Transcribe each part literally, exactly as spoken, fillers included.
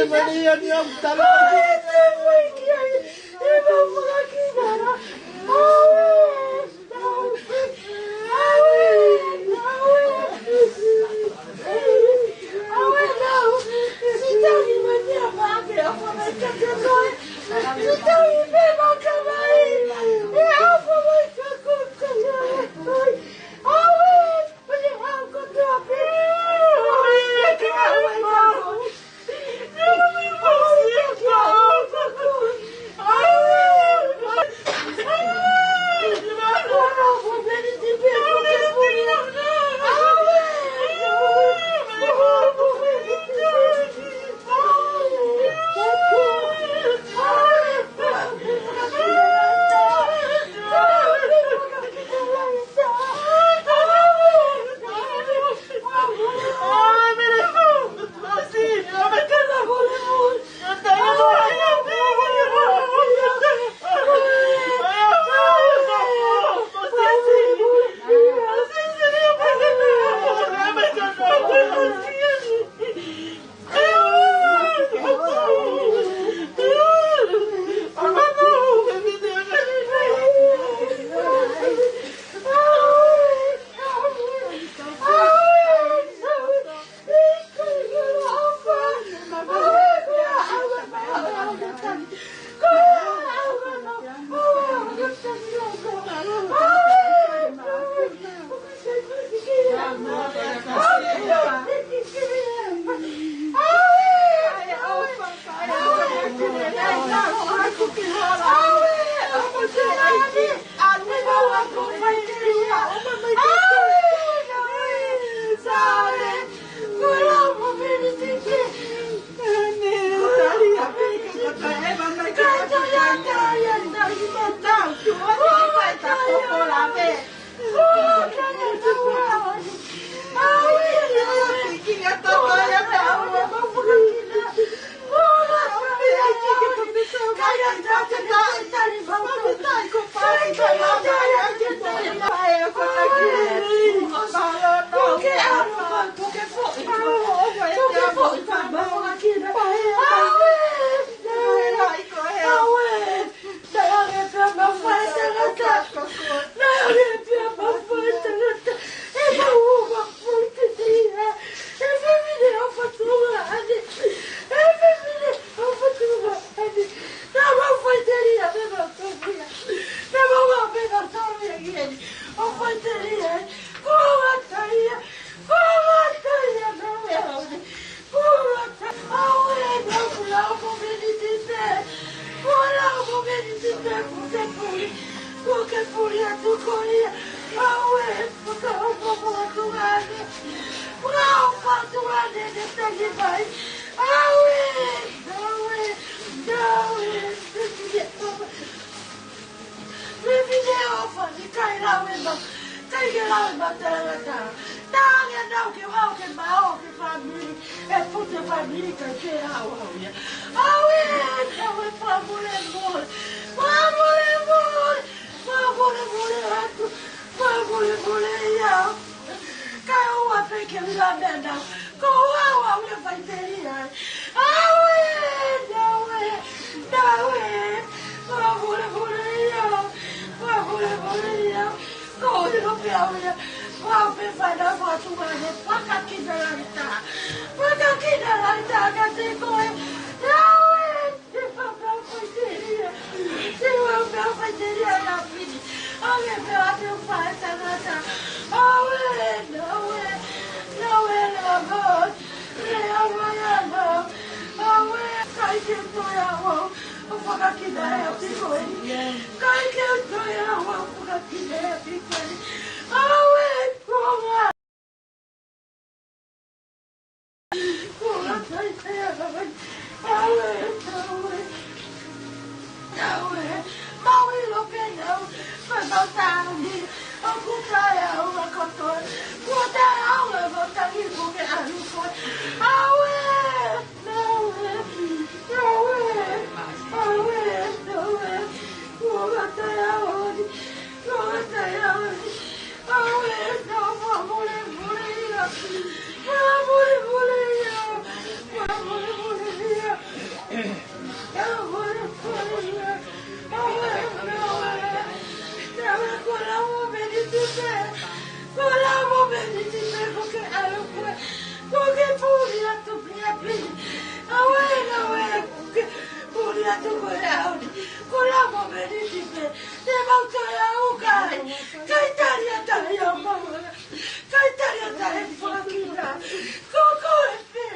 Mani ani au tala. Ai, te mai ki ai. E mau maka ki nara. Ai, au. Ai, au. Ai, au. Si tau ni mani a maka ke a fana ka te noi. Si tau ni pe maka mai. E a fana ka ko ka ai. Ai, au. Mefine ʻofa ni kai lau e mau, kai ke lau e mau tangata. Tangi anau ke mau ke mau ke fāmili, e putu fāmili kai ke lau au ia. Au e, au e fakamolemole, fakamolemole, fakamolemole atu, fakamolemole ia. Kae ʻoua pē ke u ʻilo meʻa nau. Ko au au ia faiteli ai. Au e, au e, au e. Fakamolemole ia. Fakamolemole ia. Ko au ʻilo pē au ia. Ko au pē fana fatu mai he fakakina lalita. Fakakina lalita ka te koe. Au e. Te fakafaiteria. Te fakafaiteria ia pini. Ave pea te fai tangata. Aue, naue, naue, naue. Te ava ia nau. Aue, kai ke toe au. ʻO fakakina e piko eni. Kai ke toe au. ʻO fakakina e piko eni. Aue, kuonga. Aue, nau fakamolemole ia. Fakamolemole ia. Fakamolemole ia. Ko e ʻaho ni, ko e lava meniti pē, te mau toe ʻaukai, kai tali ʻa tahi ʻa maua, kai tali ʻa tahi fakina, ko koe pē,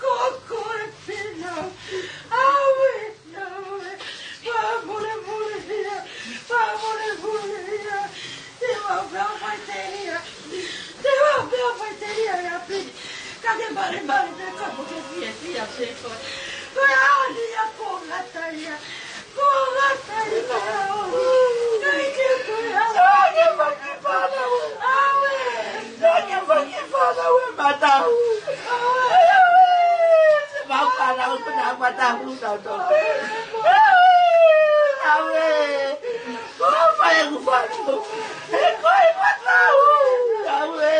ko koe pē nau, ʻauē, ʻauē, fakamolemole ia, fakamolemole ia, te mau pea mai te ia. Te u pea mai te ia ʻa pini. Ka ke malemale pē ka mo ke fiefia pē koe. Ko e ʻaho ni ia kuo ngata ia. Kuo ngata ia. Ka ʻikai ke koe ʻaho. Sake faki fana ue. ʻAue. Sake faki fana ue matau. ʻAue. Se mau fana ue kuna matau na to. ʻAue. Ko e fai ʻeku fatu. He ko e matau. ʻAue.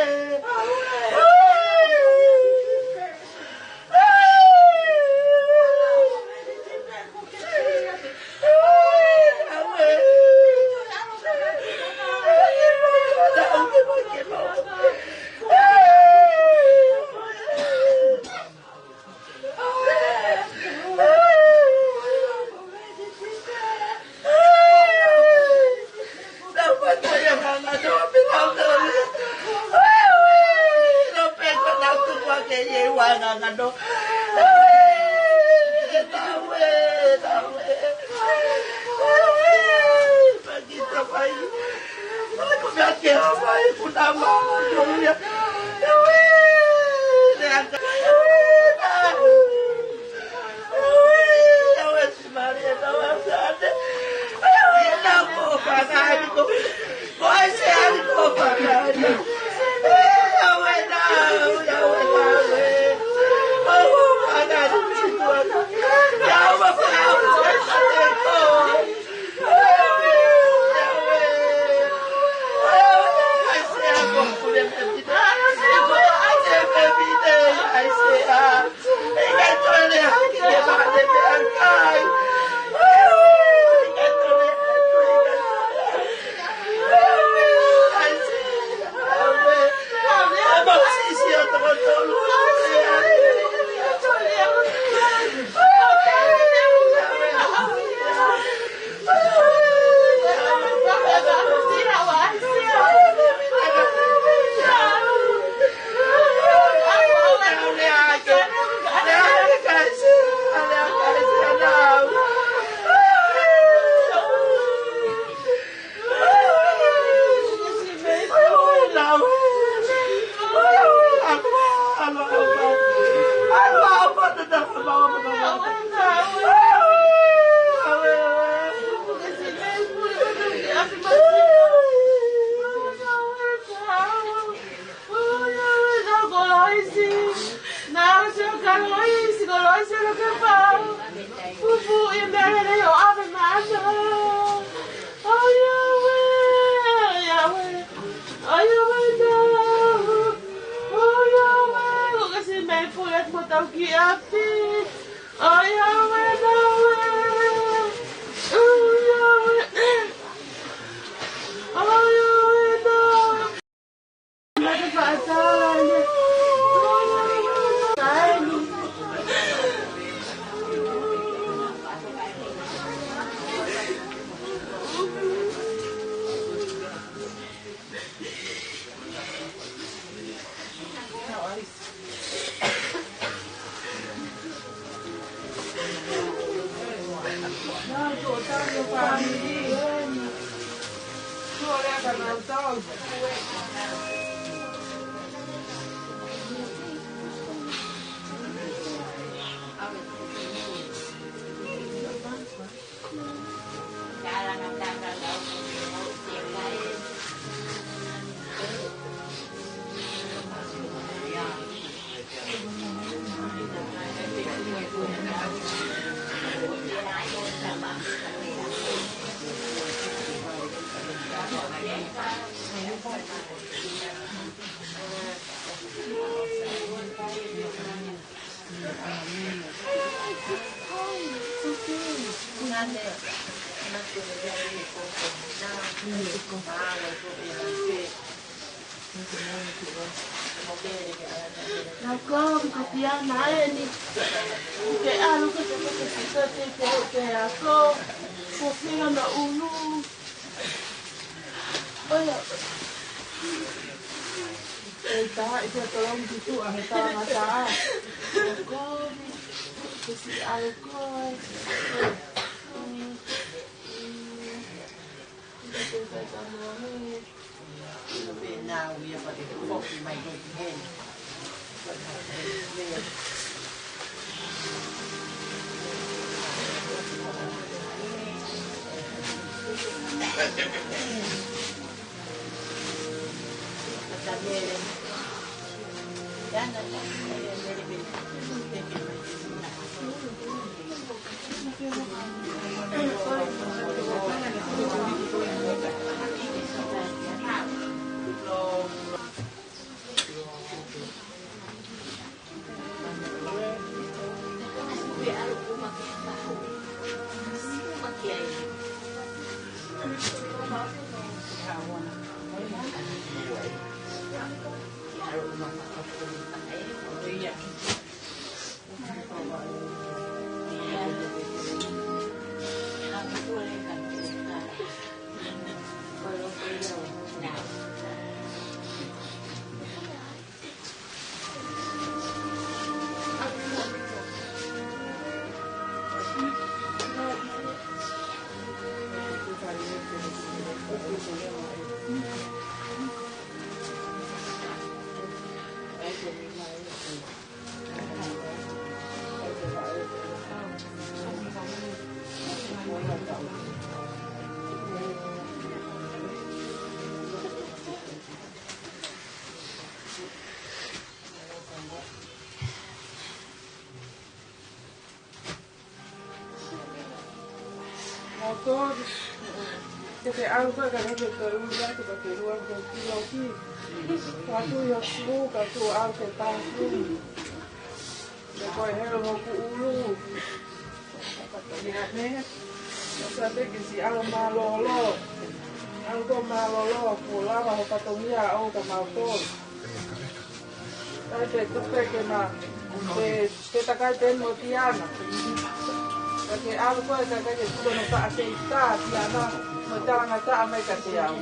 Naʻa ko Piana eni. Ke ʻalu ke te kote ki te te te ako. Ko fila na ulu. ʻOia. ʻE tā, ʻe te tolong ki tuʻa he talangataʻa. Ko, ke si ʻalu ko. Naʻa ko, ke te ʻalu ka ka ke te ʻulu atu ka ke lua ke te loki. Ka tu ʻi hoku suʻu, ka tu ʻalu ke taku. Ke koe helo hoku ʻulu. Ia ne, sa te ke si ʻalu mālōlō. ʻAlu ko mālōlō, ko lava ho fatongia ʻo ka mau tō. Ka te tupe ke ma, te, te takai te mo Tiana. Ka ke ʻalu koe, ka ke tupe no ka te ta, Tiana, mo talangataʻa mai ka te au.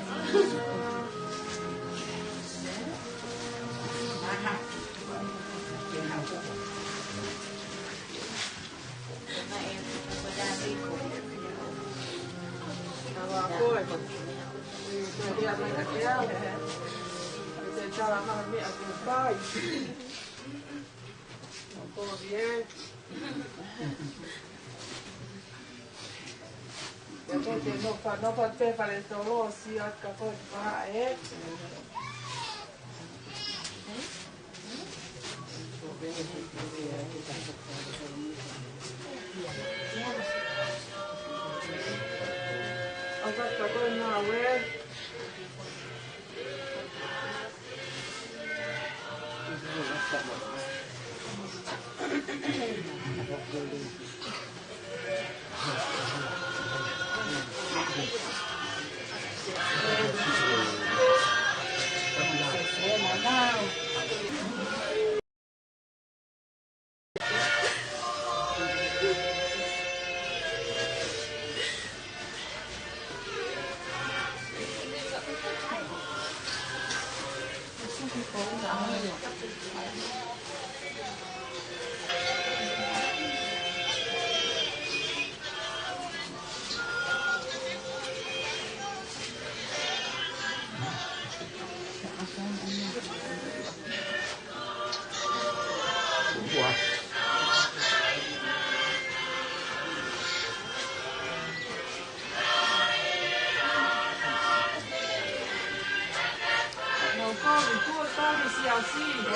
Naʻa ko, ko tali si au si, ko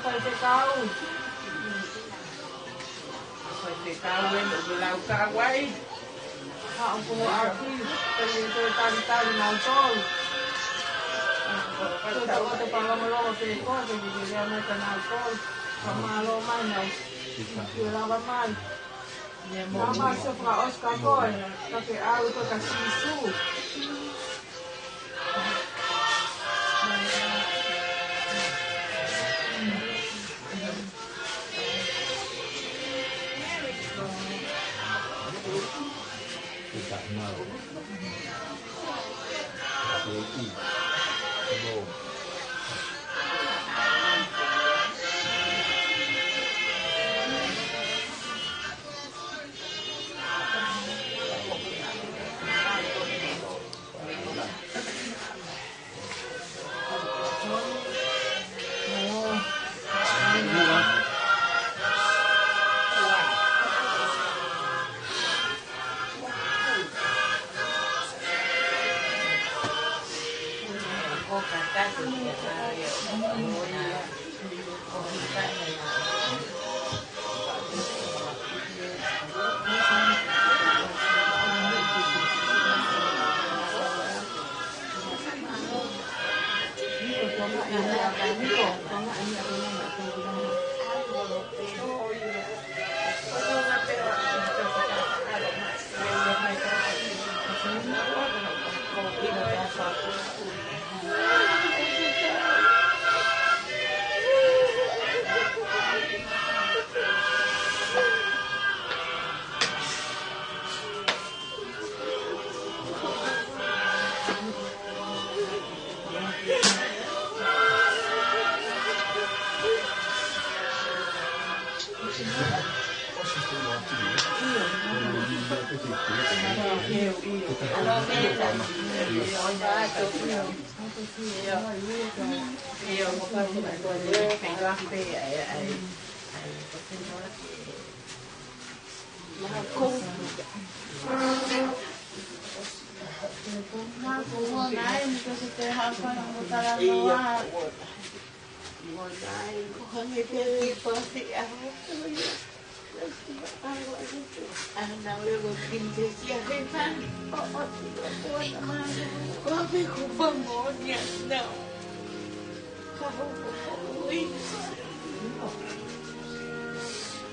tali si au. Ko e fekau eni ʻoku lau ka wai. Haʻu ko ʻaki, pea ʻi he talitali nautolu. Ko e tau te palomolomo te ko, te ki te lea mai ka nautolu. Ka mālō mai nau. Ki lava mai. Māmā se fakaʻosi ka koe, ka ke ʻalu koe ka Sīsū.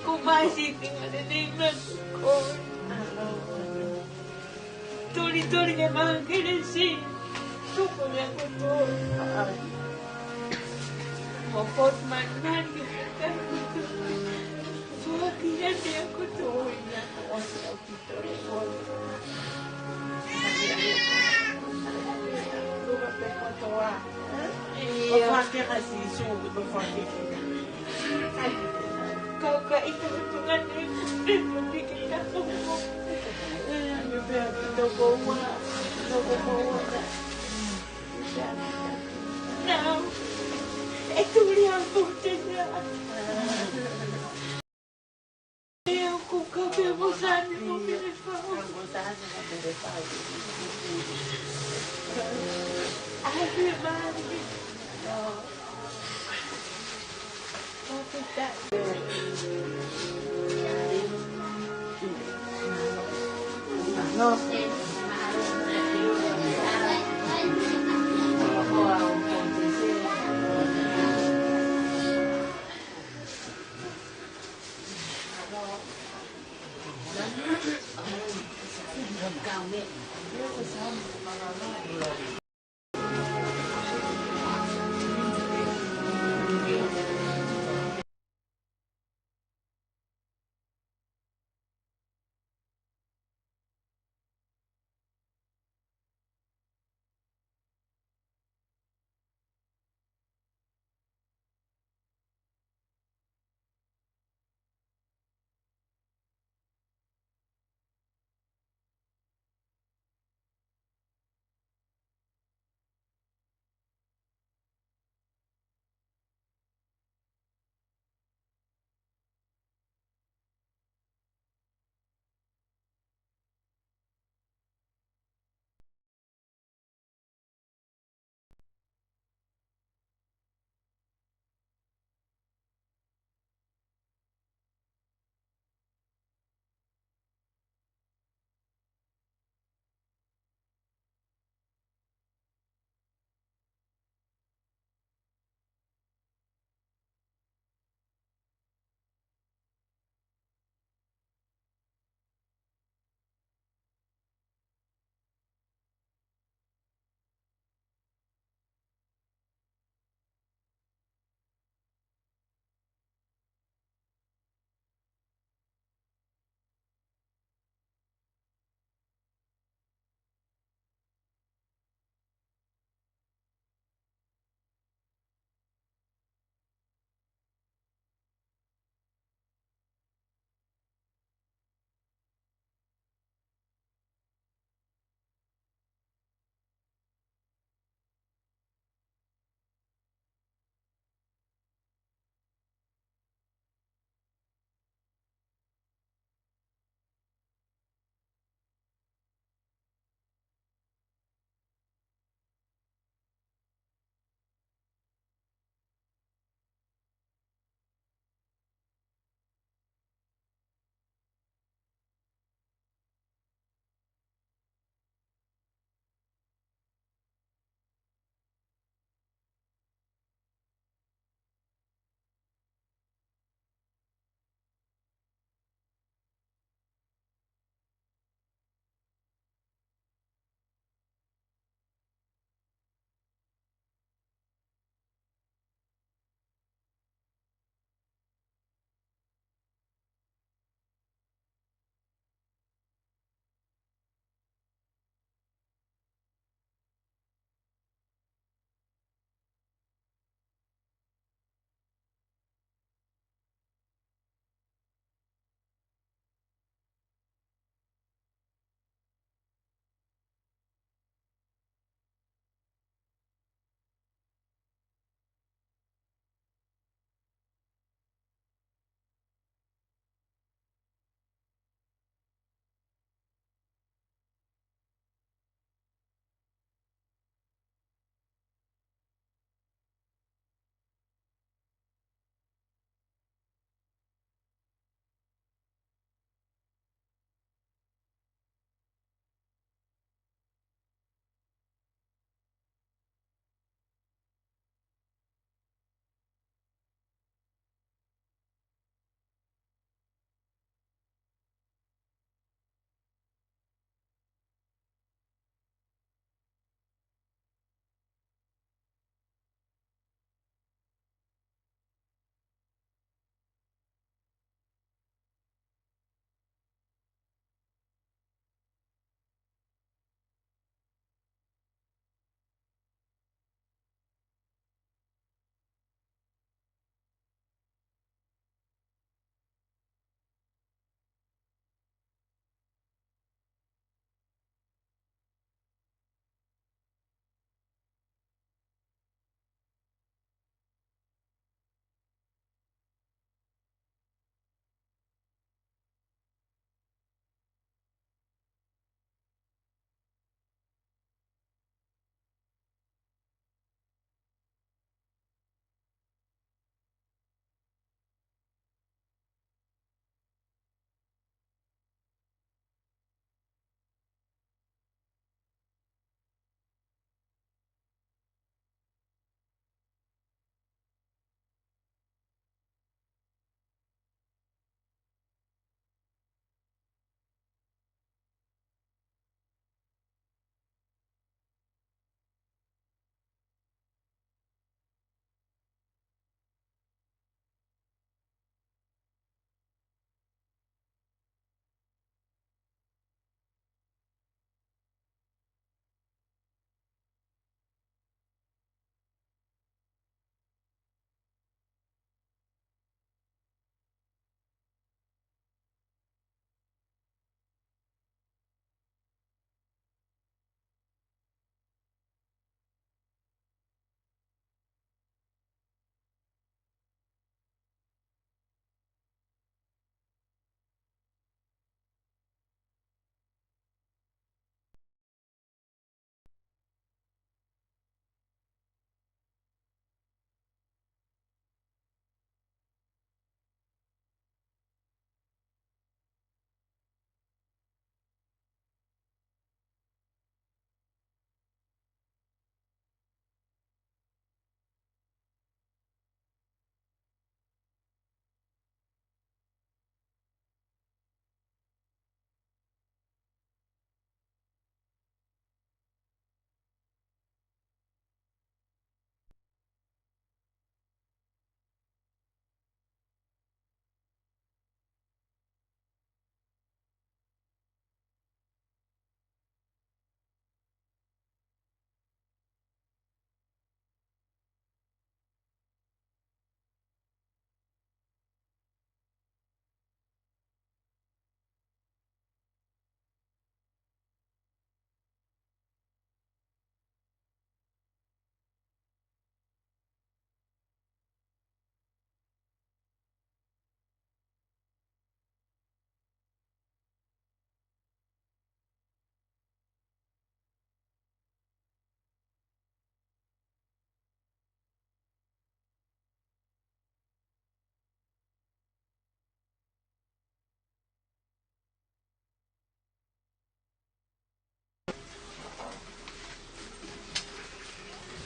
Ko mai si tinga ne nei matu ko. Toli toli ke maha kelesi. Tuku ne ko to. Mo pot man man ke kai. Fua ki ne ne ko to. Now, e tuli a pute na.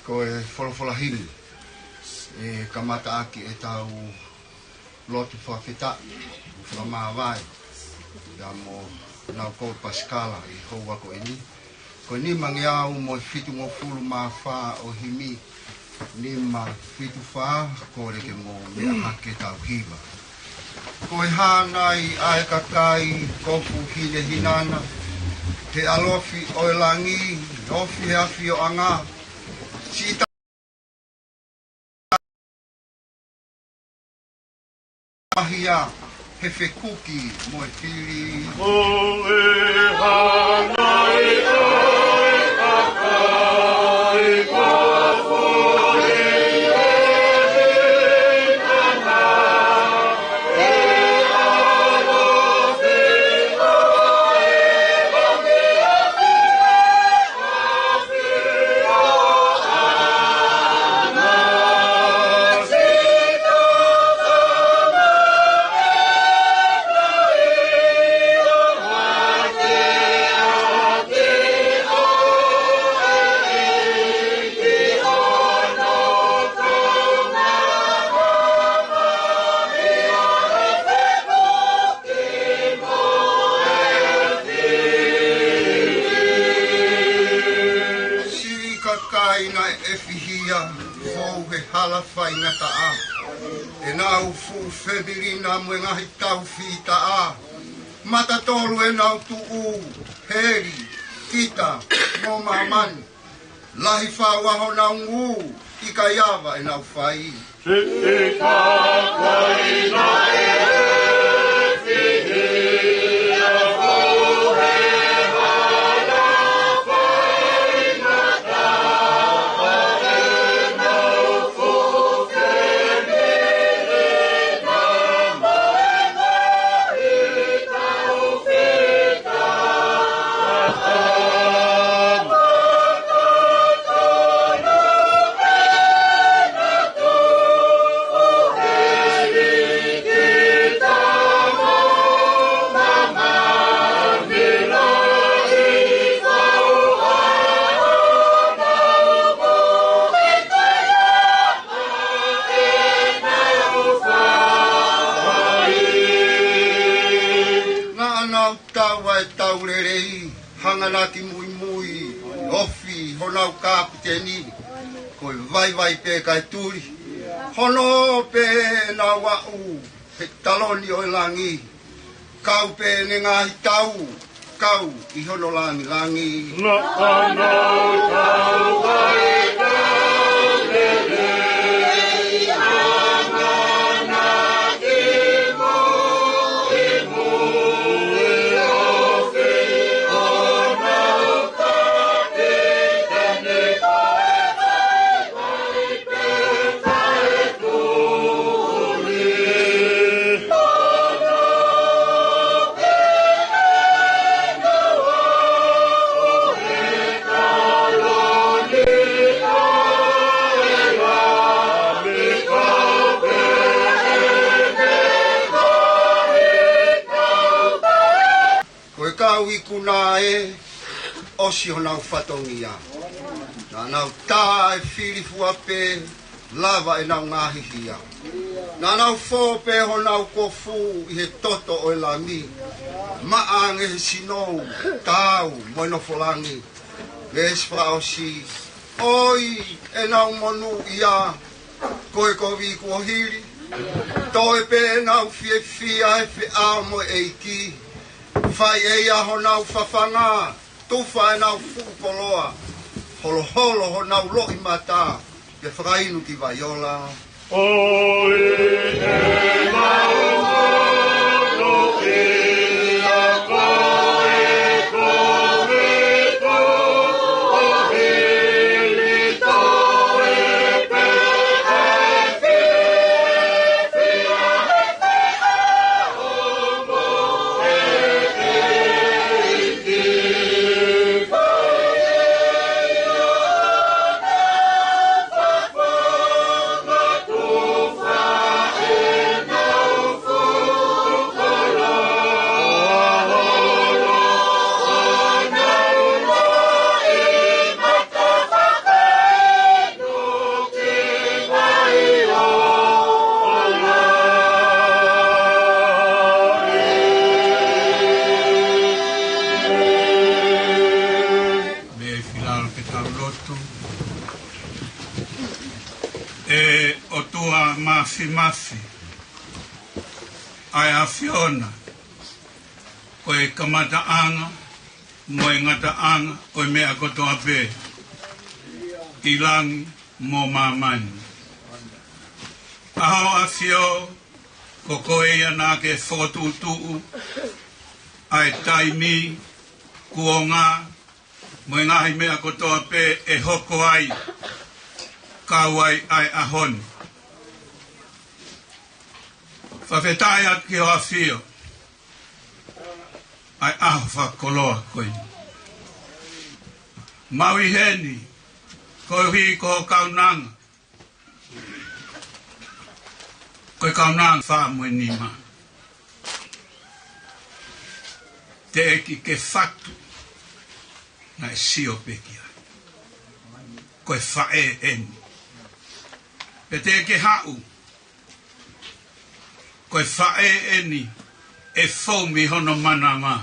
Ko e folofola hili, ʻe kamata ʻaki ʻetau lotu fakafetaʻi, fakamāvae, ia mo Naukolu Pasikala ʻi he houa ko eni. Ko e nimangeau mo e fitungofulu mā fā ʻo e himi, nima fitu fā, kole ke mou meʻa hake tau hiva. Ko e hā nai ʻa e kakai kofu hinehinana, he ʻalofi ʻo e langi, ofi he ʻafioʻanga, siʻi mahia he fekuki mo e fili. Ko e hā nai ʻa e kakai kofu hinehinana, he ʻalofi ʻo e langi, siʻi kakai naʻe ʻefihia, fou he hala faingataʻa, ʻenau fuʻu femilina mo e ngaahi taufitaʻa, matatolu ʻenau tuʻu, heli, kita, mo māmani. Lahi fau ʻa honau ngū, ʻikai ava ʻenau fai. Siʻi kakai naʻe ʻefihia, fou he hala faingataʻa, ʻenau fuʻu femilina mo e ngaahi taufitaʻa, naʻa nau tau ʻa e tau lelei, hanganaki muimui, ofi honau kapiteni, ko e vaivai pē kae tuli. Hono pē ʻenau aʻu he taloni ʻo e langi, kau pē ʻene ngaahi tau, kau ʻi hono langilangi. Naʻa nau tau ʻa e tau lelei, hanganaki muimui, ofi honau kapiteni, ko e vaivai pē kae tuli. Ko e kau ikuna ē, ʻosi honau fatongia. Naʻa nau tā e fili fua pē, lava ʻenau ngaahi hia. Naʻa nau fō pē honau kofu ʻi he toto ʻo e Lami, maʻa ange he sinou, taau mo e nofo langi. Veesi fakaʻosi: ʻOi, ʻenau monūʻia, ko e kovi kuo hili, toe pē ʻenau fiefia he feʻao mo e ʻEiki. Fai ʻe ia honau fafanga, tufa ʻenau fuʻu koloa, holoholo honau loʻimata, pea fakainu ki vai ola. ʻOi, ʻenau monūʻia, ko e kovi kuo hili, toe pē ʻa e fiefia he feʻao mo e ʻEiki. Simafi, ʻa e ʻAfiona, ko e kamataʻanga mo e ngataʻanga ʻo e meʻa kotoa pē ʻi langi mo māmani. ʻA hoʻo ʻAfio, ko koe ia naʻa ke fokotuʻutuʻu ʻa e taimi, kuonga, mo e ngaahi meʻa kotoa pē ʻe hoko ai, kau ai ʻa e ʻaho ni. Fakafetaʻi atu ki hoʻo ʻAfio, ʻa e ʻaho fakakoloa ko eni. Mau ʻi heni, koeʻuhi ko hoʻo kaunanga, ko e kaunanga fā mo e nima. Teʻeki ke fatu, naʻe sio pē ki ai. Ko e faʻē eni. Pea teʻeki ke haʻu, ko e faʻē eni ʻe fou mei hono manava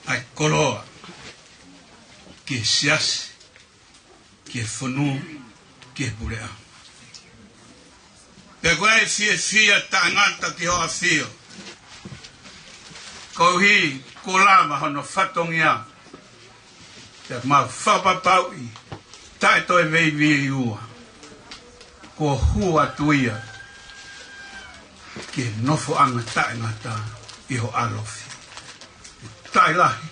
ʻa e koloa ki he siasi, ki he fonua, ki he puleʻanga. Pea ko e fiefia taʻengata ki hoʻo ʻAfio, koeʻuhi kuo lava hono fatongia, pea mau fakapapauʻi, taʻe toe veiveiua, kuo hū atu ia ki he nofoʻanga taʻengata ʻi ho ʻalofi. Taʻi lahi,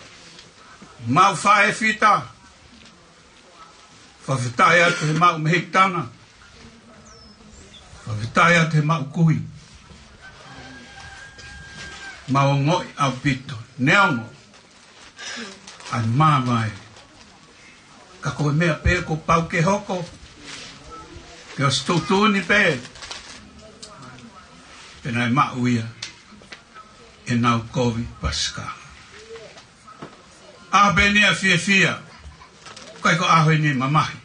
mau faʻē fita, fakafetaʻi atu he maʻu mehikitanga. Fakafetaʻi atu he maʻu kui. Mau ongoʻi ʻaupito. Neongo ʻa e mamae. Ka ko e meʻa pē kuo pau ke hoko. Ke ʻosi tuʻutuʻuni pē. Pea naʻe maʻu ia ʻenau kovi Pasika. ʻA pē eni ʻa e fiefia, ʻikai ko e ʻaho eni mamahi.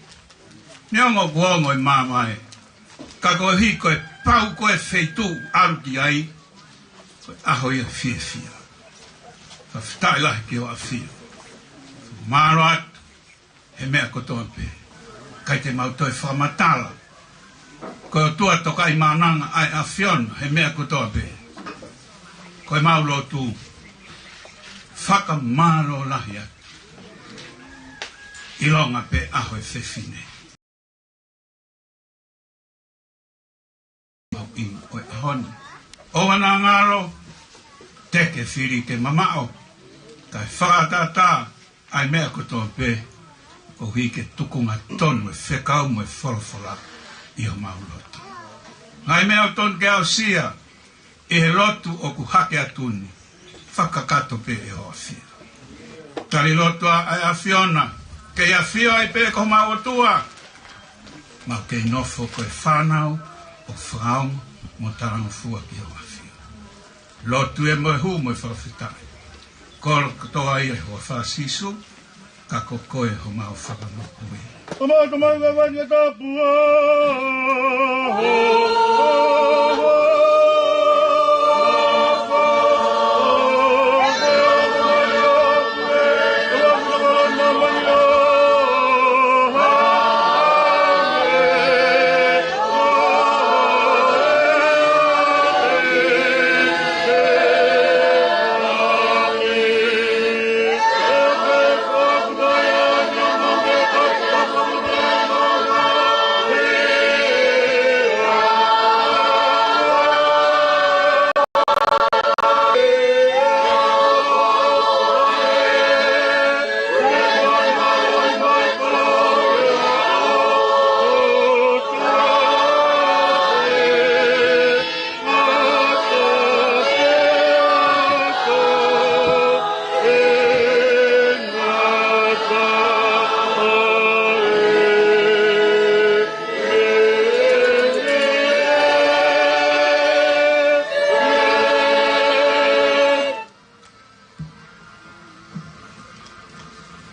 Neongo kuo ongo e mamae, ka koeʻuhi ko e pau ko e feituʻu ʻalu ki ai, ko e ʻaho ia fiefia. Fakafetaʻi lahi ki hoʻo ʻAfio. Mālō atu he meʻa kotoa pē. ʻIkai te mau toe fakamatala. Ko e ʻOtua tokaʻi mānanga ʻa e ʻAfiona he meʻa kotoa pē. Ko e mau lotu, fakamālō lahi atu. ʻIlonga pē ʻaho e fefine. Mau ʻi he ʻaho ni. ʻOua naʻa ngalo, teʻeki ke fili ke mamaʻo, kae fakaʻataʻatā ʻa e meʻa kotoa pē, koeʻuhi ke tukunga tonu e fekau mo e folofola ʻi homau loto. Ngaahi meʻa ʻoku tonu ke aʻusia ʻi he lotu ʻoku hake atu ni, fakakakato pē ʻe hoʻo ʻAfio. Tali lotu ʻa e ʻAfiona, kei ʻafio ai pē ko homau ʻOtua. Mau kei nofo ko e fānau ʻoku fakaongo mo talangofua ki hoʻo ʻAfio. Lotu ē mo e hū mo e fakafetaʻi. Kole kotoa ia ʻi he huafa ʻo Sīsū, ka ko koe homau Fakamoʻui. Toma, toma, vavani e tapu, ā.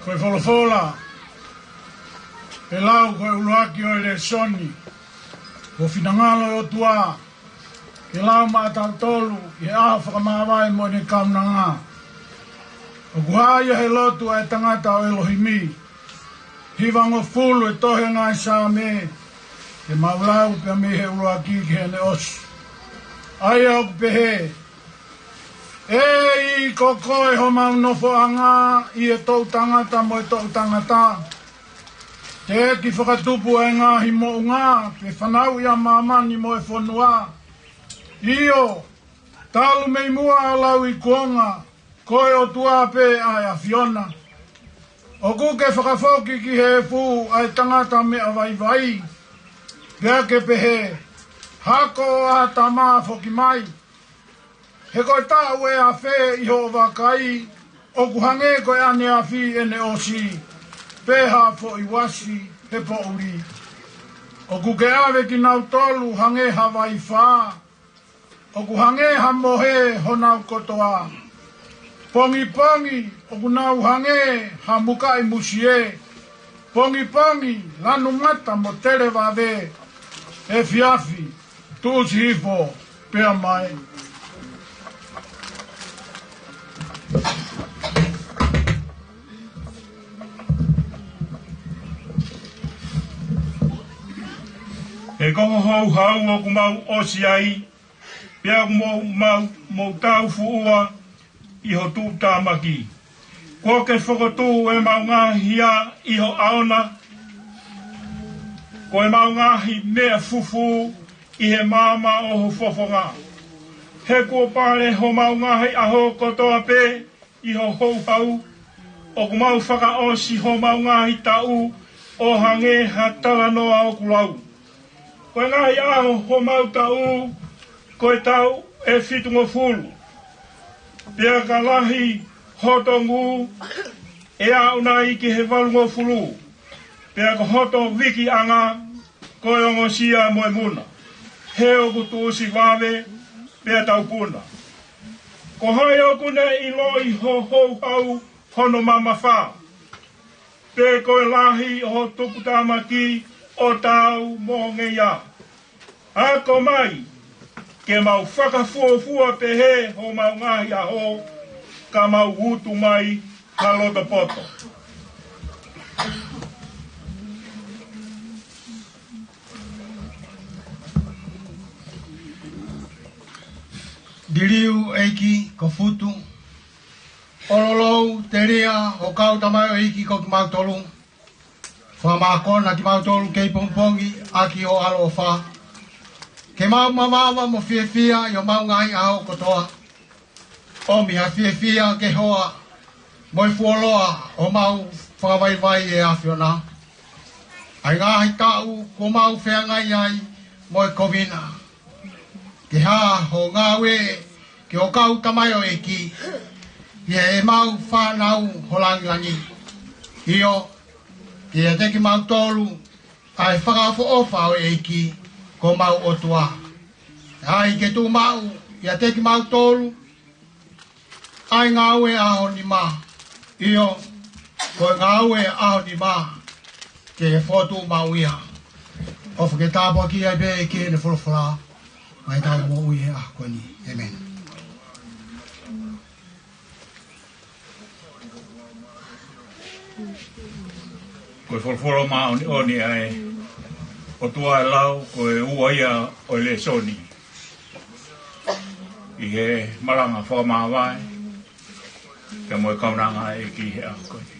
Ko e folofola, ʻe lau ko e ʻuluaki ʻo e lēsoni, ko e finangalo ʻo e ʻOtua, ke lau maʻatautolu ʻi he ʻaho fakamāvae mo ʻene kaunanga. ʻOku hā ia he lotu ʻa e tangata ʻo ʻElohimi, hivangofulu e tohi ʻa e ngaahi Saame, Te mau lau pea mei he ʻuluaki ki heʻene ʻosi. ʻA ia ʻoku pehē: ʻEiki, ko koe homau nofoʻanga ʻi he toʻutangata mo e toʻutangata. Teʻeki fakatupu ʻa e ngaahi moʻunga, pe fanauʻi ʻa māmani mo e fonua. ʻIo, talu mei muʻa ʻa Lauikuonga, ko e ʻOtua pē ʻa e ʻAfiona. ʻOku ke fakafoki ki he efu ʻa e tangata meʻa vaivai, pea ke pehē: Hako ʻo ʻĀtama, foki mai. He ko e taʻu ʻe afe ʻi hoʻo vakai, ʻoku hangē ko e ʻaneafi ʻene ʻosi, pe ha foʻi uasi he poʻuli. ʻOku ke ʻave kinautolu hangē ha vaifā, ʻoku hangē ha mohe honau kotoa. Pongipongi ʻoku nau hangē ha mukaʻi musie. Pongipongi, lanu mata mo televave. Efiafi, tuʻusi hifo pea mai. He ko ho houhau ʻoku mau ʻosi ai, pea ʻoku mou, mau, mou taufuʻua ʻi ho tuʻutāmaki. Kuo ke fokotuʻu ʻemau ngaahi hia ʻi ho ʻaona, ko ʻemau ngaahi meʻa fufū ʻi he maama ʻo ho fofonga. He kuo pale homau ngaahi ʻaho kotoa pē ʻi ho houhau, ʻoku mau fakaʻosi homau ngaahi taʻu ʻo hangē ha talanoa ʻoku lau. Ko e ngaahi ʻaho homau taʻu, ko e taʻu ʻe fitungofulu. Pea ka lahi hoto ngū, ʻe aʻu nai ki he valungofulu. Pea ko hoto vikiʻanga, ko e ongosia mo e muna. He ʻoku tuʻusi vave, pea taupuna. Ko hai ʻoku ne ʻiloʻi ho houhau hono mamafa, pe ko e lahi ʻo ho tuputāmaki ʻo taau mo e ngeia? Ako mai, ke mau fakafuofua pehē homau ngaahi ʻaho, ka mau utu mai ha loto poto. Liliu ʻEiki ko Futu, ʻo lolou telia ho kau tamaioʻeiki ko kimautolu. Fakamākona kimautolu kei pongipongi ʻaki ho ʻaloʻofa, ke mau mamafa mo fiefia ʻi homau ngaahi ʻaho kotoa. ʻOmi ha fiefia ke hoa mo e fuoloa ʻo mau fakavaivai, ʻe ʻAfiona, ʻa e ngaahi taʻu kuo mau feangai ai mo e kovina. Ke hā ho ngāue ki ho kau tamaioʻeiki, ʻi heʻemau fānau ho langilangi. ʻIo, ke ʻiate kimautolu ʻa e fakaʻofoʻofa ʻo e ʻEiki ko homau ʻOtua. ʻAi ke tuʻumaʻu ʻiate kimautolu ʻa e ngāue ʻa ho nima. ʻIo, ko e ngāue ʻa ho nima ke fokotuʻu maʻu ia. ʻOfa ke tāpuakiʻi ai pē ʻEiki ʻene folofola maʻa ʻetau moʻui he ʻaho ko eni. ʻĒmeni. Ko e folofola māʻoniʻoni ʻa e ʻOtua ʻe lau, ko e ua ia ʻo e lēsoni ʻi he malanga fakamāvae pea mo e kaunanga ʻa e ʻEiki he ʻaho ko eni.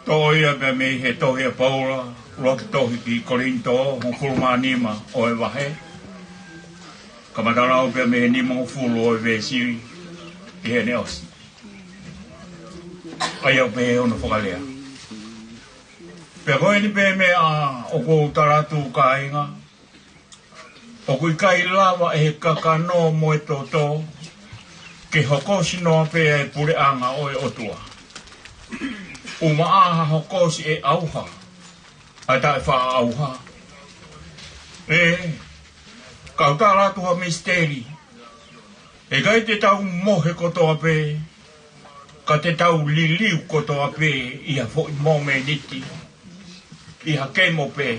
Toʻo ia pea mei he tohi ʻa Paula, ʻuluaki tohi ki Kolinitō, hongofulu mā nima ʻo e vahe. Kamata lau pea mei he nimangofulu ʻo e veesi ʻi heʻene ʻosi. ʻA ia ʻoku pehē hono fakalea: Pea ko eni pē meʻa ʻoku ou tala atu, kāinga, ʻoku ʻikai lava ʻe he kakano mo e toto ke hokosi noa pē ʻa e puleʻanga ʻo e ʻOtua. ʻUmaʻā ha hokosi ʻe ʻauha ʻa e taʻefaʻaʻauha. ʻE, kau tala atu ha misiteli. ʻE ʻikai te tau mohe kotoa pē, ka te tau liliu kotoa pē ʻi ha foʻi momeniti, ʻi ha kemo pē,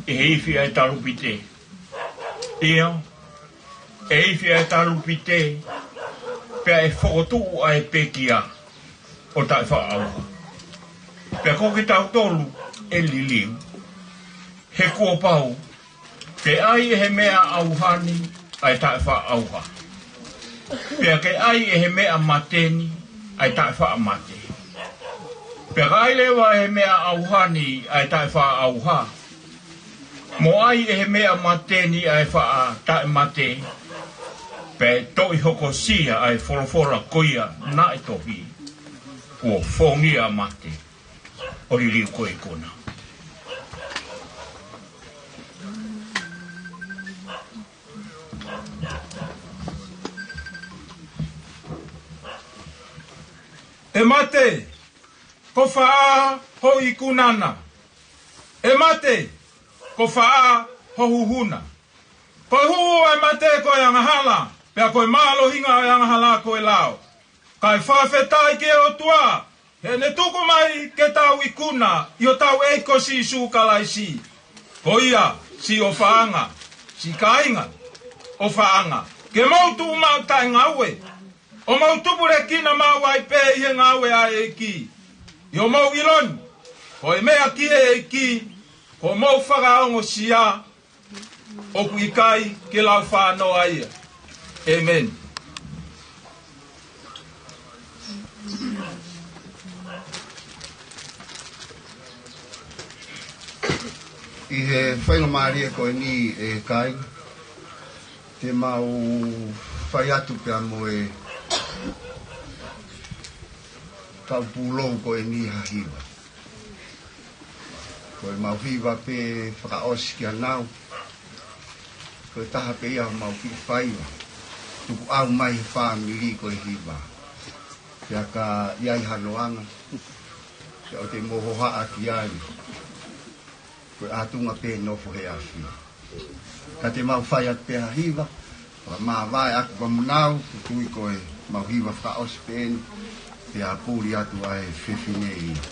ʻi he ifi ʻa e talupite. ʻIo, ʻe ifi ʻa e talupite, pea ʻe fokotuʻu ʻa e pekia ʻo taʻefaʻaʻauha. Pea ko kitautolu ʻe liliu. He kuo pau ke ʻai ʻe he meʻa ʻauha ni ʻa e taʻefaʻaʻauha, pea ke ʻai ʻe he meʻa mate ni ʻa e taʻefaʻamate. Pea ka ʻai leva ʻe he meʻa ʻauha ni ʻa e taʻefaʻaʻauha, mo ʻai ʻe he meʻa mate ni ʻa e faʻa taʻemate, pea ʻe toʻi hokosia ʻa e folofola ko ia naʻe tohi, kuo fongia mate, ʻo liliu ko e ikuna. ʻE mate, ko fē hoʻo ikuna na? ʻE mate, ko fē ho huhu na? Ko e huhu ʻa e mate ko e angahala, pea ko e mālohinga ʻo e angahala ko e lao. Kae fakafetaʻi ki he ʻOtua, he ne tuku mai ke tau ikuna ʻi hotau ʻEiki ko Sīsū Kalaisi. Ko ia, siʻi ʻofaʻanga, siʻi kāinga ʻofaʻanga, ke mou tuʻu maʻu taʻengaue, ʻo mou tupulekina maʻu ai pē ʻi he ngāue ʻa e ʻEiki, ʻi hoʻomou ʻilo ni, ko e meʻa ki he ʻEiki, ko hoʻomou fakaongosia, ʻoku ʻikai ke laufānō ia. ʻĒmeni. ʻI he faingamālie ko eni, ʻe kāinga, te mau fai atu pea mo e kau pūlou ko eni ha hiva. Ko ʻemau hiva pē fakaʻosi kia nau, ko e taha pē ia homau kiʻi faiva tukuʻau mai he fāmili ko e hiva. Pea ka ʻi ai hano anga, pea ʻoua te mou hohaʻa ki ai. Ko e ʻatunga pē nofo he afi. Ka te mau fai atu pē ha hiva, fakamāvae ʻaki pea mo nau, ko e tui ko ʻemau hiva fakaʻosi pē eni, pea puli atu ʻa e fefine ia.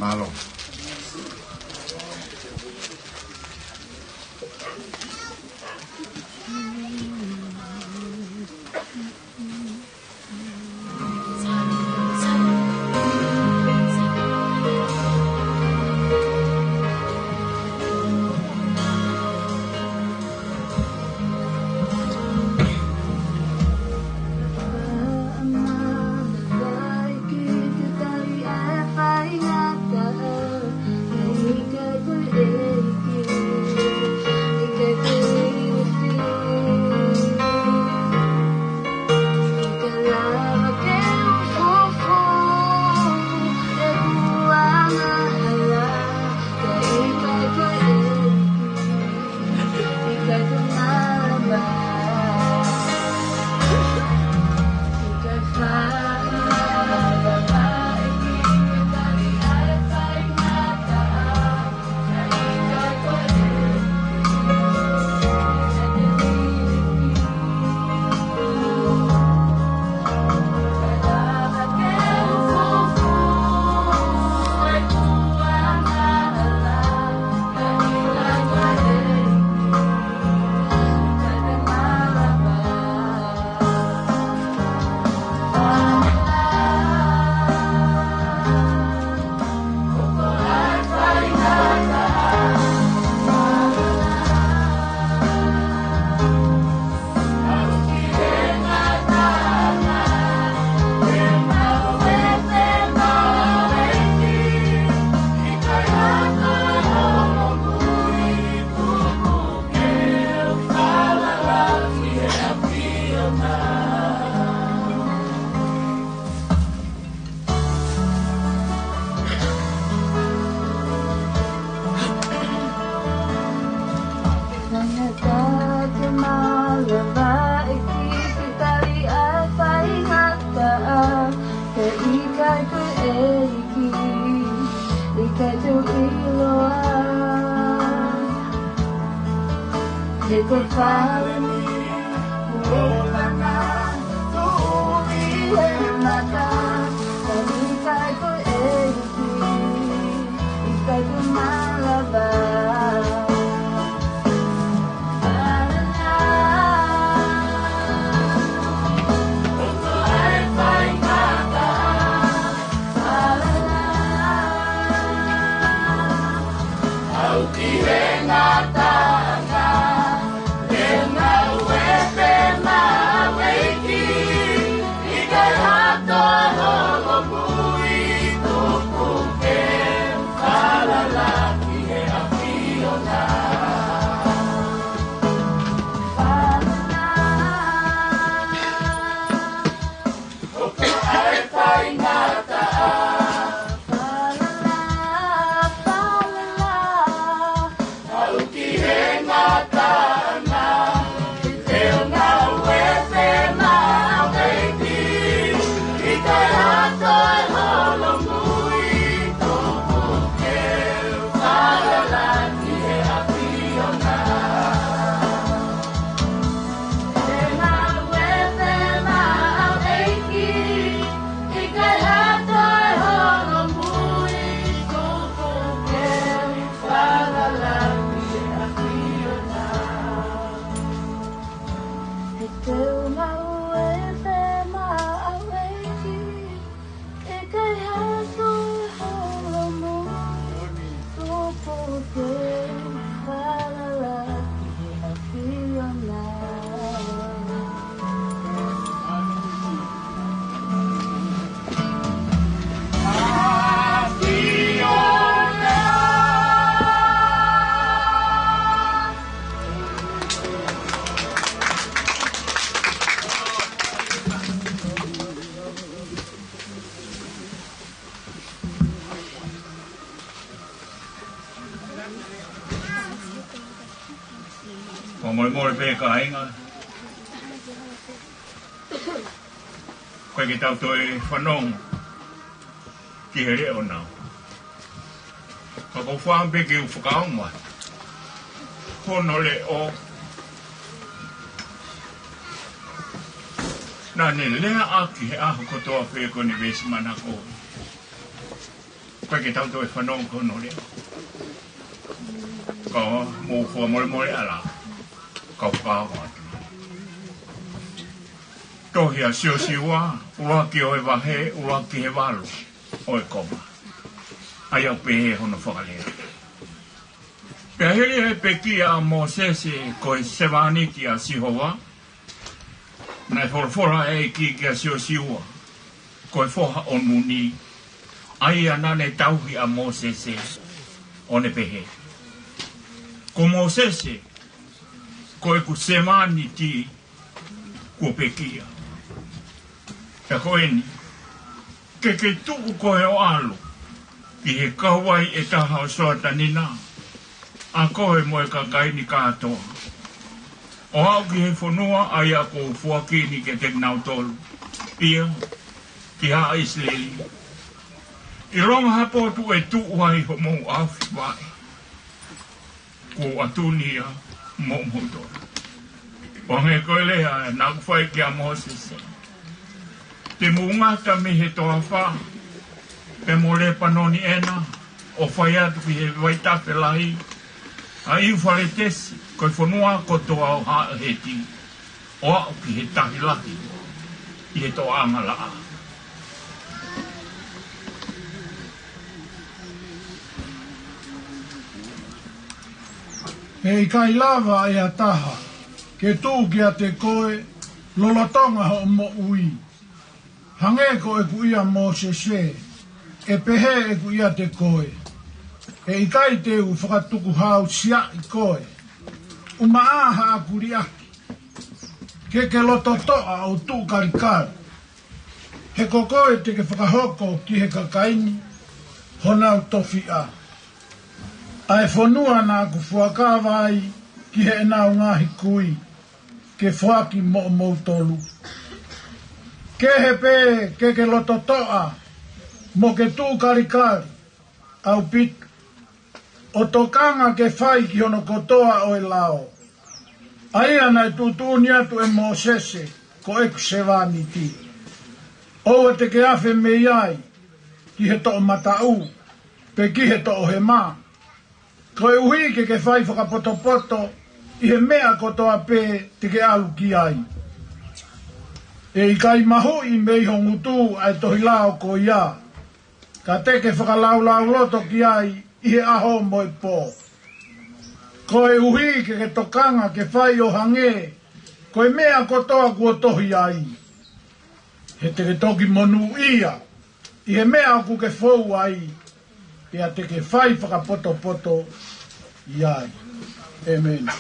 Mālō. Tangata te malava e ki te tali ʻa e faingataʻa, he ʻikai ko e ʻEiki, ʻikai te u ʻiloa. He ko e fale ni, ʻoku ʻofa na, tuʻu ʻi he mata, he ʻikai ko e ʻEiki, ʻikai te u malava. Te u ngāue pē maʻa e ʻEiki, ʻikai ha toe holo mo tupu ke falala ki he ʻAfiona. Fakamolemole pē kāinga. ʻOku ʻikai ke tau toe fanongo ki he leʻo na. Ka ʻoku ou fakaʻamu pē ke u fakaʻamu atu hono leʻo. Naʻa ne leaʻaki he ʻaho kotoa pē ko ʻene veesi manako. ʻOku ʻikai ke tau toe fanongo ki hono leʻo. Ka mou fakamolemole ʻalā, kau fakaʻamu atu. Tohi ʻa Siosiua, ʻuluaki ʻo e vahe, ʻuluaki ki he valu ʻo e konga. ʻA ia ʻoku pehē hono fakalea. Pea hili e pekia ʻa Mōsese ko e sevāniti ʻa Sihova, naʻe folofola ʻa e ʻEiki kia Siosiua, ko e foha ʻo Nuni, ʻa ia naʻa ne tauhi ʻa Mōsese, ʻo ne pehē: Ko Mōsese, ko ʻeku sevāniti, kuo pekia. Pea ko eni, ke ke tuʻu koe ʻo ʻalu ki he kauvai ʻe taha ʻo Soatani na, ʻa koe mo e kakai ni kātoa, ʻo aʻu ki he fonua ʻa ia kuo u foaki ni kiate kinautolu, ʻio, ki haʻa ʻIsileli. ʻIlonga ha potu ʻe tuʻu ai homou ʻaofi vaʻe, kuo u ʻatu ni ia moʻomoutolu. ʻO hangē ko e lea naʻa ku fai kia Mōsese: Te mou ngata mei he toafa, pea mo Lepanoni ʻena, ʻo fai atu ki he vaitafe lahi ʻa ʻIufaletesi, ko e fonua kotoa ʻo haʻa Heti, ʻo aʻu ki he tahi lahi ʻi he toʻaʻanga laʻā. He ʻikai lava ʻe ha taha ke tuʻu kiate koe lolotonga hoʻo moʻui, hangē ko ʻeku ʻia Mōsese, ʻe pehē ʻeku ʻiate koe: ʻE ʻikai te u fakatukuhausiaʻi koe, ʻumaʻā haʻaku liʻaki, ke ke loto toʻa ʻo tuʻu kalikali. He ko koe te ke fakahoko ki he kakai ni honau tofiʻa, ʻa e fonua naʻa ku fuakava ai ki heʻenau ngaahi kui ke foaki moʻomoutolu. Kehe pē ke ke loto toʻa mo ke tuʻu kalikali ʻaupito, ʻo tokanga ke fai ki hono kotoa ʻo e lao, ʻa ia naʻe tuʻutuʻuni atu ʻe Mōsese ko ʻeku sevāniti. ʻOua te ke afe mei ai ki he toʻomataʻu, pe ki he toʻohema, koeʻuhi ke ke fai fakapotopoto ʻi he meʻa kotoa pē te ke ʻalu ki ai. ʻE ʻikai mahuʻi mei ho ngutu ʻa e tohi lao ko ia, ka te ke fakalaulauloto ki ai ʻi he ʻaho mo e pō, koeʻuhi ke ke tokanga ke fai ʻo hangē ko e meʻa kotoa kuo tohi ai. He te ke toki monūʻia ʻi he meʻa ʻoku ke fou ai, pea te ke fai fakapotopoto ʻi ai. ʻĒmeni.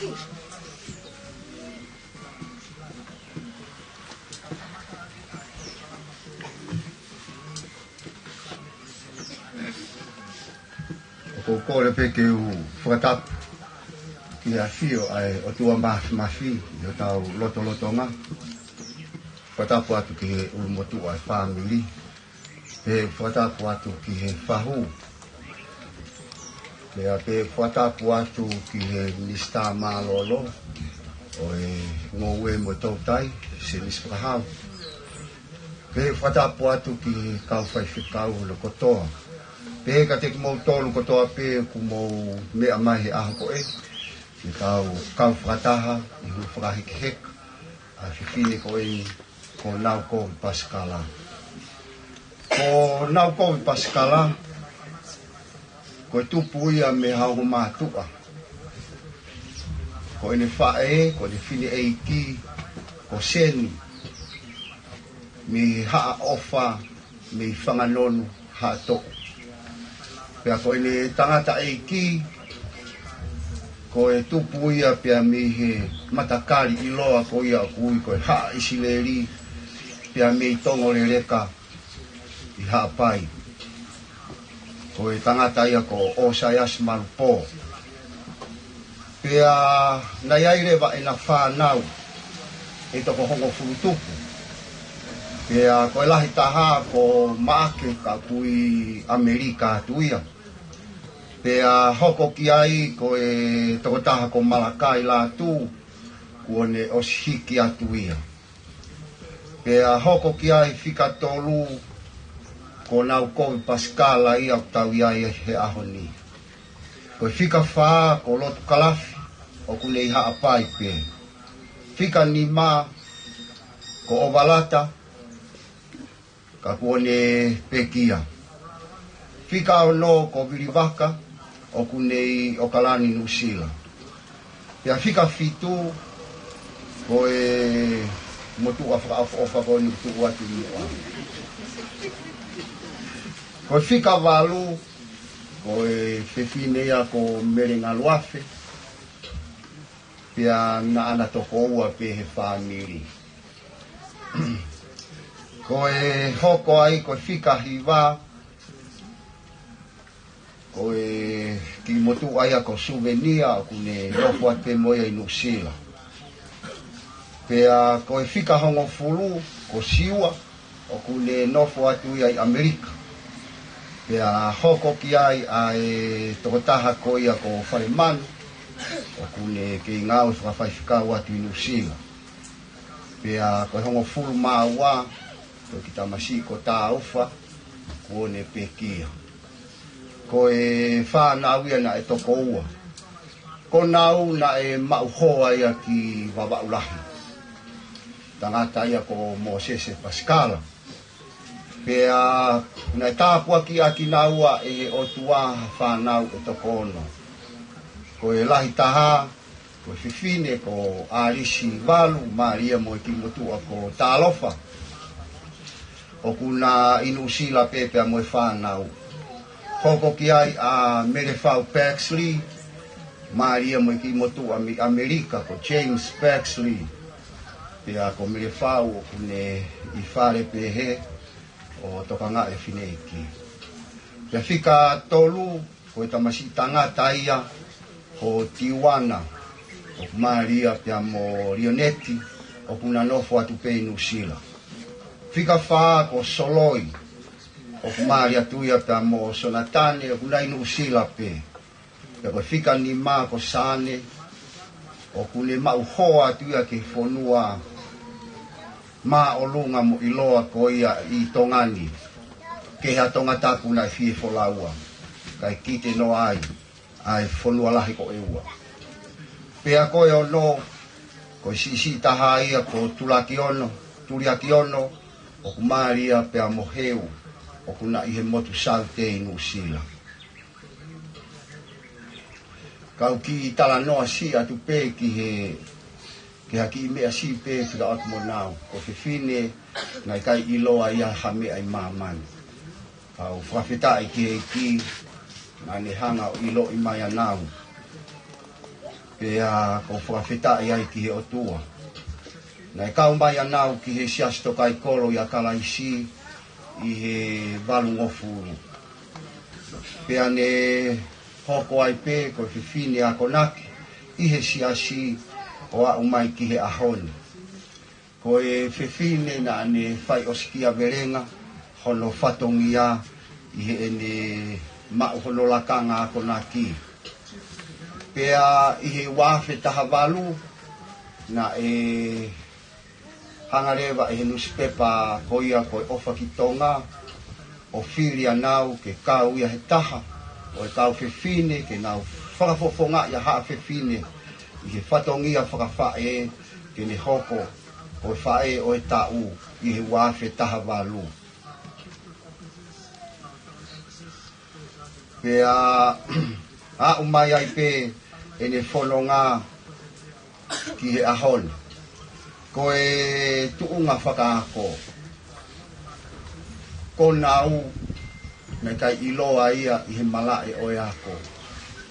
ʻOku ou kole pē ke u fakatapu ki he ʻafio ʻa e ʻOtua Māfimafi ʻi hotau lotolotonga. Fakatapu atu ki he ʻulumotuʻa ʻo e fāmili. Pea fakatapu atu ki he fahu. Pea pē fakatapu atu ki he Minisitā Mālōlō ʻo e Ngoue mo e Toutai, Sēmisi Fakahau. Pea fakatapu atu ki he kau faifekau hono kotoa. Pea kiate kimoutolu kotoa pē ʻoku mou meʻa mai he ʻaho ko ē, ki he kau, kau fakataha ʻi he fakahekeheka ʻA e fefine ko eni, ko Naukovi Pasikala. Ko Naukovi Pasikala, ko e tupu ia mei he ongo mātuʻa. Ko ʻene faʻē, ko ʻene fineʻeiki, ko Seni, mei Haʻa ʻOfa, mei Fanganonu, Haʻatoʻu. Pea ko ʻene tangataʻeiki, ko e tupu ia pea mei he matakali ʻiloa ko ia ʻoku ui ko e Haʻa ʻIsileli, pea mei Tongoleleka ʻi Haʻapai. Ko e tangata ia ko ʻOsaiasi Malupō. Pea naʻe ʻi ai leva ʻena fānau ʻe toko hongofulu tupu. Pea ko e lahi taha ko Maʻake, ka ʻoku ʻi ʻAmelika atu ia. Pea hoko ki ai ko e tokotaha ko Malakai Lātū, kuo ne ʻosi hiki atu ia. Pea hoko ki ai fika tolu, ko Naukovi Pasikala ia ʻoku tau ʻi ai he ʻaho ni. Ko e fika fā, ko Lotu Kalafi, ʻoku ne ʻi Haʻapai pē. Fika nima, ko ʻOvalata, ka kuo ne pekia. Fika ono, ko Vilivaka, ʻoku ne ʻi ʻOkalani, Nuʻusila. Pea fika fitu, ko e motuʻa fakaʻofoʻofa ko eni ʻoku tuʻu atu ʻi muʻa. Ko e fika valu, ko e fefine ia ko Mele Ngaluafe, pea naʻa na toko ua pē he fāmili. Ko e hoko ai ko e fika hiva, ko e kiʻi motuʻa ia ko Suvenia, ʻoku ne nofo atu pē mo ia ʻi Nuʻusila. Pea ko e fika hongofulu, ko Siua, ʻoku ne nofo atu ia ʻi ʻAmelika. Pea hoko ki ai ʻa e tokotaha ko ia ko Falemanu, ʻoku ne kei ngāue fakafaifekau atu ʻi Nuʻusila. Pea ko e hongofulu mā ua, ko e kiʻi tamasiʻi ko Tāufa, kuo ne pekia. Ko e fānau ia naʻe toko ua. Ko Nau naʻe maʻu hoa ia ki Vavaʻu Lahi. Tangata ia ko Mōsese Pasikala. Pea naʻe tāpuakiʻi ʻaki Naua ʻe he ʻOtua ha fānau ʻe toko ono. Ko e lahi taha, ko e fefine ko ʻAlisi Valu, mālie mo e kiʻi motuʻa ko Talofa. ʻOku na ʻi Nuʻusila pē pea mo e fānau. Hoko ki ai ʻa Melefau Pexley, mālie mo e kiʻi motuʻa mei ʻAmelika ko James Pexley. Pea ko Melefau ʻoku ne ʻi fale pehē ʻo tokangaʻi e fineʻeiki. Pea fika tolu, ko e tamasiʻi tangata ia ko Tiuana, ʻoku mālie pea mo Lioneti, ʻoku na nofo atu pē ʻi Nuʻusila. Fika fā ko Soloi, ʻoku mālie atu ia pea mo Sonatane, ʻoku na ʻi Nuʻusila pē. Pea ko e fika nima ko Sane, ʻoku ne maʻu hoa atu ia ki he fonua māʻolunga mo ʻiloa ko ia ʻi Tonga ni. Kehe ʻa Tongatapu naʻe fie folaua, kae kite noa ai ʻa e fonua lahi ko ʻEua. Pea ko e ono, ko e siʻisiʻi taha ia ko Tulakiono, Tuliakiono, ʻoku mālie pea mo Heu, ʻoku na ʻi he motu Saute ʻi Nuʻusila. Kau kiʻi talanoa siʻi atu pē ki he, ki ha kiʻi meʻa siʻi pē fika atu mo Nau. Ko e fefine naʻe ʻikai ʻiloa ia ha meʻa ʻi māmani. Kau fakafetaʻi ki he ʻEiki, naʻa ne hanga ʻo ʻiloʻi mai ʻa Nau. Pea kau fakafetaʻi ai ki he ʻOtua. Naʻe kau mai ʻa Nau ki he Siasi Tokaikolo ʻia Kalaisi ʻi he valungofulu. Pea ne hoko ai pē ko e fefine akonaki ʻi he siasi ʻo aʻu mai ki he ʻaho ni. Ko e fefine naʻa ne faiʻosikiavelenga hono fatongia ʻi heʻene maʻu hono lakanga akonaki. Pea ʻi he ua afe taha valu, naʻe hanga leva ʻe he nusipepa ko ia ko e ʻOfa ki Tonga ʻo fili ʻa Nau ke kau ia he taha ʻo e kau fefine ke nau fakafofongaʻi ʻa Haʻa Fefine ʻi he fatongia fakafaʻē ke ne hoko ko e faʻē ʻo e taʻu ʻi he ua afe taha valu. Pea aʻu mai ai pē ʻene fononga ki he ʻaho ni. Ko e tuʻunga fakaako, ko Nau naʻe ʻikai ʻiloa ia ʻi he malaʻe ʻo e ako.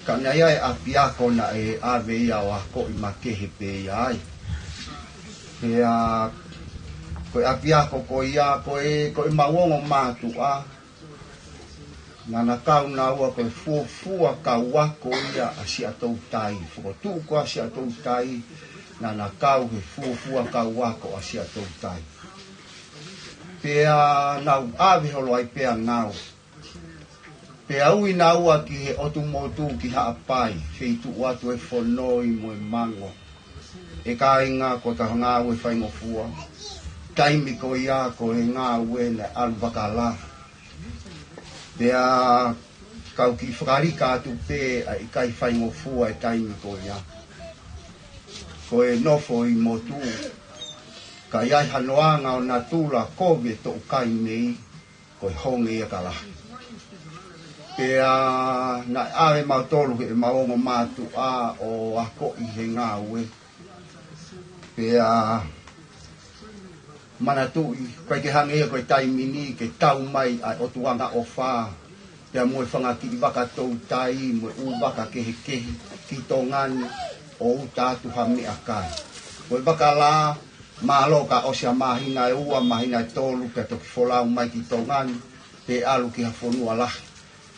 Ka naʻe ʻi ai e ʻapiako naʻe ʻave ia ʻo akoʻi makehe pē ia ai. Pea ko e ʻapiako ko ia, ko e, ko ʻemau ongo mātuʻa, naʻa na kau naua ko e fuofua kau ako ia ʻa Siaʻatoutai. Fokotuʻu ko ia ʻa Siaʻatoutai, naʻa na kau he fuofua kau ako ʻa Siaʻatoutai. Pea nau ʻave holo ai pē ʻa Nau. Pea ui naua ki he ʻotu motu ki Haʻapai, feituʻu atu e fonoi mo e mango. ʻE kāinga, ko e kau ngāue faingofua. Taimi ko ia ko e ngāue naʻe ʻalu vaka lā. Pea kau kiʻi fakalika atu pē ʻa e ʻikai faingofua e taimi ko ia. Ko e nofo ʻi motu, ka ʻi ai hano anga ʻo natula kovi e toʻukai mei, ko e honge ia ka lahi. Pea naʻe ʻave mautolu ʻe heʻemau ongo mātuʻa ʻo akoʻi he ngāue. Pea manatuʻi, ʻikai ke hangē ia ko e taimi ni ke tau mai ʻa e ʻotu angaʻofa, pea mo e fanga kiʻi vaka toutai, mo e ʻū vaka kehekehe ki Tonga ni ʻo uta atu ha meʻakai. Ko e vaka lā, mālō ka ʻosi ha māhina ʻe ua, māhina ʻe tolu, pea toki folau mai ki Tonga ni, pe ʻalu ki ha fonua lahi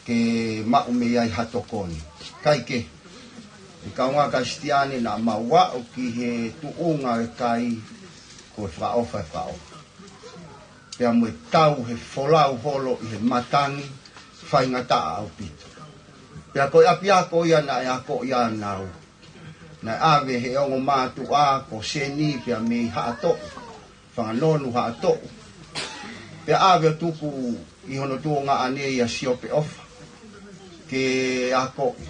ke maʻu mei ai ha tokoni. Kae kehe, ʻe kaungā Kalisitiane, naʻa mau aʻu ki he tuʻunga e kai ko e fakaʻofa, e fakaʻofa. Pea mo e tau he folau holo ʻi he matangi, faingataʻa ʻaupito. Pea ko e ʻapiako ia naʻe akoʻi ai ʻa Nau. Naʻe ʻave ʻe he ongo mātuʻa ko Seni pea mei Haʻatoʻu, Fanganonu Haʻatoʻu. Pea ʻave ʻo tuku ʻi hono tuongaʻane ʻia Siope ʻOfa ke akoʻi.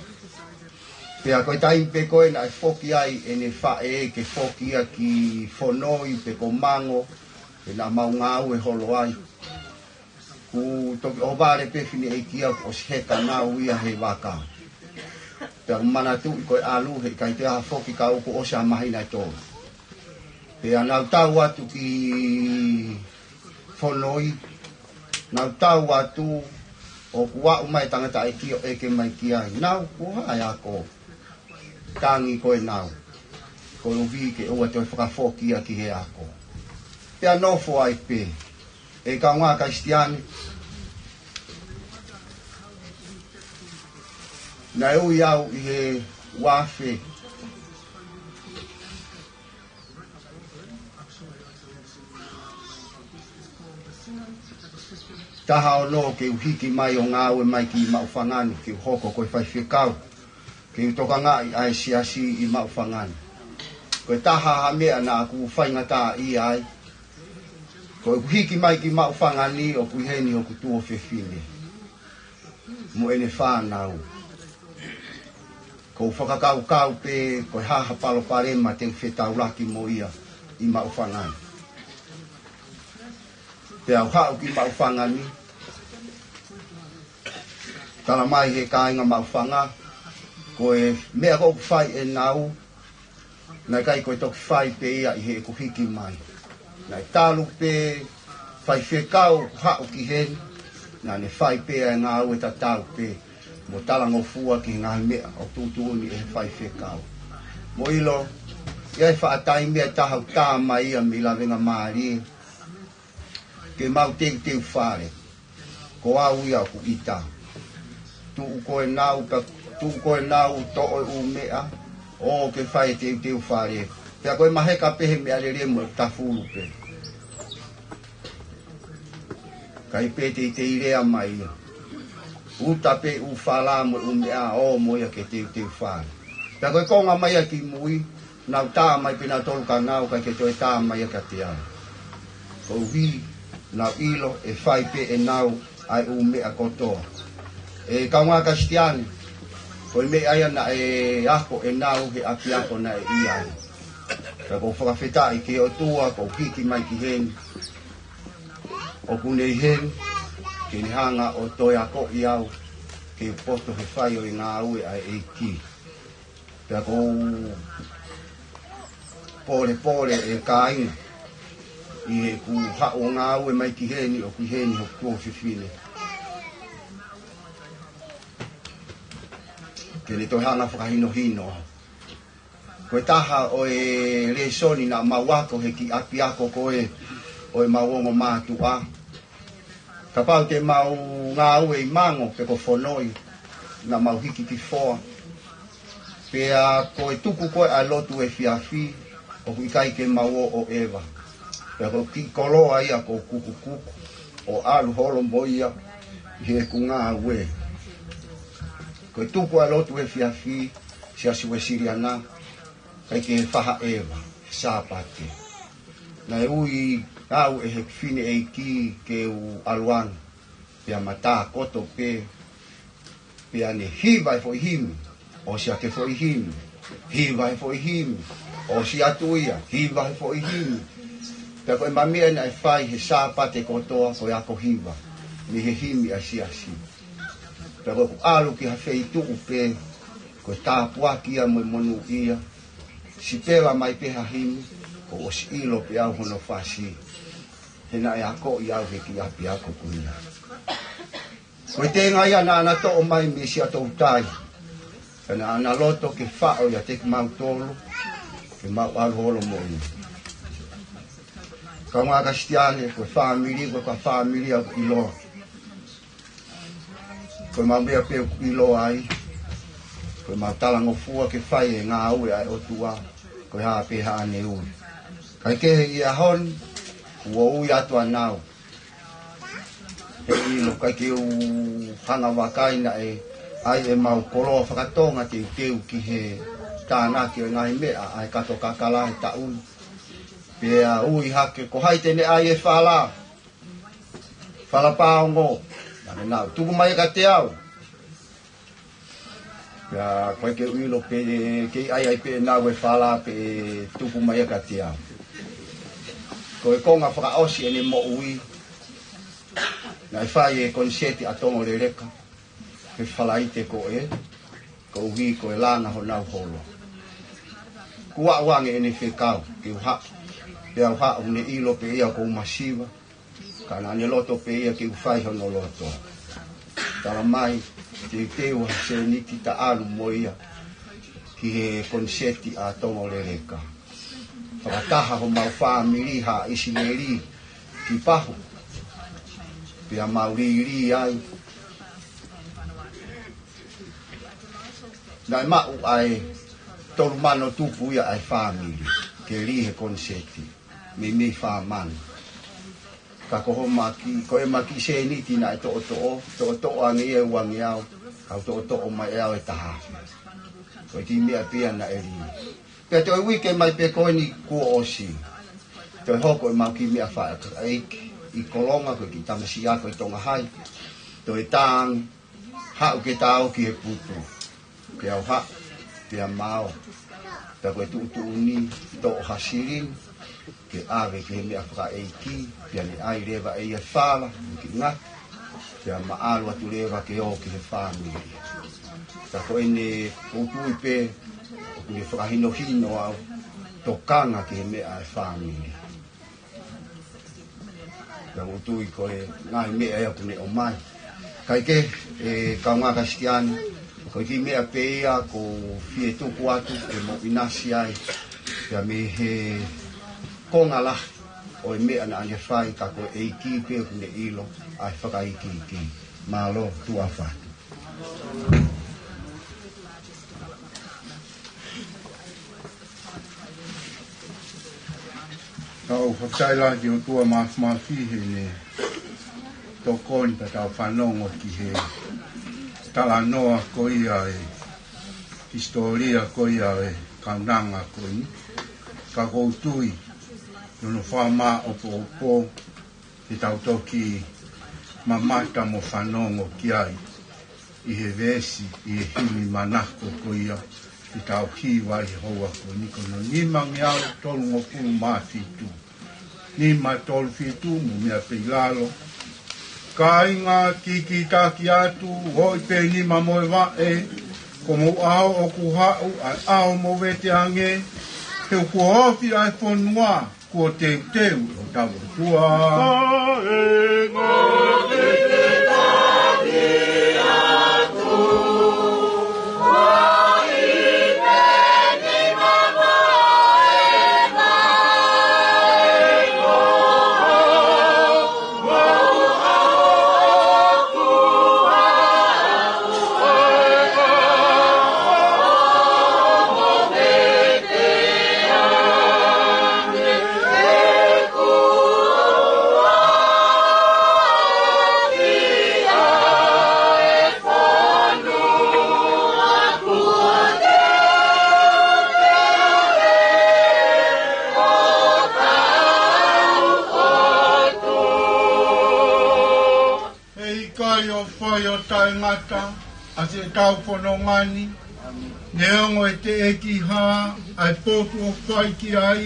Pea ko e taimi pē ko ē naʻe foki ai ʻene faʻē ke foki ia ki fonoi pe ko mango, pea naʻa mau ngāue holo ai. Kuo toki ʻohovale pē fineʻeiki ia kuo ʻosi heka Nau ia he vaka. Pea manatuʻi ko e ʻalu he ʻikai toe ʻi ai ha foki kae kuo ʻosi ha māhina ʻe tolu. Pea nau tau atu ki fonoi, nau tau atu ʻoku aʻu mai e tangataʻeiki ʻo ʻeke mai ki ai, Nau, ko hai ako? Tangi ko ē Nau, ko e ʻuhi ke ʻoua toe fakafoki ia ki he ako. Pea nofo ai pē. ʻE kaungā Kalisitiane, naʻe ui au ʻi he ua afe taha ono ke u hiki mai ʻo ngāue mai ki Maʻufanga ni, ke u hoko ko e faifekau, ke u tokangaʻi ʻa e siasi ʻi Maʻufanga ni. Ko e taha ha meʻa naʻa ku faingataʻaʻia ai, ko ʻeku hiki mai ki Maʻufanga ni ʻoku ʻi heni hoku tuofefine mo ʻene fānau. Ko u fakakaukau pē ko e hā ha palopalema te u fetaulaki mo ia ʻi Maʻufanga ni. Pea u haʻu ki Maʻufanga ni, tala mai ʻe he kāinga Maʻufanga, ko e meʻa ko ē ʻoku fai ʻe Nau, naʻe ʻikai ko e toki fai pē ia ʻi heʻeku hiki mai. Naʻe talu pē faifekau ʻoku haʻu ki heni, naʻa ne fai pē ʻa e ngāue tatau pē mo talangofua ki he ngaahi meʻa ʻoku tuʻutuʻuni ʻe he faifekau. Mou ʻilo, ʻi ai e faʻa taimi ʻe taha ʻoku tā mai ia mei Lavengamālie ke mau teuteu fale. Ko au ia ʻoku ʻita. Tuʻu ko ē Nau, pea tuʻu ko ē Nau toʻo e ʻū meʻa, ō ke fai e teuteu fale. Pea ko e maheka pē he meʻalele mo e tafulu pē. ʻIkai pē teitei lea mai ia. Uta pē ʻū fala mo e ʻū meʻa, ō mo ia ke teuteu fale. Pea ko e konga mai ia ki mui, nau tā mai pē nautolu kia Nau, ʻikai ke toe tā mai ia kiate au. Koeʻuhi, nau ʻilo ʻe fai pē ʻe Nau ʻa e ʻū meʻa kotoa. ʻE kaungā Kalisitiane, ko e meʻa ia naʻe ako ʻe Nau he ʻapiako naʻe ʻi ai. Pea ʻoku ou fakafetaʻi ki he ʻOtua, ʻoku ou hiki mai ki heni. ʻOku ne ʻi heni, ke ne hanga ʻo toe akoʻi au, ke u poto he fai ʻo e ngāue ʻa e ʻEiki. Pea ʻoku ou pōlepole ʻe kāinga, ʻi heʻeku haʻu ʻo ngāue mai ki heni, ʻoku ʻi heni hoku tuofefine. Ke ne toe hanga fakahinohino au. Ko e taha ʻo e lēsoni naʻa mau ako he kiʻi ʻapiako ko ē ʻo ʻemau ongo mātuʻa. Kapau te mau ngāue ʻi Mango pe ko Fonoi, naʻa mau hiki ki Foa. Pea ko e tuku ko ē ʻa e lotu efiafi, ʻoku ʻikai ke mau ō ʻo ʻeva. Pea ko e kiʻi koloa ia ko Kukukuku, ʻo ʻalu holo mo ia ʻi heʻeku ngāue. Ko e tuku ʻa e lotu efiafi, Siasi Uēsiliana, ʻikai ke faʻa ʻeva he Sāpate. Naʻe ui au ʻe he fineʻeiki ke u ʻalu ange, pea ma tākoto pē, pea ne hiva e foʻi himi, ʻosi ake foʻi himi, hiva e foʻi himi, ʻosi atu ia, hiva e foʻi himi. Pea ko ʻema meʻa naʻe fai he Sāpate kotoa ko e ako hiva mei he himi ʻa e siasi. Pea ko ʻeku ʻalu ki ha feituʻu pē, ko e tāpuaki ia mo e monūʻia. Sipela mai pē ha himi, kuo u ʻosi ʻilo pē au hono fasi. He naʻe akoʻi au he kiʻi ʻapiako ko ia. Ko e tenga ia naʻa na toʻo mai mei Siaʻatoutai. Pea naʻa na loto ke faʻo ʻiate kimautolu, ke mau ʻalu holo mo ia. Kaungā Kalisitiane, ko e fāmili, ko e fāmili ʻoku ʻiloa. Ko ʻemau meʻa pē ʻoku ʻiloa ai, ko ʻemau talangofua ke fai e ngāue ʻa e ʻOtua, ko e hā pē haʻane ui. Kae kehe ʻi he ʻaho ni, kuo ui atu ʻa nau. He ʻilo ʻikai ke u hanga vakai naʻe ʻi ai ʻemau koloa faka-Tonga teuteu ki he tānaki ʻo e ngaahi meʻa ʻa e kato kakala he taʻu ni. Pea ui hake, ko hai te ne ʻai e fala? Fala Paongo. Naʻa ne nau, tuku mai ia kiate au. Pea ʻikai ke u ʻilo pe kei ʻai ai pē ʻenau e fala pe tuku mai ia kiate au. Ko e konga fakaʻosi ʻene moʻui, naʻe fai e koniseti ʻa Tongo Leleka he Falaite ko ē, koeʻuhi ko e langa honau holo. Kuo aʻu ange ʻene fekau ke u haʻu, pea u haʻu, ne ʻilo pē ia ʻoku ou masiva, ka naʻa ne loto pē ia ke u fai hono loto. Tala mai, teuteu ha sēniti ta ʻalu mo ia ki he koniseti ʻa Tongo Leleka. Fakataha homau fāmili ha ʻIsileli ki Pahu. Pea mau lī ai. Naʻe maʻu ʻa e tolu mano tupu ia ʻa e fāmili ke lī he koniseti, meimei fā mano. Ka ko homa kiʻi, ko ʻema kiʻi sēniti naʻe toʻotoʻo, toʻotoʻo ange ia ʻe uangeau, kau toʻotoʻo mai ʻe au ʻe taha afe. Ko e kiʻi meʻa pē ia naʻe lī. Pea toe uike mai pē ko eni kuo ʻosi. Toe hoko ʻemau kiʻi meʻa fakaʻeiki ʻi Kolonga, ko e kiʻi tamasiʻi ako ʻi Tonga Hai. Toe tā ange, haʻu ke tā ō ki he putu. Pea u haʻu, pea mau. Pea ko e tuʻutuʻuni, toʻo ha silini ke ʻave ki he meʻa fakaʻeiki, pea ne ʻai leva ʻe ia e fala, mo e kiʻi ngata, pea ma ʻalu atu leva ke ō ki he fāmili. Ka ko ʻene, ʻoku ou tui pē ʻoku ne fakahinohino au, tokanga ki he meʻa ʻa e fāmili. Pea ʻoku ou tui ko e ngaahi meʻa ia ʻoku ne ʻomai. Kae kehe, ʻe kaungā Kalisitiane, ko e kiʻi meʻa pē ia ʻoku ou fie tuku atu ke mou ʻinasi ai. Pea mei he konga lahi ʻo e meʻa naʻa ne fai, ka ko e ʻEiki pē ʻoku ne ʻilo ʻa e fakaikiiki. Mālō, tuʻa ʻofa atu. Tau fakatailangi ʻOtua Māfimafi heʻene tokoni pea tau fanongo ki he talanoa ko ia e hisitōlia ko ia e kaunanga ko eni. Ka ʻoku ou tui ʻi hono fakamāʻopoʻopo ke tau toki mamata mo fanongo ki ai ʻi he veesi, ʻi he himi manako ko ia, Ke tau hiva ʻi he houa ko eni ko hono nima ngeau tolungofulu mā fitu. Nima tolu fitu mo e meʻa pē ʻi lalo. Kāinga, kikitaki atu, ʻoi pē nima mo e vaʻe, ko homou ʻaho ʻoku haʻu, ʻa e ʻaho ʻoku mou vete ange, he kuo ofi ʻa e fonua, kuo teuteu ʻe hotau ʻOtua. He ʻikai ʻo fai ʻo taʻengata ʻa siʻetau fononga ni, neongo e teʻeki hā ʻa e potu ʻoku fai ki ai,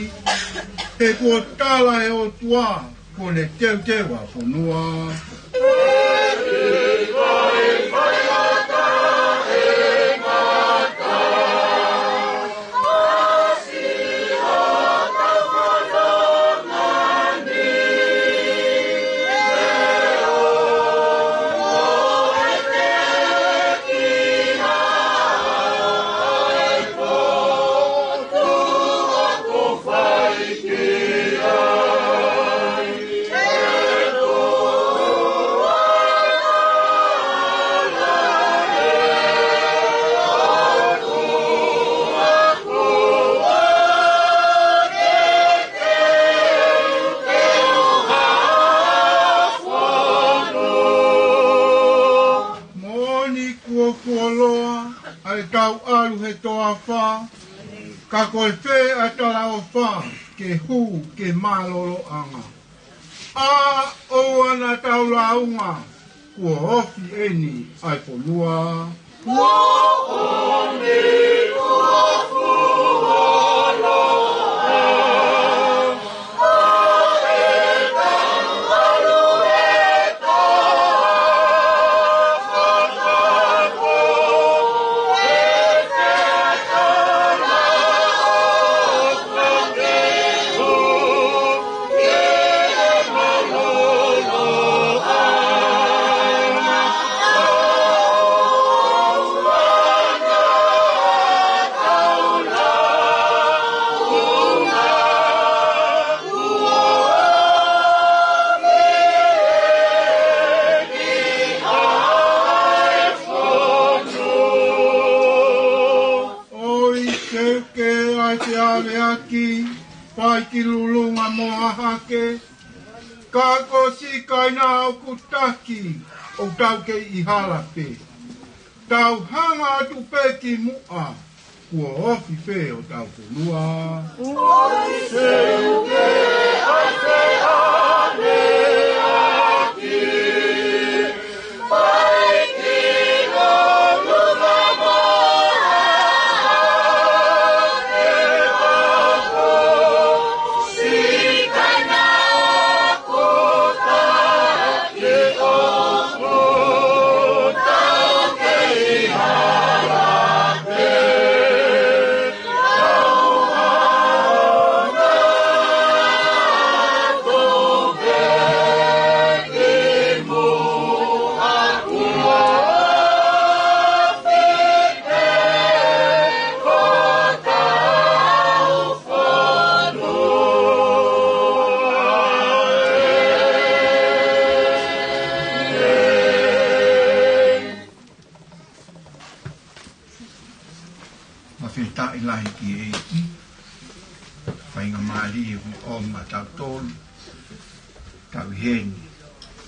he kuo tala ʻe he ʻOtua, kuo ne teuteu ʻa e fonua. Moʻoni kuo fuoloa ʻa ʻetau ʻalu he toafa, ka ko e fē ʻa e talaʻofa ke hū ke mālōlōʻanga? ʻA, ʻoua naʻa tau lāunga, kuo ofi eni ʻa e fonua. ʻOi, seuke ʻa e fealeaʻaki, fai ki lulunga mo hahake, ka ko siʻi kaina ʻoku taki, ʻoku tau kei ʻi hala pē. Tau hanga atu pē ki muʻa, kuo ofi pē hotau fonua. Fakafetaʻi lahi ki he ʻEiki, faingamālie ʻoku ʻomai kiate kitautolu, tau ʻi heni,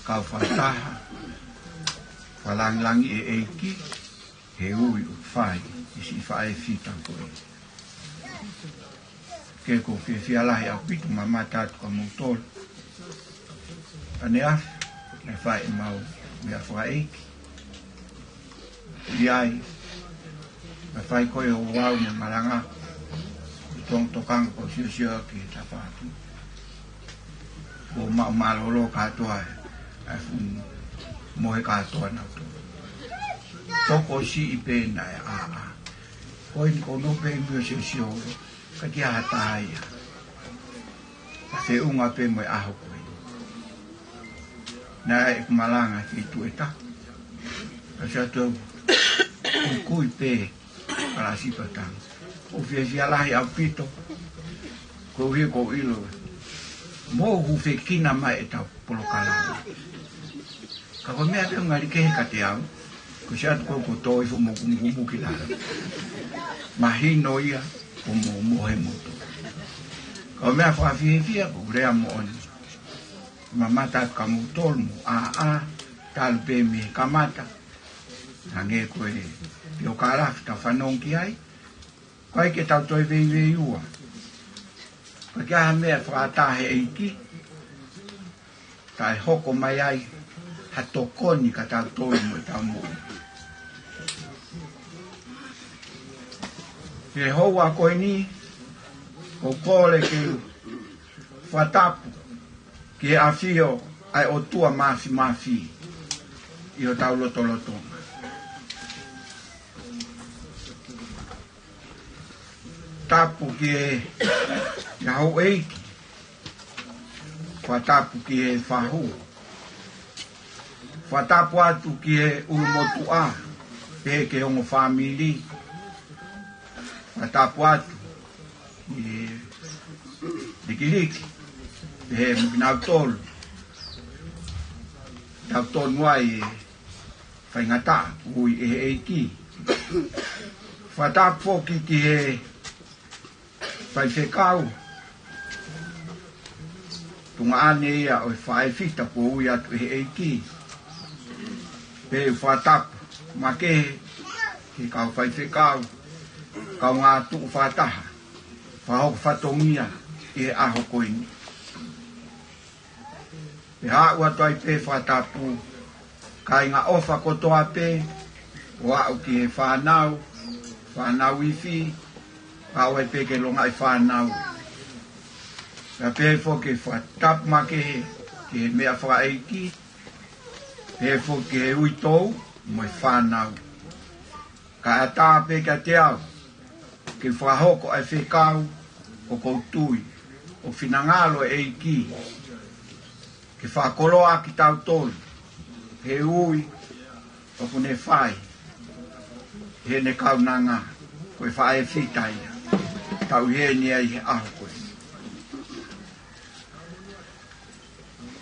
kau fakataha, fakalāngilangiʻi e ʻEiki, he ui ʻoku fai ʻi siʻi faʻē fita ko ē. Ke ko e fiefia lahi ʻaupito mamata atu kia moutolu. Ane afi, ne fai ʻemau meʻa fakaʻeiki. ʻI ai, Fai ko ē ʻo ʻave e malanga, ʻo tong tokanga ko e siosio ki he tafaʻaki. Ko e maʻu mālōlō kātoa ʻa e fuʻu mohe kātoa naʻa tau tokosiʻi pē naʻe ʻā. Ko eni ko no pē mio siosio, ka kia hata ia. Ka feʻunga pē mo e ʻaho ko ē. Naʻe ʻi ai ʻeku malanga ki tuʻeta. Ka sia tau kui pē kalasi patang. ʻOku fiefia lahi ʻaupito. Ko e ʻuhi ko e ʻilo. Mou hūfekina mai ʻetau polokalama. Ka ko e meʻa pē ʻoku ngali kehe kiate au, ko sia tau ko e koto i fo mo kumukumu ki lalo. Mahino ia, ko mo mo he moto. Ka ko e meʻa fakafiefia, ko e lea moʻoni. Mamata ka mo tolu mo, ʻa, ʻa, talu pē mei he kamata. Hangē ko e, pio kalafi ta fanongo ki ai. Ko ai ke tau toe veiveiua. Ko e ke aha meʻa fakataha he ʻEiki. Kae hoko mai ai ha tokoni ka tau tolu mo e tau moʻui. He houa ko eni, ʻoku ou kole ke fakatapu ki he ʻafio ʻa e ʻOtua Māfimafi ʻi hotau lotolotonga. Tapu ki he, ki he houʻeiki. Fakatapu ki he fahu. Fakatapu atu ki he ʻulumotuʻa, pehē ki he ongo fāmili. Fakatapu atu ki he likiliki, pehē mo kinautolu. Tau tonu ai e faingataʻa, ui ʻe he ʻEiki. Fakatapu foki ki he faifekau. Tuongaʻane ia ʻo e faʻē fita kuo ui atu ʻe he ʻEiki. Pea u fakatapu makehe ki he kau faifekau, kaungā tuʻu fakataha, fakahoko fatongia ʻi he ʻaho ko eni. Pea haʻu atu ai pē fakatapu, kāinga ʻofa kotoa pē, ʻo aʻu ki he fānau, fānau ifi, aʻu ai pē ki he longaʻi fānau. Pea pehē foki fakatapu makehe ki he meʻa fakaʻeiki, pehē foki ki he uitou mo e fānau. Kae ʻatā pē kiate au ke fakahoko ʻa e fekau ʻoku ou tui ʻoku finangalo e ʻEiki ke fakakoloa kitautolu he ui ʻoku ne fai heʻene kaunanga, ko e faʻē fita ia. Tau ʻi heni ai he ʻaho ko ē.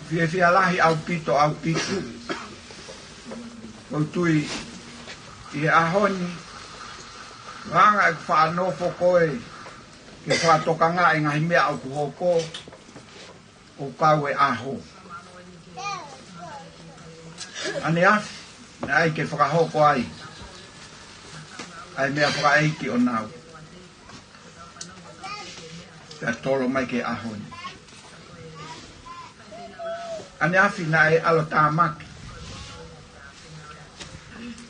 Fiefia lahi ʻaupito, ʻaupito. ʻOku ou tui ʻi he ʻaho ni, hanga ʻeku faʻa nofo ko ē ke fakatokangaʻi e ngaahi meʻa ʻoku hoko, ʻo kau e ʻaho. ʻAneafi, naʻe ʻai ke fakahoko ai ʻa e meʻa fakaʻeiki ʻo nau. Pea tolo mai ki he ʻaho ni. ʻAneafi naʻe ʻalotāmaki.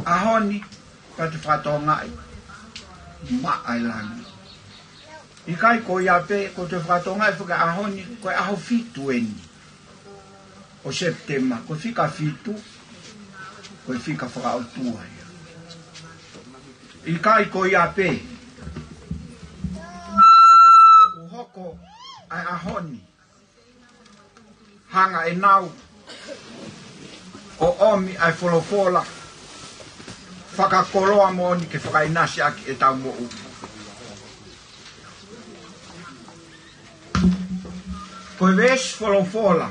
ʻAho ni, pea te fakatokangaʻi maʻa e langi. ʻIkai ko ia pē, ko e toe fakatokangaʻi foki ʻaho ni, ko e ʻaho fitu eni ʻo Sepitema, ko e fika fitu, ko e fika fakaʻotua ia. ʻIkai ko ia pē, ʻoku hoko ʻa e ʻaho ni, hanga ʻe nau ʻo ʻomi ʻa e folofola fakakoloa moʻoni ke fakaʻinasi ʻaki ʻetau moʻui. Ko e veesi folofola,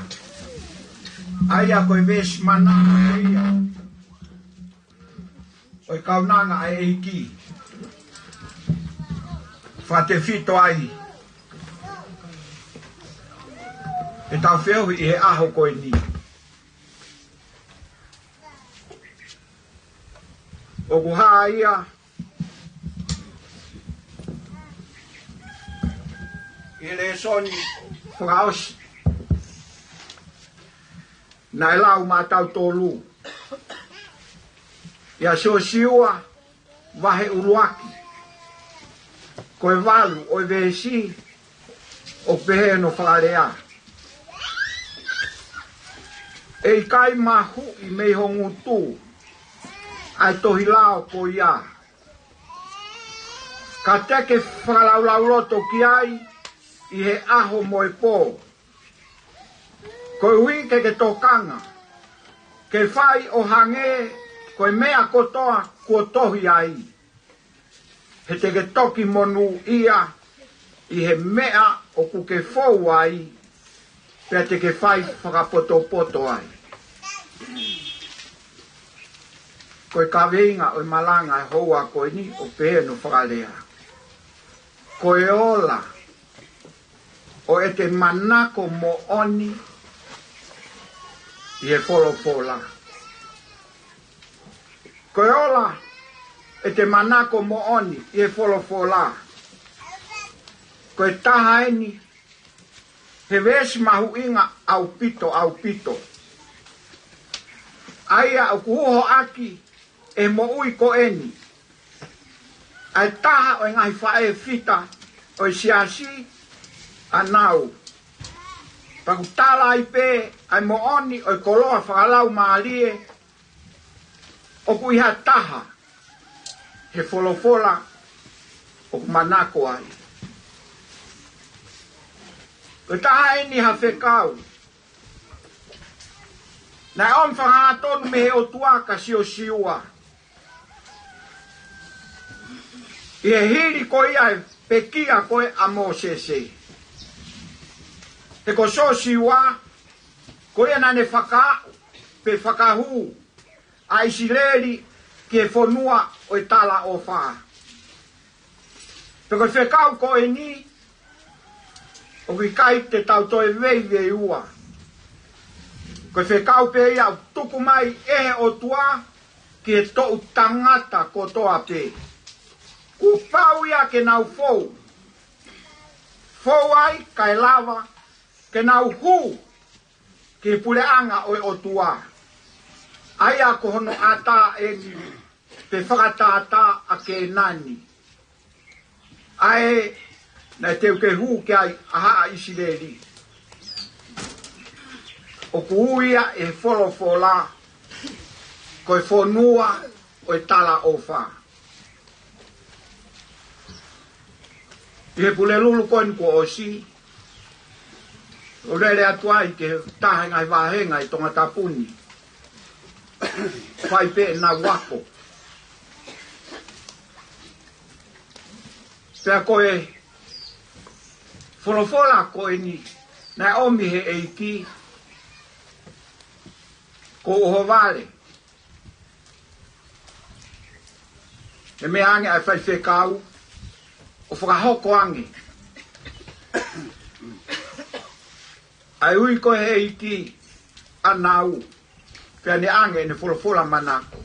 ʻa ia ko e veesi mana ia ʻo e kaunanga ʻa e ʻEiki. Fakatefito ai ʻetau feohi ʻi he ʻaho ko eni. ʻOku hā ia ʻi he lēsoni fakaʻosi naʻe lau maʻatautolu, ʻia Siosiua vahe ʻuluaki, Ko e valu ʻo e veesi ʻoku pehē hono fakalea: ʻE ʻikai mahuʻi mei ho ngutu ʻa e tohi lao ko ia, ka te ke fakalaulauloto ki ai ʻi he ʻaho mo e pō, koeʻuhi ke ke tokanga ke fai ʻo hangē ko e meʻa kotoa kuo tohi ai. He te ke toki monūʻia ʻi he meʻa ʻoku ke fou ai, pea te ke fai fakapotopoto ai. Ko e kaveinga ʻo e malanga ʻo e houa ko eni ʻoku pehē hono fakalea: Ko e ola ʻo ʻete manako moʻoni ʻi he folofola. Ko e ola ʻete manako moʻoni ʻi he folofola. Ko e taha eni he veesi mahuʻinga ʻaupito, ʻaupito, ʻa ia ʻoku uhoʻaki ʻe he moʻui ko eni ʻa e taha ʻo e ngaahi faʻē fita ʻo e siasi ʻa Nau. Pea ʻoku tala ai pē ʻa e moʻoni ʻo e koloa fakalaumālie ʻoku ʻi ha taha he folofola ʻoku manako ai. Ko e taha eni ha fekau naʻe ʻomi fakahangatonu mei he ʻOtua kia Siosiua ʻi he hili ko ia e pekia ko ē ʻa Mōsese. He ko Siosiua, ko ia naʻa ne fakaaʻu pe fakahū ʻa ʻIsileli ki he fonua ʻo e talaʻofa. Pea ko e fekau ko eni ʻoku ʻikai te tau toe veiveiua. Ko e fekau pē ia ʻoku tuku mai ʻe he ʻOtua ki he toʻu tangata kotoa pē. Kuo pau ia ke nau fou. Fou ai kae lava ke nau hū ki he puleʻanga ʻo e ʻOtua, ʻa ia ko hono ʻatā eni pe fakatātā ʻa Kēnani, ʻa ē naʻe teu ke hū ki ai ʻa haʻa ʻIsileli. ʻOku ui ia ʻe he folofola ko e fonua ʻo e talaʻofa. ʻI he Pulelulu ko eni kuo ʻosi, ʻoku lele atu ai ki he taha e ngaahi vāhenga ʻi Tongatapu ni, fai pē ʻenau ako. Pea ko e folofola ko eni naʻe ʻomi ʻe he ʻEiki, ko ʻUhovale, ʻe meʻa ange ʻa e faifekau ʻo fakahoko ange ʻa e ui ko ē ʻe he ʻEiki ʻa Nau, pea ne ʻange ʻene folofola manako.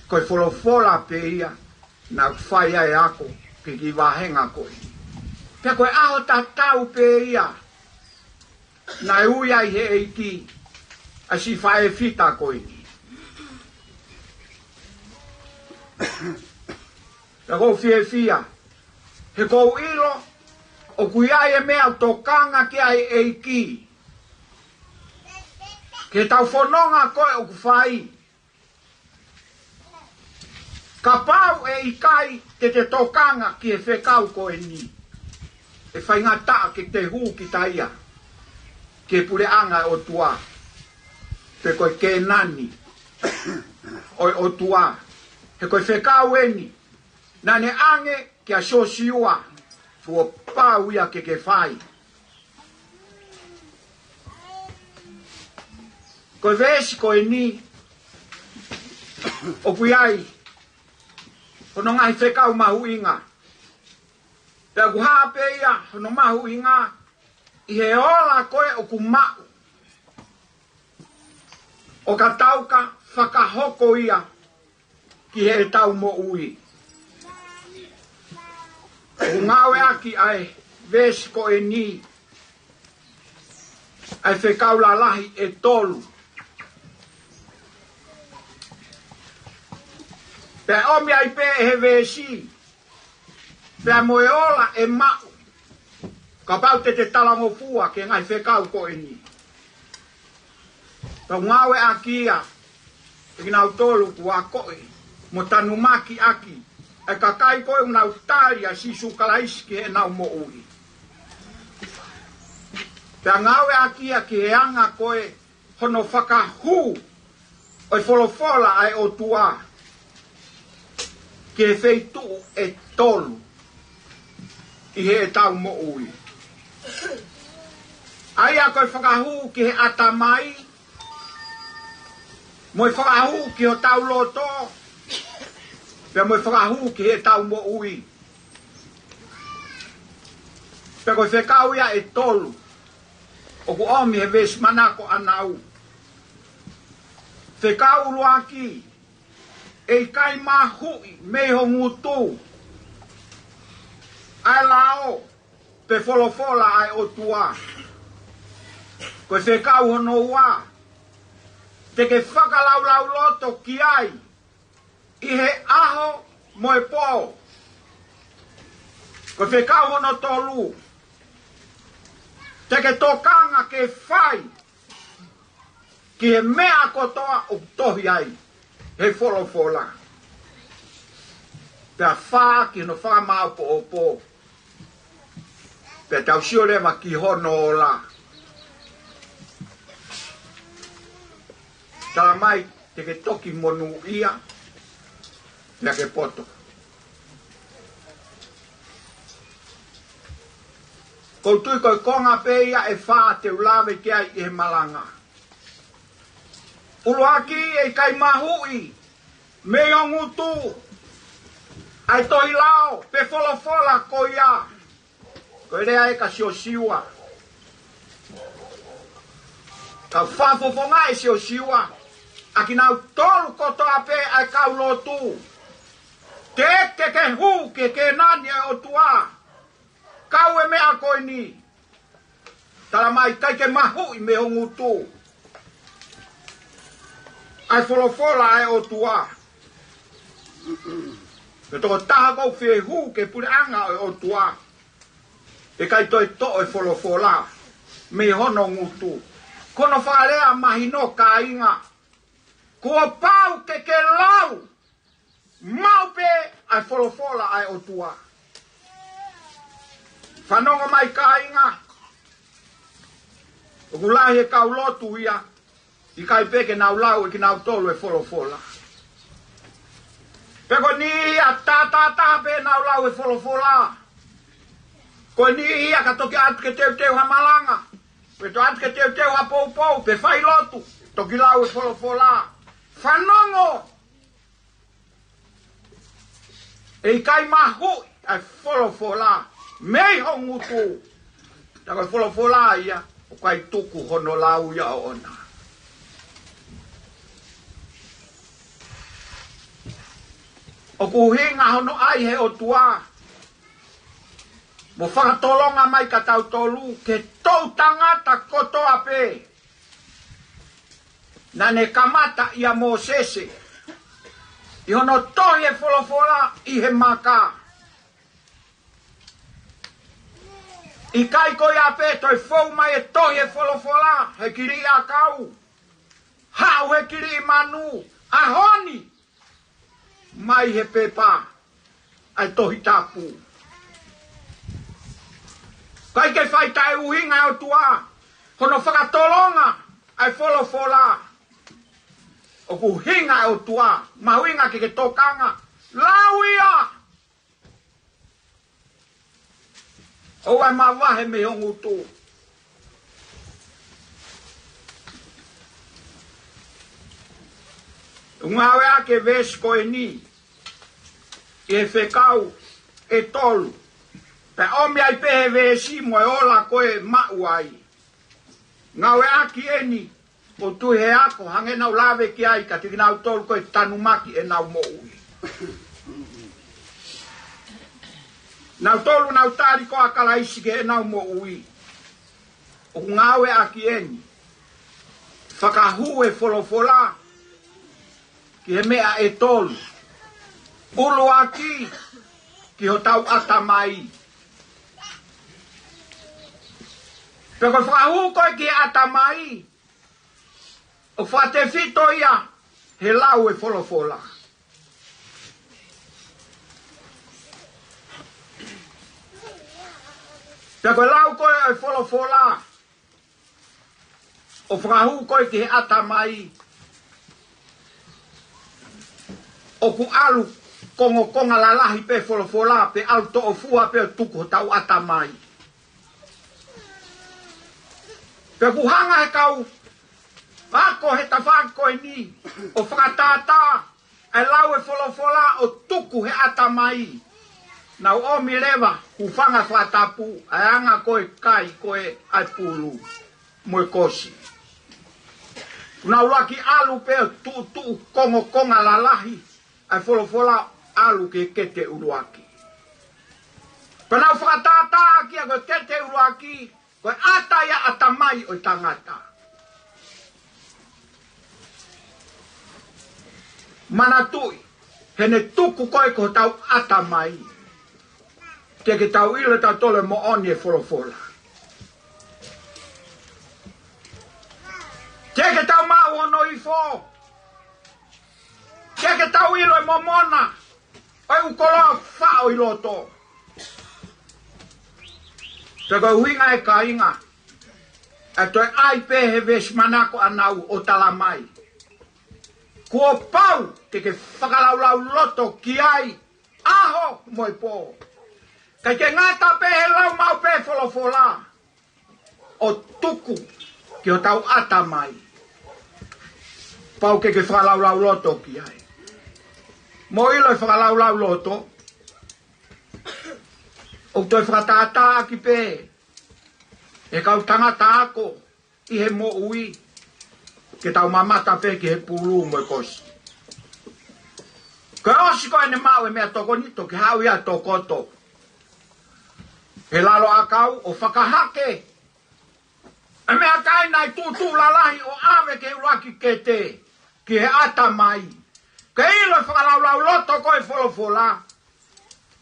Ko e folofola pē ia naʻa ku fai ai e ako ki he kiʻi vāhenga ko ē. Pea ko e ʻaho tatau pē ia naʻe ui ai ʻe he ʻEiki ʻa e siʻi faʻē fita ko eni. Pea ʻoku ou fiefia he ʻoku ou ʻilo ʻoku ʻi ai e meʻa ʻoku tokanga ki ai e ʻEiki ki heʻetau fononga ko ē ʻoku fai. Kapau ʻe ʻikai te te tokanga ki he fekau ko eni, ʻe faingataʻa ke te hū kita ia ki he puleʻanga ʻo e ʻOtua, pe ko e Kēnani ʻo e ʻOtua. He ko e fekau eni naʻa ne ʻange kia Siosiua, kuo pau ia ke ke fai. Ko e veesi ko eni ʻoku ʻi ai hono ngaahi fekau mahuʻinga. Pea ʻoku hā pē ia hono mahuʻinga ʻi he ola ko ē ʻoku maʻu ʻo ka tau ka fakahoko ia ki heʻetau moʻui. ʻOku ngāueʻaki ʻa e veesi ko eni ʻa e fekau lalahi ʻe tolu. Pea ʻomi ai pē ʻe he veesi Pea mo e ola ʻe maʻu, kapau te te talangofua ki he ngaahi fekau ko eni. Tau ngāueʻaki ia ʻe kinautolu kuo akoʻi mo tanumaki ʻaki ʻa e kakai ko ē ʻoku nau tali ʻa Sīsū Kalaisi ki heʻenau moʻui. Pea ngāueʻaki ia ki he anga ko ē hono fakahū ʻo e folofola ʻa e ʻOtua ki he feituʻu ʻe tolu ʻi heʻetau moʻui. ʻA ia ko e fakahū ki he ʻatamai, mo e fakahū ki hotau loto, pea mo e fakahū ki heʻetau moʻui. Pea ko e fekau ia ʻe tolu ʻoku ʻomi he veesi manako ʻanau. Fekau ʻuluaki, ʻe ʻikai mahuʻi mei ho ngutu ʻa e lao pe folofola ʻa e ʻOtua. Ko e fekau hono ua, te ke fakalaulauloto ki ai ʻi he ʻaho mo e pō. Ko e fekau hono tolu, te ke tokanga ke fai ki he meʻa kotoa ʻoku tohi ai he folofola. Pea fā, ki hono fakamāʻopoʻopo, pea tau sio leva ki hono ola. Tala mai te ke toki monūʻia, pea ke poto. ʻOku ou tui ko e konga pē ia ʻe fā te u lave ki ai ʻi he malanga. ʻUluaki, ʻe ʻikai mahuʻi mei ho ngutu ʻa e tohi lao pe folofola ko ia. Ko e lea ē kia Siosiua. Ka fakafofonga ʻe Siosiua ʻa kinautolu kotoa pē ʻa e kau lotu. Te ke ke hū ki he Kēnani ʻa e ʻOtua. Kau e meʻa ko eni. Tala mai ʻikai ke mahuʻi mei ho ngutu ʻa e folofola ʻa e ʻOtua. Ko e tokotaha ʻoku fie hū ki he puleʻanga ʻo e ʻOtua, ʻe ʻikai toe toʻo e folofola mei hono ngutu. Ko hono fakalea mahino, kāinga, kuo pau ke ke lau maʻu pē ʻa e folofola ʻa e ʻOtua. Fanongo mai, kāinga. ʻOku lahi e kau lotu ia ʻikai pē ke nau lau ʻe kinautolu e folofola. Pe ko e niʻihi ia tātātaha pē nau lau e folofola. Ko e niʻihi ia ka toki ʻatu ke teuteu ha malanga, pe toki ʻatu ke teuteu ha poupou, pe fai lotu, toki lau e folofola. Fanongo. ʻE ʻikai mahuʻi ʻa e folofola mei ho ngutu. Tā ko e folofola ia ʻoku ʻikai tuku hono lau ia ʻoʻona. ʻOku ʻuhinga hono ʻai he ʻOtua mo fakatolonga mai kia tautolu, ki he toʻutangata kotoa pē naʻa ne kamata ʻia Mōsese ʻi hono tohi e folofola ʻi he maka. ʻIkai ko ia pē, toe fou mai e tohi e folofola he kiliʻi ʻakau, haʻu he kiliʻi manu, ʻaho ni mai he pepa ʻa e Tohi Tapu. ʻIkai ke fai taʻeʻuhinga e ʻOtua hono fakatolonga ʻa e folofola. ʻOku ʻuhinga e ʻOtua, mahuʻinga ke ke tokanga, lau ia. ʻOua ʻe mavahe mei ho ngutu. ʻOku ngāueʻaki e veesi ko eni ʻi he fekau ʻe tolu, pea ʻomi ai pē he veesi mo e ola ko ē ʻe maʻu ai. Ngāueʻaki eni, ʻoku ou tui he ako hangē naʻa ku lave ki ai kiate kinautolu ko e tanumaki ʻenau moʻui. Nautolu naʻa nau tali ko ē ʻa Kalaisi ki heʻenau moʻui, ʻoku ngāueʻaki eni, fakahū e folofola ki he meʻa ʻe tolu. ʻUluaki, ki hotau ʻatamai. Pea ko e fakahū ko ē ki he ʻatamai, ʻoku fakatefito ia he lau e folofola. Pea ko e lau ko ē e folofola, ʻo fakahū ko ē ki he ʻatamai, ʻoku ʻalu kongokonga lalahi pē folofola, pea ʻalu toʻofua pē ʻo tuku hotau ʻatamai. Pea ʻoku hanga he kau ako he tafaʻaki ko eni ʻo fakatātā ʻa e lau e folofola ʻo tuku he ʻatamai. Nau ʻomi leva hūfanga fakatapu, ʻa e anga ko ē kai ko ē ʻa e pulu mo e kosi. Nau laki ʻalu pē ʻo tuʻutuʻu kongokonga lalahi ʻa e folofola ʻalu ki he kete ʻuluaki. Pea nau fakatātā ʻaki ia ko e kete ʻuluaki, ko e ʻata ia ʻatamai ʻo e tangata. Manatuʻi, heʻene tuku ko ē ki hotau ʻatamai, teʻeki ke tau ʻilo ʻe tautolu e moʻoni e folofola. Teʻeki ke tau maʻu hono ifo. Teʻeki ke tau ʻilo e momona ʻo e ʻū koloa faʻo ʻi loto. Pea ko e ʻuhinga ē kāinga, ʻe toe ʻai pē he veesi manako ʻanau ʻo talamai, kuo pau ke ke fakalaulauloto ki ai ʻaho mo e pō. ʻIkai ke ngata pē he lau maʻu pē folofola ʻo tuku ki hotau ʻatamai, pau ke ke fakalaulauloto ki ai. Mou ʻilo e fakalaulauloto, ʻoku toe fakatātā ʻaki pē he kau tangata ako ʻi he moʻui, ke tau mamata pē ki he pulu mo e kosi. Ko e ʻosi ko ē ʻene maʻu e meʻatokoni, toki haʻu ia ʻo tokoto he lalo ʻakau ʻo fakahake ʻa e meʻakai naʻe tuʻutuʻu lalahi ʻo ʻave ki he ʻuluaki kete, ki he ʻatamai. Ke ʻilo e fakalaulauloto ko ē e folofola.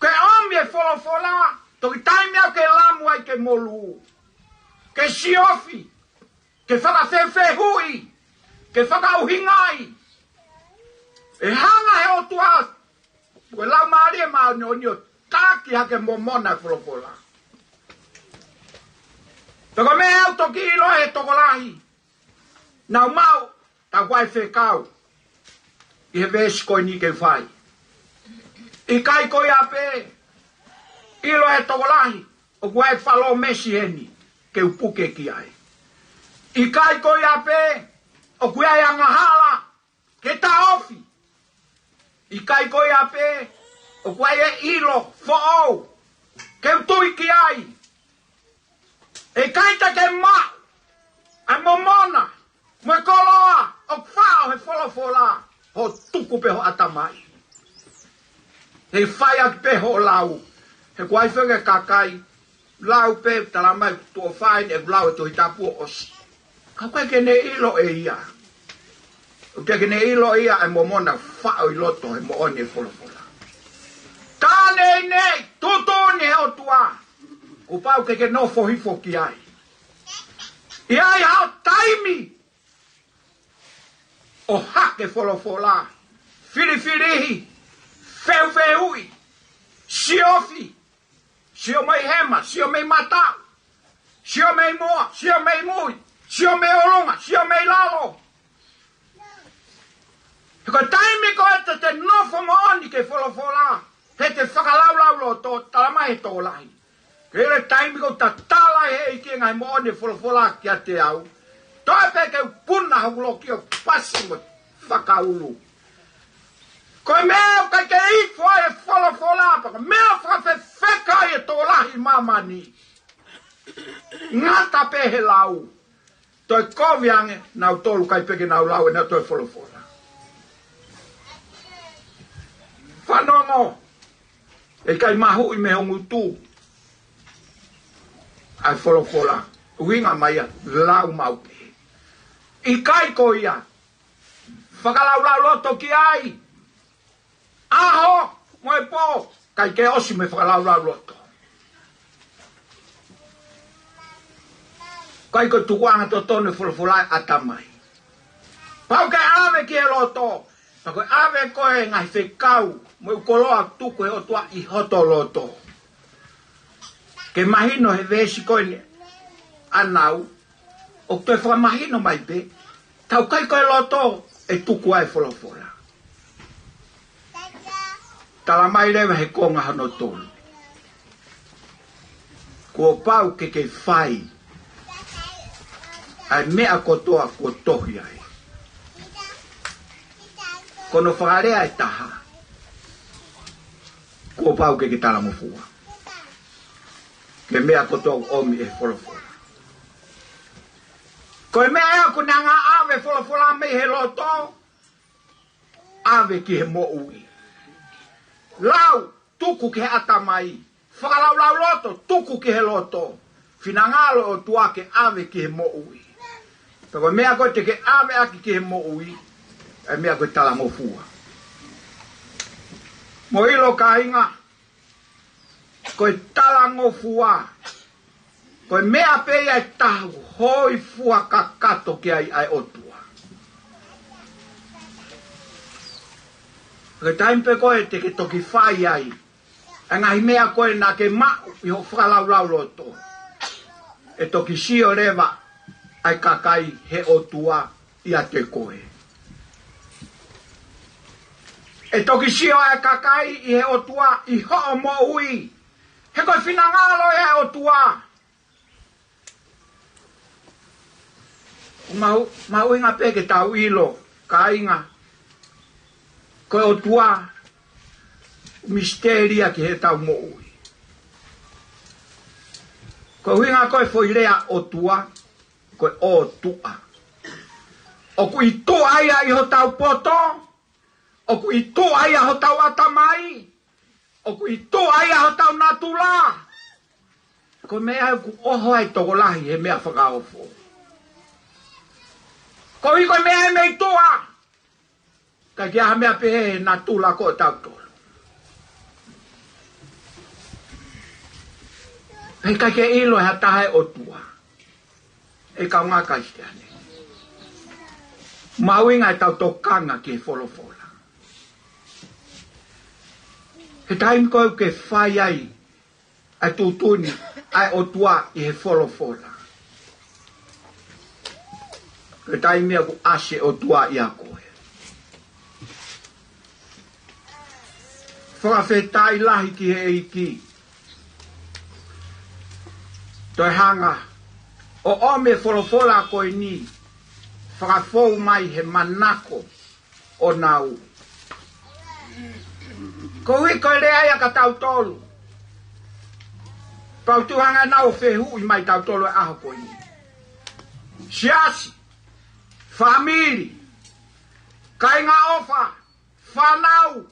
Ke ʻomi e folofola, toki taimi ʻoku ke lamu ai ke molū, ke siofi, ke fakafefehuʻi, ke fakaʻuhingaʻi. ʻE hanga he ʻOtua, ko e Laumālie Māʻoniʻoni ʻo taki hake momona e folofola. Pea ko e meʻa ʻoku toki ʻilo he tokolahi, nau maʻu, tā ko ē e fekau ʻi he veesi ko eni ke fai. ʻIkai ko ia pē, ʻilo he tokolahi, ʻoku ʻi ai e palōmesi heni ke u puke ki ai. ʻIkai ko ia pē, ʻoku ʻi ai e angahala ke taʻofi. ʻIkai ko ia pē, ʻoku ʻi ai e ʻilo foʻou ke u tui ki ai. ʻE ʻikai te ke maʻu ʻa e momona mo e koloa ʻoku faʻo he folofola, hoʻo tuku pē ho ʻatamai. He fai ʻaki pē hoʻo lau. He ko e ʻai fēfē e kakai, lau pē, talamai tuʻo fā eni ʻeku lau e Tohi Tapu ʻo ʻosi. Ka ʻoku ʻikai ke ne ʻilo ʻe ia. ʻOku ʻikai ke ne ʻilo ʻe ia ʻa e momona faʻo ʻi loto he moʻoni e folofola. Tā neʻineʻi, tuʻutuʻuni he ʻOtua, kuo pau ke ke nofo hifo ki ai. ʻI ai haʻo taimi ʻo hake folofola, filifilihi, feufeuhi, siofi, sio mei hema, sio mei mata, sio mei muʻa, sio mei mui, sio mei ʻolunga, sio mei lalo. He ko e taimi ko ē te te nofo moʻoni ki he folofola, he te fakalaulauloto, talamai he tokolahi, ke ʻi ai e taimi ʻoku tatala ai ʻe he ʻEiki e ngaahi moʻoni e folofola kiate au. Toe pē ke u puna hoku loki ʻo pasi mo fakaulu. Ko e meʻa ʻoku ʻikai ke ifo ai e folofola, pea ko e meʻa ʻoku fakafefeka ai e tokolahi ʻi māmani. Ngata pē he lau, toe kovi ange nautolu ʻikai pē ke nau lau ʻe nautolu e folofola. Fanongo, ʻe ʻikai mahuʻi mei ho ngutu ʻa e folofola. ʻUhinga mai ia, lau maʻu pē. ʻIkai ko ia, fakalaulauloto ki ai ʻaho mo e pō. ʻikai ke ʻosi mo e fakalaulauloto. ʻIkai ko e tukuʻanga totonu e folofola ʻa e ʻatamai. Pau ke ʻave ki he loto, pea ko e ʻave ko ē ngaahi fekau mo e ʻū koloa tuku ʻe he ʻOtua ʻi hoto loto. Ke mahino he veesi ko eni ʻa Nau, ʻoku toe fakamahino mai pē, tau kai ko e loto ʻe tuku ai e folofola. Tala mai leva he konga hono tolu, kuo pau ke ke fai ʻa e meʻa kotoa kuo tohi ai. Ko hono fakalea ʻe taha, kuo pau ke ke talangofua ki he meʻa kotoa ʻoku ʻomi ʻe he folofola. Ko e meʻa ia ʻoku ne hanga ʻave folofola mei he loto, ʻave ki he moʻui. Lau, tuku ki he ʻatamai. Fakalaulauloto, tuku ki he loto. Finangalo ʻOtua ke ʻave ki he moʻui. Pea ko e meʻa ko ē te ke ʻave ʻaki ki he moʻui, ʻa e meʻa ko e talangofua. Mou ʻilo kāinga, ko e talangofua, ko e meʻa pē ia ʻe taha ʻoku hōifua kakato ki ai ʻa e ʻOtua. Ko e taimi pē ko ē te ke toki fai ai ʻa e ngaahi meʻa ko ē naʻa ke maʻu ʻi hoʻo fakalaulauloto, ʻe toki sio leva ʻa e kakai he ʻOtua ʻiate koe. ʻE toki sio ʻa e kakai ʻi he ʻOtua ʻi hoʻo moʻui. He ko e finangalo ia ʻo e ʻOtua. Mau, mahuʻinga pē ke tau ʻilo, kāinga, ko e ʻOtua, misiteli ia ki heʻetau moʻui. Ko e ʻuhinga ko e foʻi lea ʻOtua, ko e ʻOtua. ʻOku ʻi tuʻa ia ʻi hotau poto, ʻoku ʻi tuʻa ia hotau ʻatamai, ʻoku ʻi tuʻa ia hotau natula. Ko e meʻa ʻoku ʻoho ai e tokolahi he meʻa fakaofo. Koeʻuhi ko e meʻa ʻe mei tuʻa. ʻIkai ke ʻi ai ha meʻa pehē he natula ko ē ʻo tautolu. He ʻikai ke ʻilo ʻe ha taha e ʻOtua. ʻE kaungā Kalisitiane, mahuʻinga ʻetau tokanga ki he folofola. He taimi ko ē ʻoku ke fai ai ʻa e tuʻutuʻuni ʻa e ʻOtua ʻi he folofola, ko e taimi ia ʻoku ʻasi e ʻOtua ʻia koe. Fakafetaʻi lahi ki he ʻEiki. Toe hanga ʻo ʻomi e folofola ko eni, fakafou mai he manako ʻo Nau. Koeʻuhi ko e lea ia kia tautolu. Pea ʻoku tuʻu hanga ʻe Nau ʻo fehuʻi mai tautolu he ʻaho ko eni. Siasi, fāmili, kāinga ʻofa, fānau,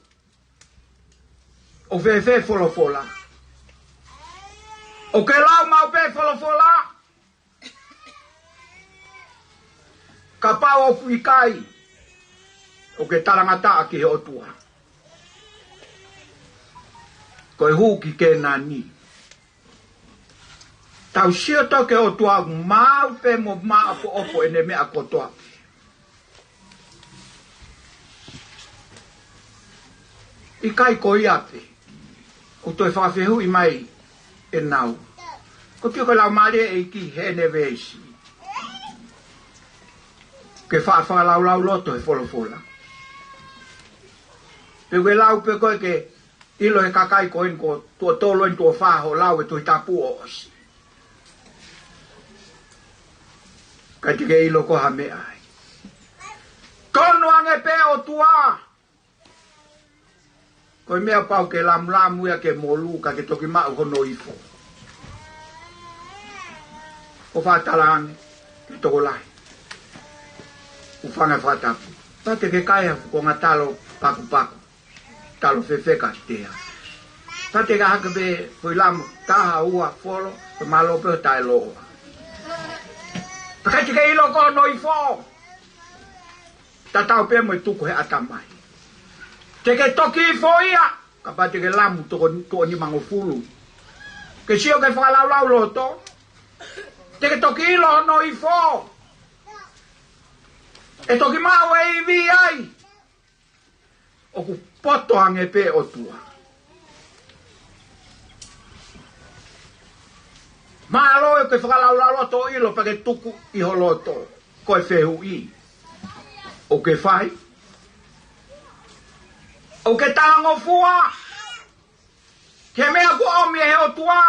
ʻoku fēfē e folofola? ʻOku ke lau maʻu pē e folofola? Kapau ʻoku ʻikai, ʻoku ke talangataʻa ki he ʻOtua. Ko e hū ki Kēnani. Tau sio toki ki he ʻOtua ʻoku maau pē mo maʻopoʻopo ʻene meʻa kotoa pē. ʻIkai ko ia pē, ʻoku toe fakafehuʻi mai ʻe Nau. Ko e pio ko e Laumālie ʻo e ʻEiki heʻene veesi, ke faʻa fakalaulauloto he folofola. Pe ʻoku ke lau pē koe ke ʻilo he kakai ko eni kuo tuʻo tolu eni, tuʻo fā hoʻo lau e Tohi Tapu ʻo ʻosi. ʻIkai te ke ʻilo ko ha meʻa ai. Tonu ange pē ʻOtua. Ko e meʻa pau ke lamulamu ia ke molū ka ke toki maʻu hono ifo. ʻO fakatala ange ki he tokolahi, ʻo fanga fakatapu. Pea te ke kai ha fuʻu konga talo pakupaku, talo fefeka ki tea. Pea te ke hake pē foʻi lamo taha ua folo, pea mālō pē ʻo taʻeloa. Pea ʻikai te ke ʻilo ko hono ifo. Tatau pē mo e tuku he ʻatamai. Te ke toki ifo ia, Kapau te ke lamu toko, toko nimangofulu, ke sio ki he fakalaulauloto, te ke toki ʻilo hono ifo. ʻE toki maʻu e ivi ai. ʻOku poto ange pē ʻOtua. Mālō ʻoku ke fakalaulauloto ʻo ʻilo pea ke tuku ʻi ho loto. Ko e fehuʻi, ʻoku ke fai? ʻOku ke talangofua ki he meʻa kuo ʻomi ʻe he ʻOtua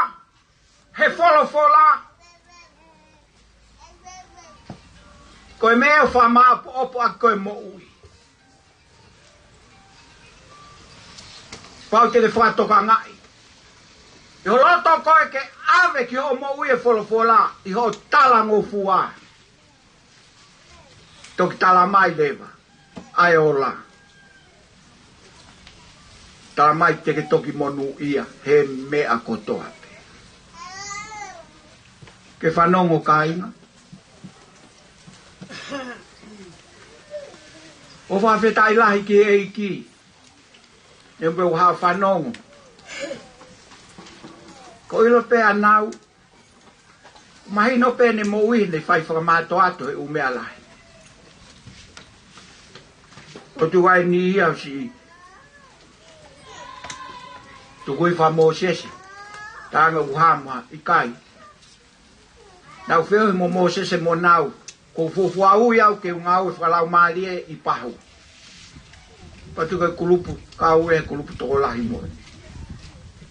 he folofola? Ko e meʻa ʻoku fakamāʻopoʻopo ʻaki ko e moʻui. Pau te ke fakatokangaʻi ʻi ho loto ko ē ke ʻave ki hoʻo moʻui e folofola ʻi hoʻo talangofua. Toki tala mai leva ʻa e ola. Tala mai te ke toki monūʻia he meʻa kotoa pē. Ke fanongo kāinga. ʻOku fakafetaʻi lahi ki he ʻEiki. Neongo pe ʻoku hā fanongo. Ko ʻilo pē ʻa nau, mahino pē ʻene moʻui ne fai fakamātoato he ʻū meʻa lahi. ʻOku tuʻu ai ni ia ʻo siʻi tuku ʻi fā Mōsese. Tanga ʻuha ma ʻikai. Naʻu feohi mo Mōsese mo nau. Ko u fuofua ui au ke u ngāue fakalaumālie ʻi Pahu. Patu ke kulupu, kau e kulupu tokolahi mo.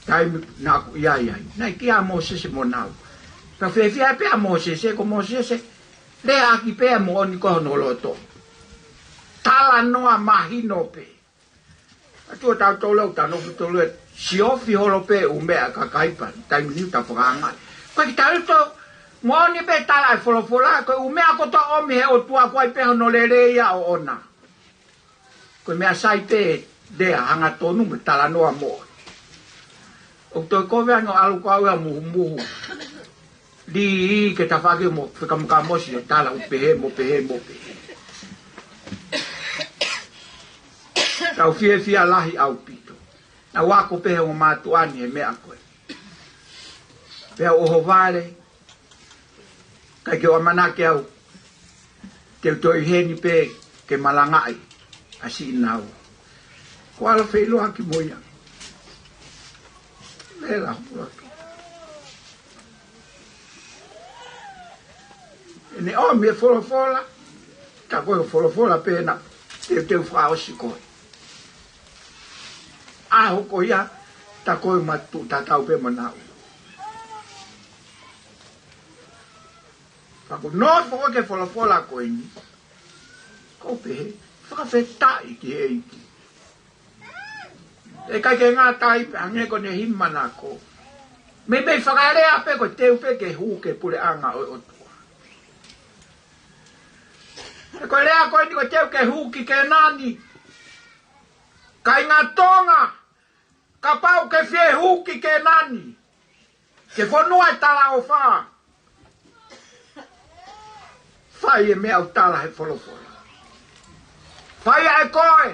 Taimi naʻa ku ʻi ai ai. Naʻe ʻikai ʻa Mōsese mo nau. Ka fefia pē ʻa Mōsese, ko Mōsese, lea ʻaki pē moʻoni ko hono loto. Talanoa mahino pē. ʻA tuʻa tautolu ʻoku tau nofo tolu ʻo siofi holo pē ʻū meʻa kakai pea taimi ni ta fakaanga. Ko e ki tautolu moʻoni pē tala e folofola, ko e ʻū meʻa kotoa ʻomi he ʻOtua ko ai pē hono lelei ʻa ʻoʻona. Ko e meʻa sai pē lea hangatonu mo e talanoa moʻoni. ʻOku toe kovi ange ʻo ʻalu ko au ia muhumuhu. Lī ke tafaki mo fekamakamosi e tala ʻo pehē mo pehē mo pehē. Tau fiefia lahi ʻaupito. Naʻu ako pē he ongo mātuʻa ni he meʻa ko ē. Pea ʻohovale, ʻikai ke u ʻamanaki au te u toe ʻi heni pē ke malangaʻi ʻa siʻi nau. Ko ala feiloaki mo ia. Lēla hula ki. ʻEne ʻomi e folofola, ta ko e folofola pē na, teuteu fakaʻosi ko ē. ʻAho ko ia, ta ko e matu, tatau pē mo nau. Ka ko nofo ki he folofola ko eni. Ko u pehē, fakafetaʻi ki he ʻEiki. ʻE ʻikai ke ngata ai pē hangē ko ʻene himi manako. Meimei fakalea pē ko e teu pē ke hū ki he puleʻanga ʻo e ʻOtua. He ko e lea ko eni ko e teu ke hū ki Kēnani. Kāinga Tonga, kapau ke fie hū ki Kēnani, ki he fonua ʻo e talaʻofa, fai e meʻa ʻoku tala he folofola. Fai ʻa e koe,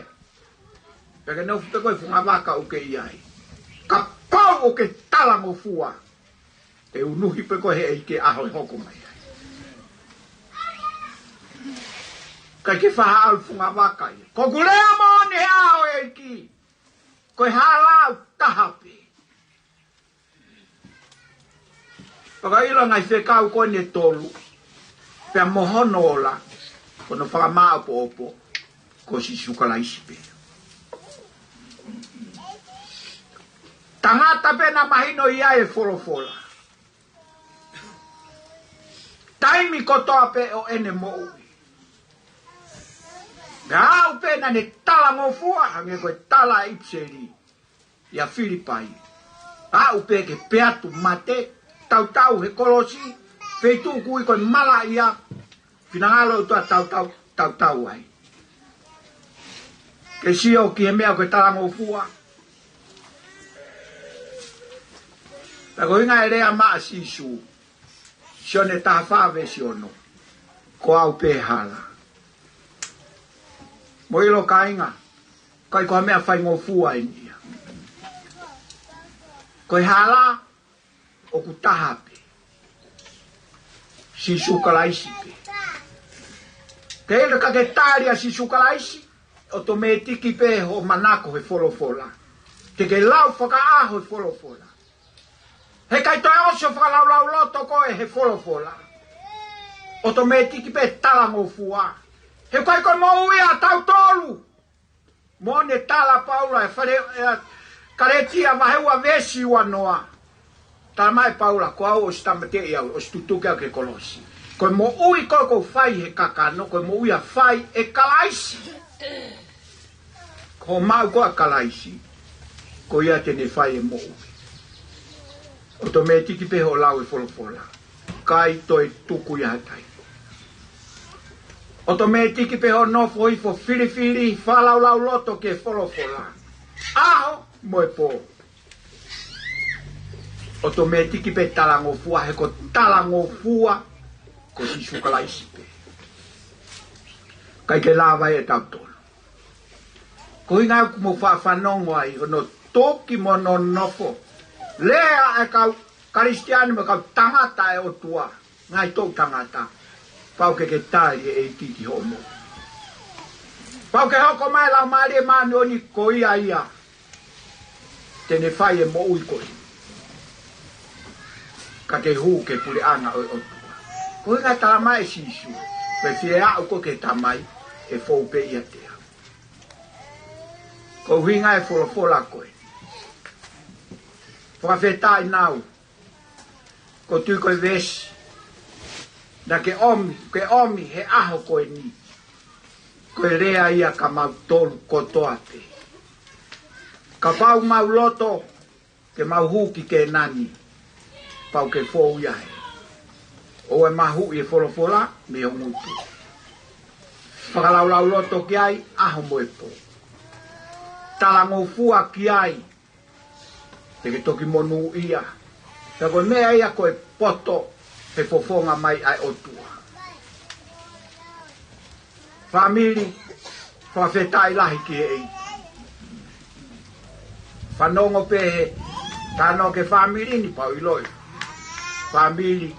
pea ke nofo pē koe he fungavaka ʻoku ke ʻi ai. Kapau ʻoku ke talangofua, ʻe unuhi pē koe he ʻEiki he ʻaho ʻe hoko mai ai. ʻIkai ke faʻa ʻalu fungavaka ia. Ko ʻeku lea moʻoni he ʻaho ʻEiki. Ko e hala ʻoku taha pē. Fakaʻilo ngaahi fekau ko eni ʻe tolu. Pea mo hono ola, ko hono fakamāʻopoʻopo, ko Sīsū Kalaisi pē. Tangata pē naʻa mahino ʻi ai e folofola. Taimi kotoa pē ʻo ʻene moʻui. Naʻa aʻu pē naʻa ne talangofua, hangē ko e tala ʻa e ʻipiseli ʻia Filipai. Aʻu pē ke peatu mate, tautau he kolosi, feituʻu ʻoku ui ko e malaʻia, finangalo ʻOtua tautau, tautau ai. Ke sio ki he meʻa ko e talangofua. Pea ko e ʻuhinga e lea mai ʻa Sīsū. Sione taha fā veesi ono. Ko au pē hala. Mou ʻilo kāinga, ʻikai ko ha meʻa faingofua eni ia. Ko e hala ʻoku taha pē, Sīsū Kalaisi pē. Teʻeki ke tali ʻa Sīsū Kalaisi, ʻotomētiki pē hoʻo manako he folofola. Te ke lau fakaʻaho he folofola. Heʻikai toe ʻosi ʻo fakalaulauloto koe he folofola, ʻotomētiki pē talangofua. He ʻikai ko e moʻui ʻa tautolu. Mo ne tala Paula ʻi he fale, ʻi he Kalētia vahe ua veesi uanoa. Talamai ʻe Paula, ko au ʻosi tāmateʻi au, ʻosi tutuki au ki he kolosi. Ko e moʻui ko ē ʻoku ou fai he kakano, ko e moʻui ʻa fai ʻe Kalaisi. Ko e maʻu ko ē ʻa Kalaisi, ko ia te ne fai e moʻui. ʻOtomētiki pē hoʻo lau e folofola. ʻIkai toe tuku ia ha taimi. ʻOtomētiki pē hoʻo nofo hifo filifili, fakalaulauloto ki he folofola ʻaho mo e pō. ʻOtomētiki pē talangofua, he ko e talangofua ko Sīsū Kalaisi pē. ʻIkai ke lava ia ʻe tautolu. Ko e ʻuhinga ia ʻoku mou faʻa fanongo ai, hono toki mo hono nofo. Lea ʻa e kau Kalisitiane mo e kau tangata ʻa e ʻOtua, ngaahi toʻu tangata. Pau ke ke tali e ʻEiki ki hoʻo moʻui. Pau ke hoko mai e Laumālie Māʻoniʻoni ko ia ia te ne fai e moʻui ko ē, ka ke hū ki he puleʻanga ʻo e ʻOtua. Ko e ʻuhinga talamai ʻe Sīsū, pea fie aʻu koe ki he Tamai, ʻe fou pē ʻiate au. Ko e ʻuhinga e folofola ko ē. Fakafetaʻi Nau, ʻoku ou tui ko e veesi naʻa ke ʻomi, ke ʻomi he ʻaho ko eni, ko e lea ia kia mautolu kotoa pē. Kapau ʻoku mau loto ke mau hū ki Kēnani, pau ke fou ia he. ʻOua ʻe mahuʻi e folofola mei ho ngutu. Fakalaulauloto ki ai ʻaho mo e pō. Talangofua ki ai, te ke toki monūʻia. Pea ko e meʻa ia ko e poto he fofonga mai ʻa e ʻOtua. Fāmili, fakafetaʻi lahi ki he ʻEiki. Fanongo pē he talanoa ki he fāmili ni pau ʻiloʻi. Fāmili,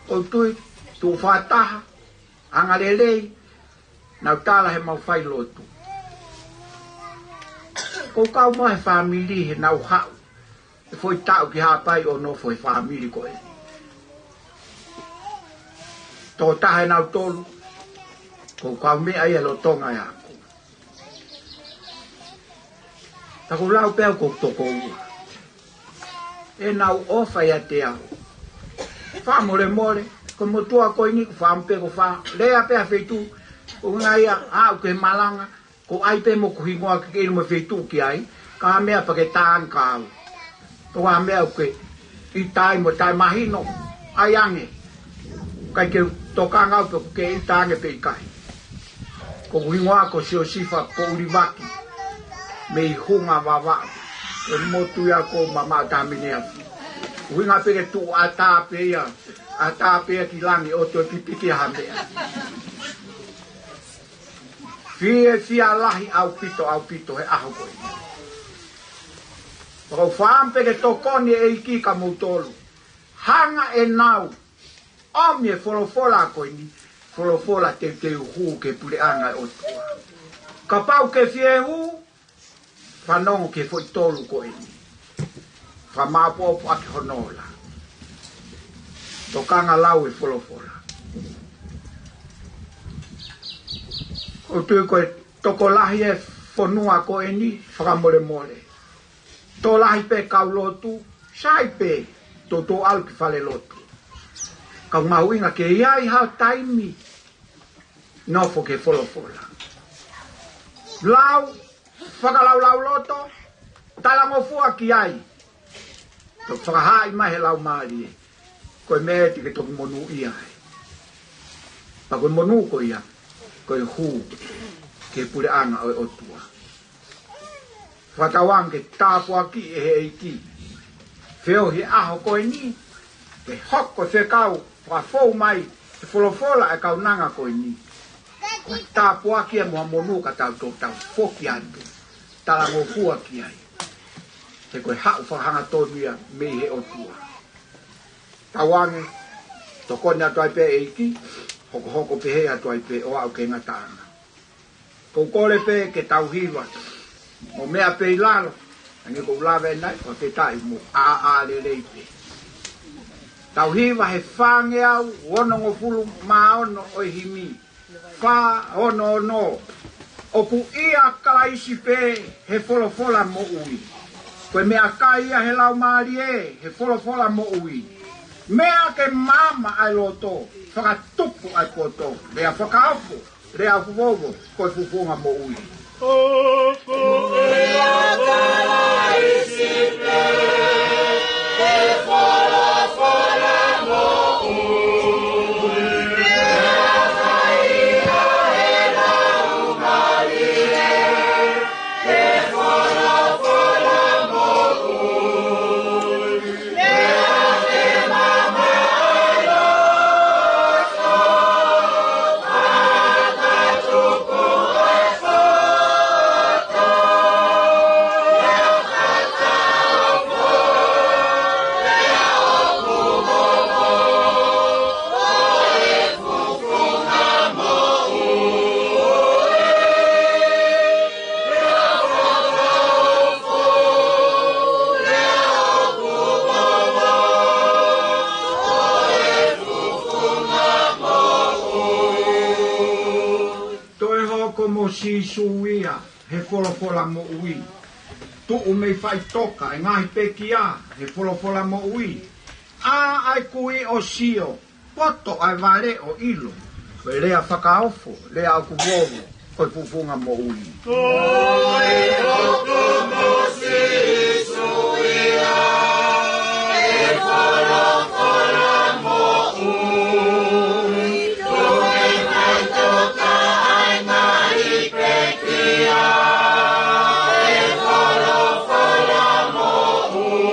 ʻoku ou tui, tuʻu fakataha, angalelei, nau tala he mau fai lotu. ʻOku ou kau mo e fāmili he naʻa ku haʻu he foʻi taʻu ki Haʻapai ʻo nofo he fāmili ko ē. Tokotaha ʻe nautolu, ʻoku ou kau meʻa ia lolotonga ʻeku. Naʻa ku lau pē au ʻoku ou toko ua. ʻEnau ʻofa ʻiate au. Fakamolemole, ko e motuʻa ko eni, ko e fāmili pē ko e fā. Lea pē ʻa e feituʻu, ʻuhinga ia, aʻu ki he malanga, ʻoku ʻai pē mo hoku hingoa ke ke ʻilo mo e feituʻu ki ai, ka ha meʻa pea ke tā ange kia au. Ko ha meʻa ʻoku ke ʻita ai mo taʻemahino, ʻai ange. ʻIkai ke u tokanga au pe ʻoku ke ʻita ange pe ʻikai. Ko hoku hingoa ko Siosifa Poʻuli Vaki, mei Hunga Vavaʻu. Ko e motu ia ʻoku ou mamaʻo taha mei he ʻapi. ʻUhinga pē ke tuʻu ʻatā pē ia, ʻatā pē ia ki langi ʻo toe pipiki ha meʻa. Fiefia lahi ʻaupito, ʻaupito he ʻaho ko ē. Pea ʻoku ou fakaʻamu pē ke tokoni e ʻEiki kia moutolu. Hanga ʻe nau ʻomi e folofola ko eni, folofola teuteu hū ki he puleʻanga ʻo e ʻOtua. Kapau ʻoku ke fie hū, fanongo ki he foʻi tolu ko eni. Fakamāʻopoʻopo ʻaki hono ola. Tokanga lau e folofola. ʻOku ou tui ko e tokolahi e fonua ko eni, fakamolemole. Tokolahi pē kau lotu, sai pē, toutou ʻalu ki fale lotu. Ka ʻoku mahuʻinga ke ʻi ai ha taimi nofo ki he folofola. Lau, fakalaulauloto, talangofua ki ai. Toki fakahaaʻi mai he Laumālie, ko e meʻa ia te ke toki monūʻia ai. Pea ko e monū ko ia, ko e hū ki he puleʻanga ʻo e ʻOtua. Fakatauange ke tāpuakiʻi ʻe he ʻEiki. Feohi he ʻaho ko eni, ke hoko e fekau, fakafou mai e folofola ʻa e kaunanga ko eni. Ko e tāpuaki ia mo ha monū ka tau toe tau foki atu. Talangofua ki ai. He ko e haʻu fakahangatonu ia mei he ʻOtua. Tauange, tokoni atu ai pē ʻEiki, hokohoko pehē atu ai pē ʻo aʻu ki he ngataʻanga. Ko u kole pē ke tau hiva, mo meʻa pē ʻi lalo, hangē ko u lave nai, ʻo te taʻi mo ʻāʻā lelei pē. Tau hiva he fāngeau onongofulu mā ono ʻo e himi. Fā ono ono. ʻOku ʻia Kalaisi pē he folofola moʻui. Ko e meʻakai ia he laumālie he folofola moʻui. Meʻa ke maama ʻa e loto, fakatupu ʻa e poto, lea fakaofo, lea ʻoku vovo, ko e fufunga moʻui. ʻOku ʻia Kalaisi pē he folofola moʻui. Meʻakai ia he laumālie he folofola moʻui. Toe hoko mo Sīsū ia he folofola moʻui. Tuʻu mei faʻitoka e ngaahi pekia he folofola moʻui. ʻA ʻa e kui ʻo sio, poto ʻa e vale ʻo ʻilo. Ko e lea fakaofo, lea ʻoku vovo, ko e fufunga moʻui. Toe hoko mo Sīsū ia he folofola moʻui. Tuʻu mei faʻitoka e ngaahi pekia he folofola moʻui.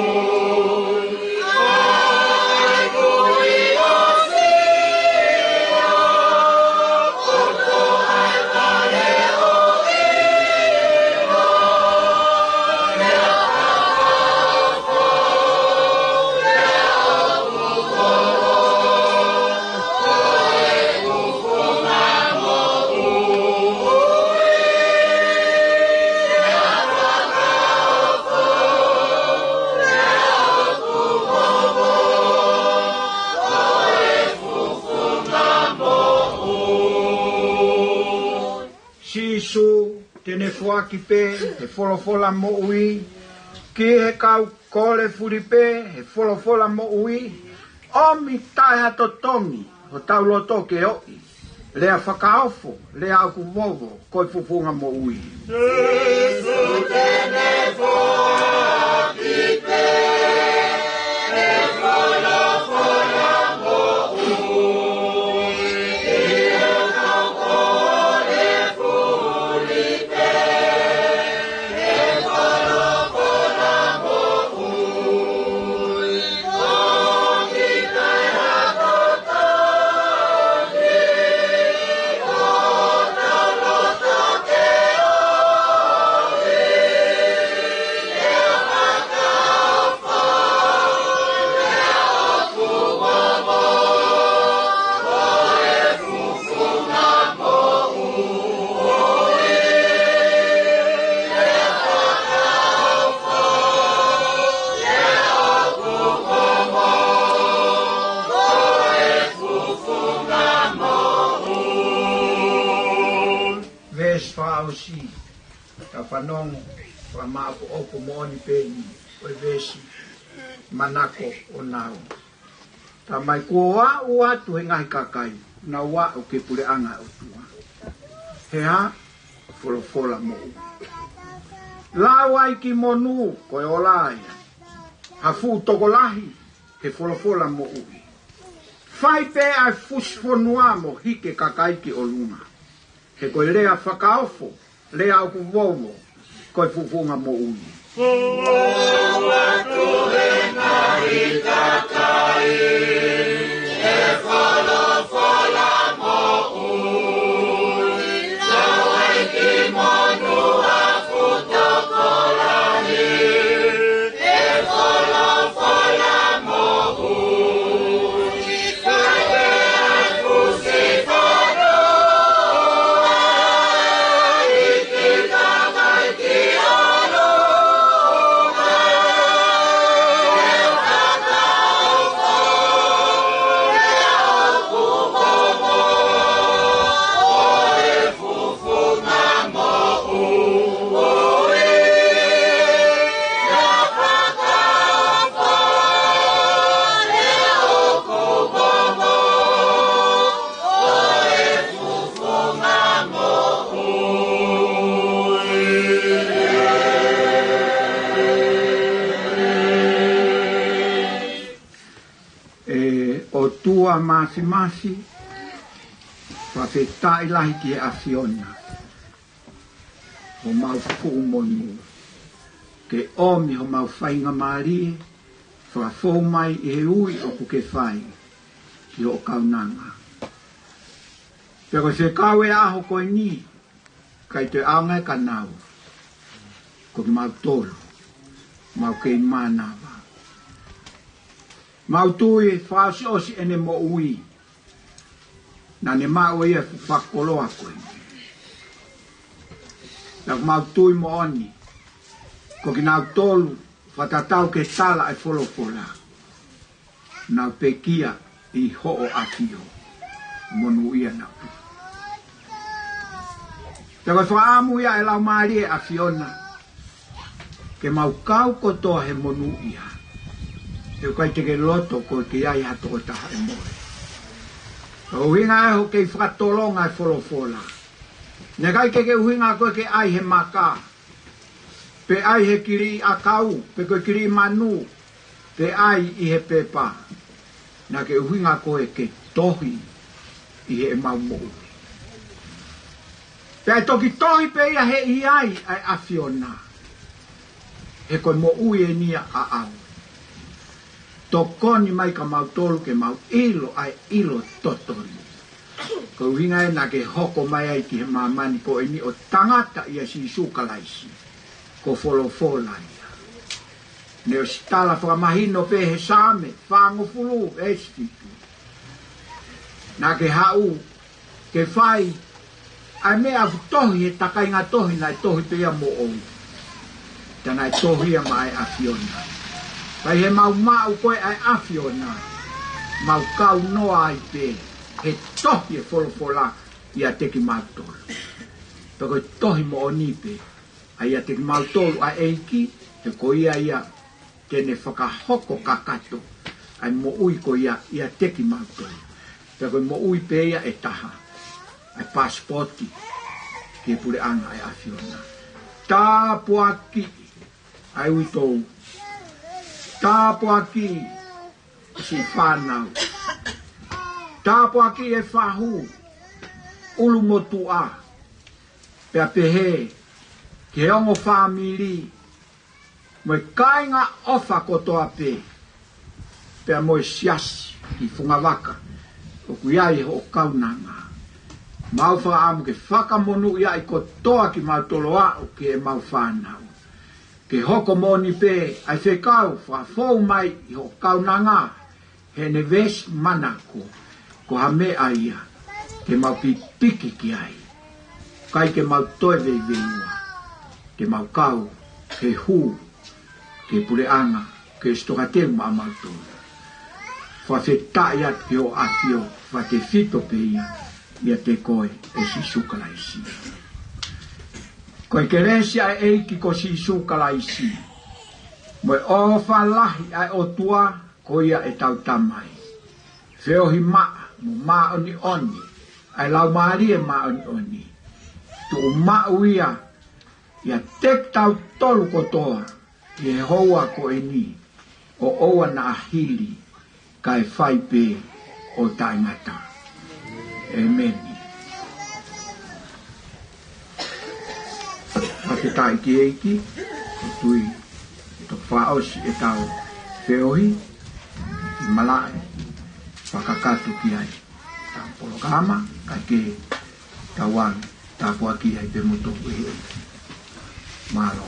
Sīsū, te ne foaki pē he folofola moʻui ki he kau kole fuli pē he folofola moʻui. ʻOmi taʻe ha totongi hotau loto ke oʻi. Lea fakaofo, lea ʻoku vovo, ko e fufunga moʻui. Sīsū, te ne foaki pē he folofola moʻui ki he kau kole fuli pē he folofola moʻui. Veesi fakaʻosi, ka fanongo, fakamaʻopoʻopo moʻoni pē eni, ko e veesi manako ʻo nau. Tamai, kuo u aʻu atu he ngaahi kakai, nau aʻu ki he puleʻanga ʻo e ʻOtua. He hā? Folofola moʻui. Lau ai ki monū, ko e ola ia. Ha fuʻu tokolahi he folofola moʻui. Fai pē ʻa e fusi fonua mo hiki e kakai ki ʻolunga. He ko e lea fakaofo, lea ʻoku vovo, ko e fufunga moʻui. Lau atu he ngaahi kakai e folofola moʻui. Lau ai ki monū, ha fuʻu tokolahi Māfimafi, fakafetaʻi lahi ki he ʻAfiona, homau fuʻu monū. Ke ʻomi homau faingamālie, fakafou mai ʻi he ui ʻoku ke fai ki hoʻo kaunanga. Pea ko e fekau ʻo e ʻaho ko eni, ʻikai toe ʻaonga ia kia naua, ko kimautolu, mau kei mānava. Mau tui fakaʻosiʻosi ʻene moʻui, naʻa ne maʻu ia ʻi he fakakoloa ko eni. Pea ʻoku mau tui moʻoni, ko kinautolu, fakatatau ki he tala ʻa e folofola, nau pekia ʻi hoʻo ʻafio. Monūʻia nautolu. Pea ko e fakaʻamu ia ʻa e Laumālie ʻo e ʻAfiona, ke mau kau kotoa he monūʻia. He ʻoku ʻikai te ke loto koe ke ʻi ai ha tokotaha ʻe mole. Ko e ʻuhinga ia hoʻo kei fakatolonga e folofola. Naʻe ʻikai ke ke ʻuhinga koe ke ʻai he maka, pe ʻai he kiliʻi ʻakau, pe ko e kiliʻi manu, pe ʻai ʻi he pepa. Naʻa ke ʻuhinga koe ke tohi ʻi heʻemau moʻui. Pea ʻe toki tohi pē ia he ʻi ai ʻa e ʻAfiona. He ko e moʻui eni ia ʻaʻau. Tokoni mai kia mautolu ke mau ʻilo ʻa e ʻilo totonu. Ko e ʻuhinga ia naʻa ke hoko mai ai ki he māmani ko eni ʻo tangata ʻia Sīsū Kalaisi. Ko e folofola ia. Naʻe ʻosi tala fakamahino pē he Saame fāngofulu veesi fitu. Naʻa ke haʻu ke fai ʻa e meʻa ʻoku tohi he takainga tohi naʻe tohi pē ia moʻou. Ka naʻe tohi ia maʻa e ʻAfiona. Pea ʻi heʻemau maʻu ko ē ʻa e ʻAfiona, mau kau noa ai pē he tohi e folofola ʻiate kimautolu. Pea ko e tohi moʻoni pē ʻa ia ʻiate kimautolu ʻa e ʻEiki, he ko ia ia te ne fakahoko kakato ʻa e moʻui ko ia ʻiate kimautolu. Pea ko e moʻui pē ia ʻe taha, ʻa e pasipoti ki he puleʻanga ʻo e ʻAfiona. Tāpuakiʻi ʻa e uitou. Tāpuakiʻi siʻi fānau. Tāpuakiʻi e fahu, ʻulumotuʻa, pea pehē ki he ongo fāmili, mo e kāinga ʻofa kotoa pē, pea mo e siasi ʻi Fungavaka ʻoku ʻi ai hoʻo kaunanga. Mau fakaʻamu ke fakamonūʻiaʻi kotoa kimautolu ʻo aʻu ki heʻemau fānau. Ke hoko moʻoni pē ʻa e fekau fakafou mai ʻi hoʻo kaunanga, heʻene veesi manako, ko ha meʻa ia ke mau pipiki ki ai. ʻIkai ke mau toe veiveiua, ke mau kau he hū ki he puleʻanga, ke ʻosi tokateu maʻamautolu. Fakafetaʻi atu ki hoʻo ʻAfio, fakatefito pē ia ʻiate koe ʻe Sīsū Kalaisi. Ko e kelesi ʻa e ʻEiki ko Sīsū Kalaisi, mo e ʻofa lahi ʻa e ʻOtua, ko ia ʻetau Tamai, feohi maʻa mo māʻoniʻoni ʻa e Laumālie Māʻoniʻoni, tuʻu maʻu ia ʻiate kitautolu kotoa ʻi he houa ko eni, ʻo ʻoua naʻa hili, kae fai pē ʻo taʻengata. ʻĒmeni. Fakafetaʻi ki he ʻEiki, ʻoku ou tui ʻe toki fakaʻosi ʻetau feohi, ʻi malaʻe, fakakakato ki ai ʻetau polokalama, kae ke tau ʻalu, tāpuakiʻi ai pē moutolu ʻe he ʻEiki. Mālō.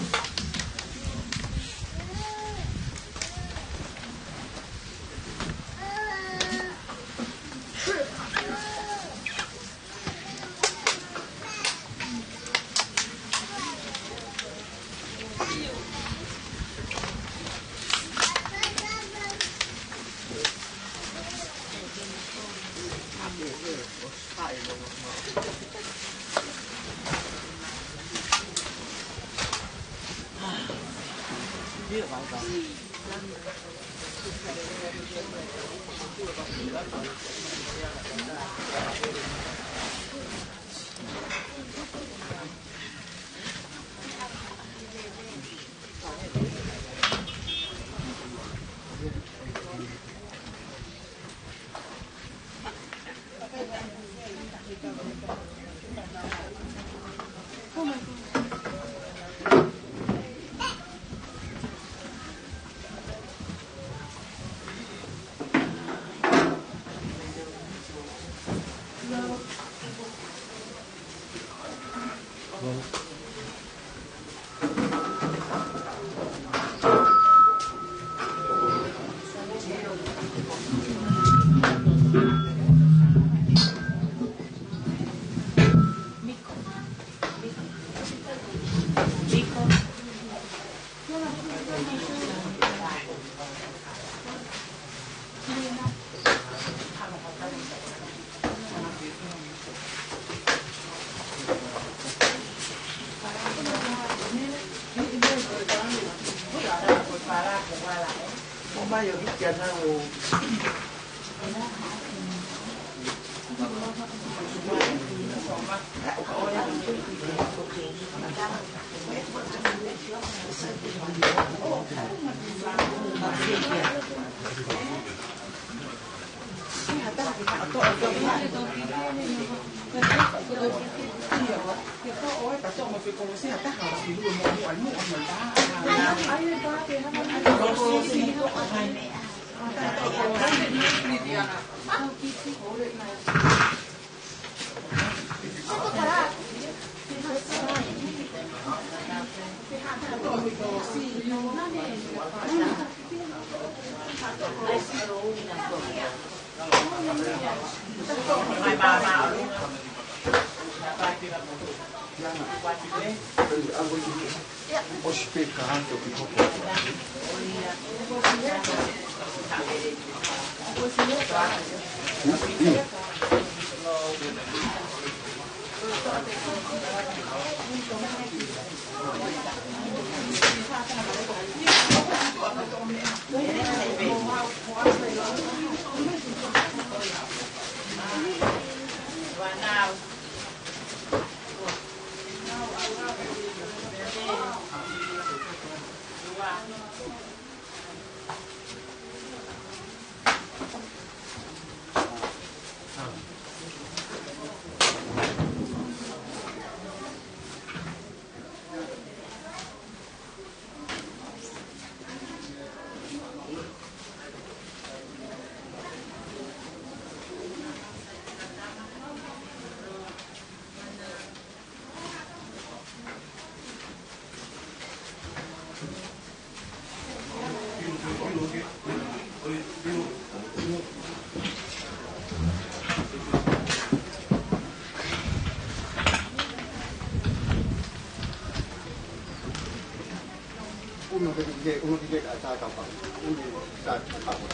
Uno que, que, uno que llega a cada campo. Uno que está campo.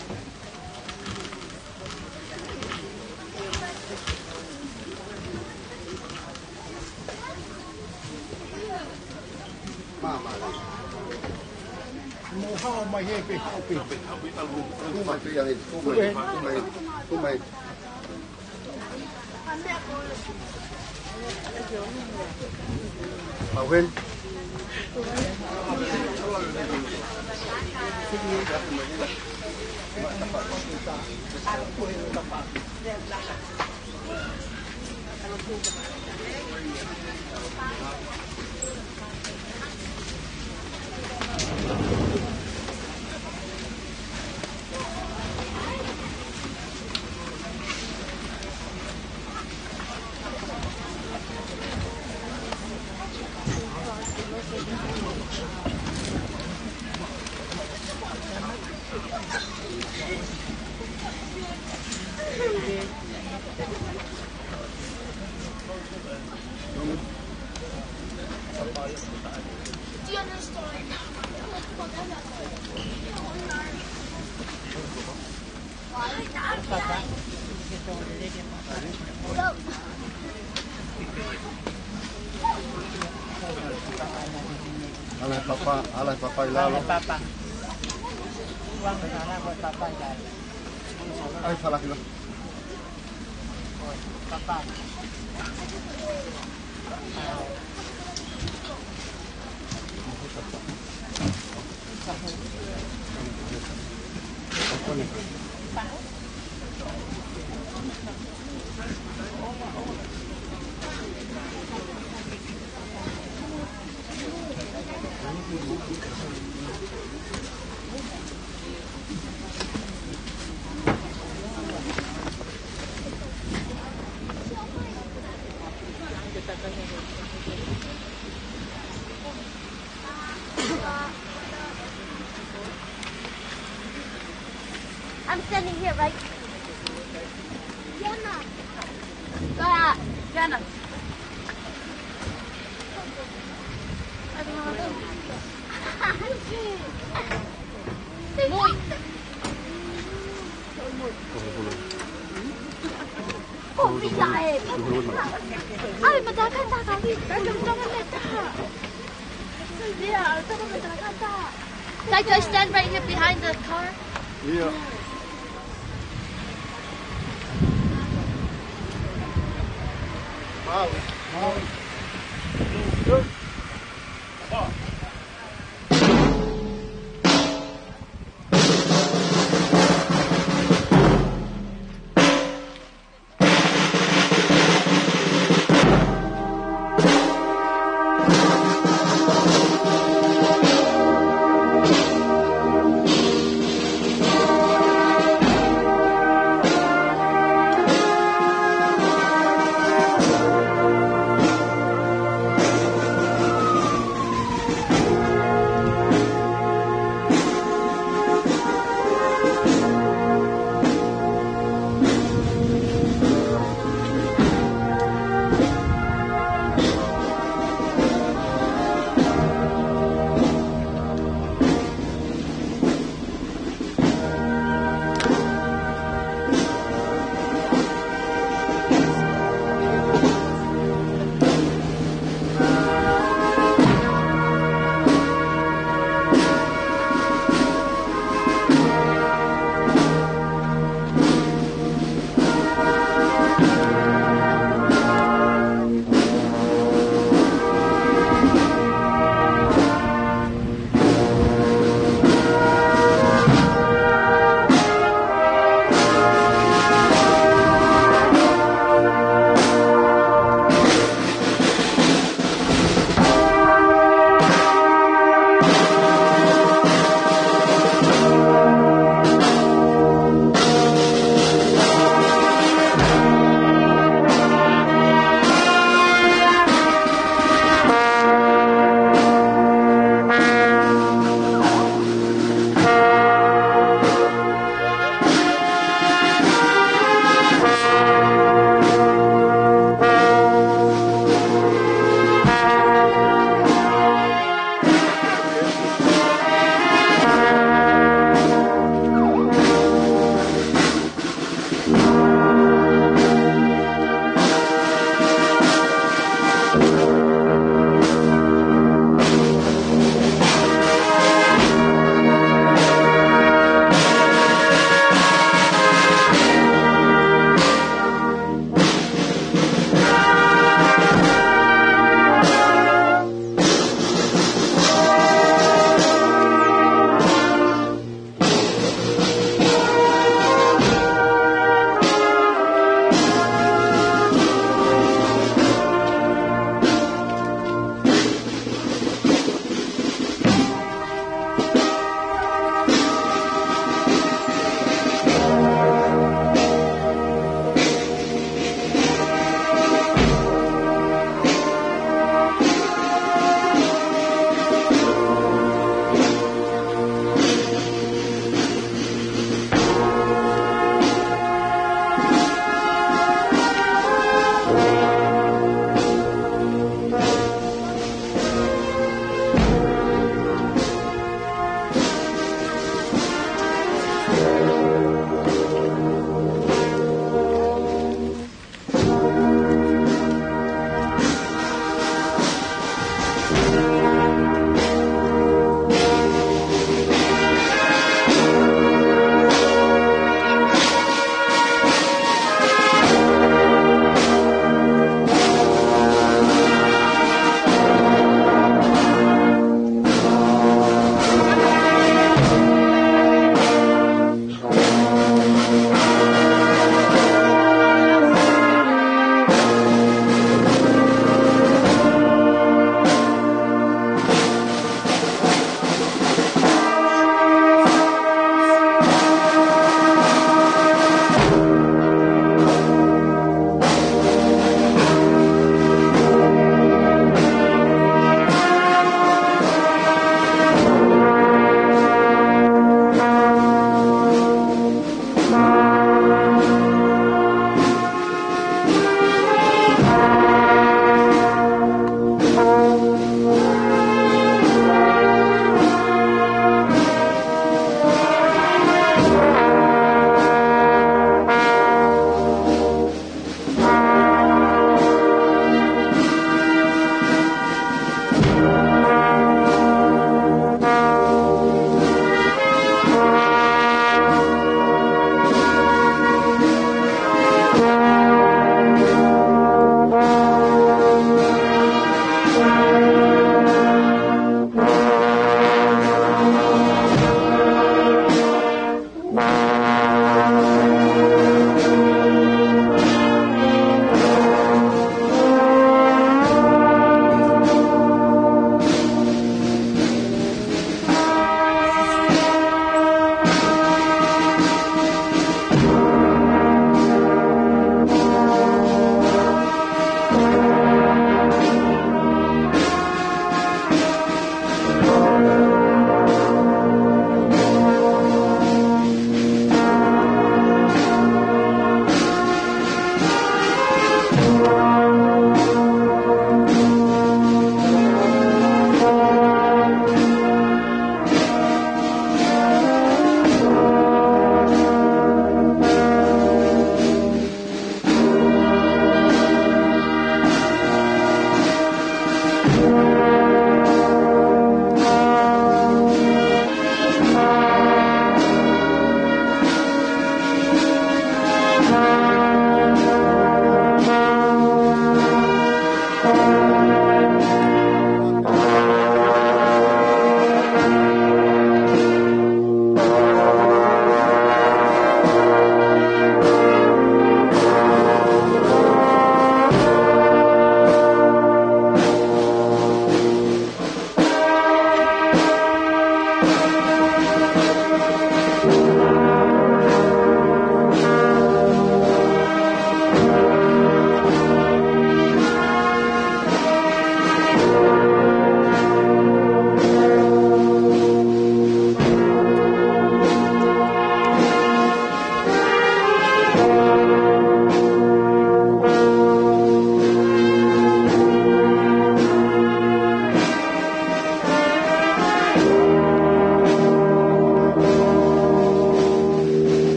Mama. Mo hao mai he pe, hao pe. Kuma pe ale, kuma, kuma, kuma. Pauhen. Ala e papa, ala e papa ʻi lalo. Ala e papa. Tuanga ala ko e papa ʻi lalo. ʻAi, fala kila. Papa. I'm standing here, right? Yana. Go out. Yana. Muy. Ko vila e. Ai, matakata ka. Taika, stand right here behind the car. Yeah. Wow. Wow. Good.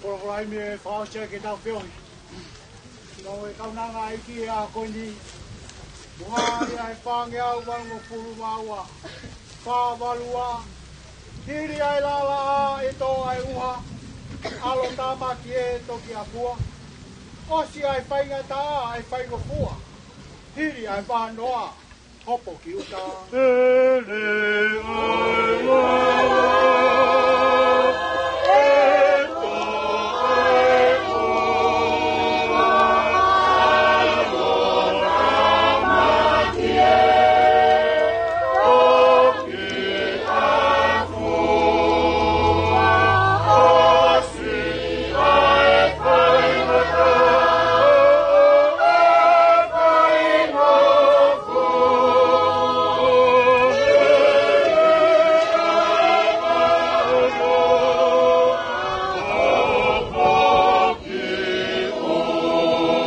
Polokalame fakaʻosi ke tau feohi. Ko e kaunanga ʻa e ʻEiki ʻi he ʻaho ko eni. Muʻa ʻi he fāngeau valungofulu mā ua. Fā valu ua. Hili ʻa e lālā ʻe tō ʻa e ʻuha. ʻAlo tāmaki ʻe toki ʻafua. ʻOsi ʻa e faingataʻa ʻa e faingofua. Hili ʻa e vanoa. Hopo ki ʻuta.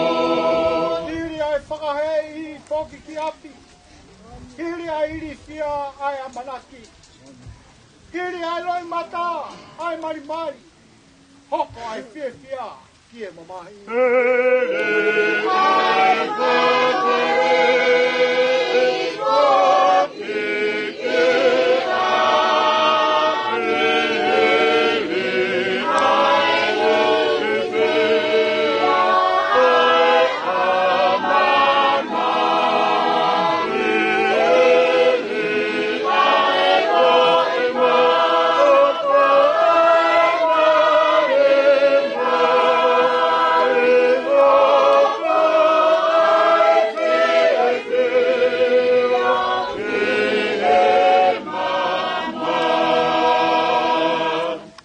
Hili ʻa e fakahēʻi foki ki ʻapi. Hili ʻa e ilifia ʻa e ʻamanaki. Hili ʻa e loʻimata ʻa e malimali. Hoko ʻa e fiefia ki he mamahi.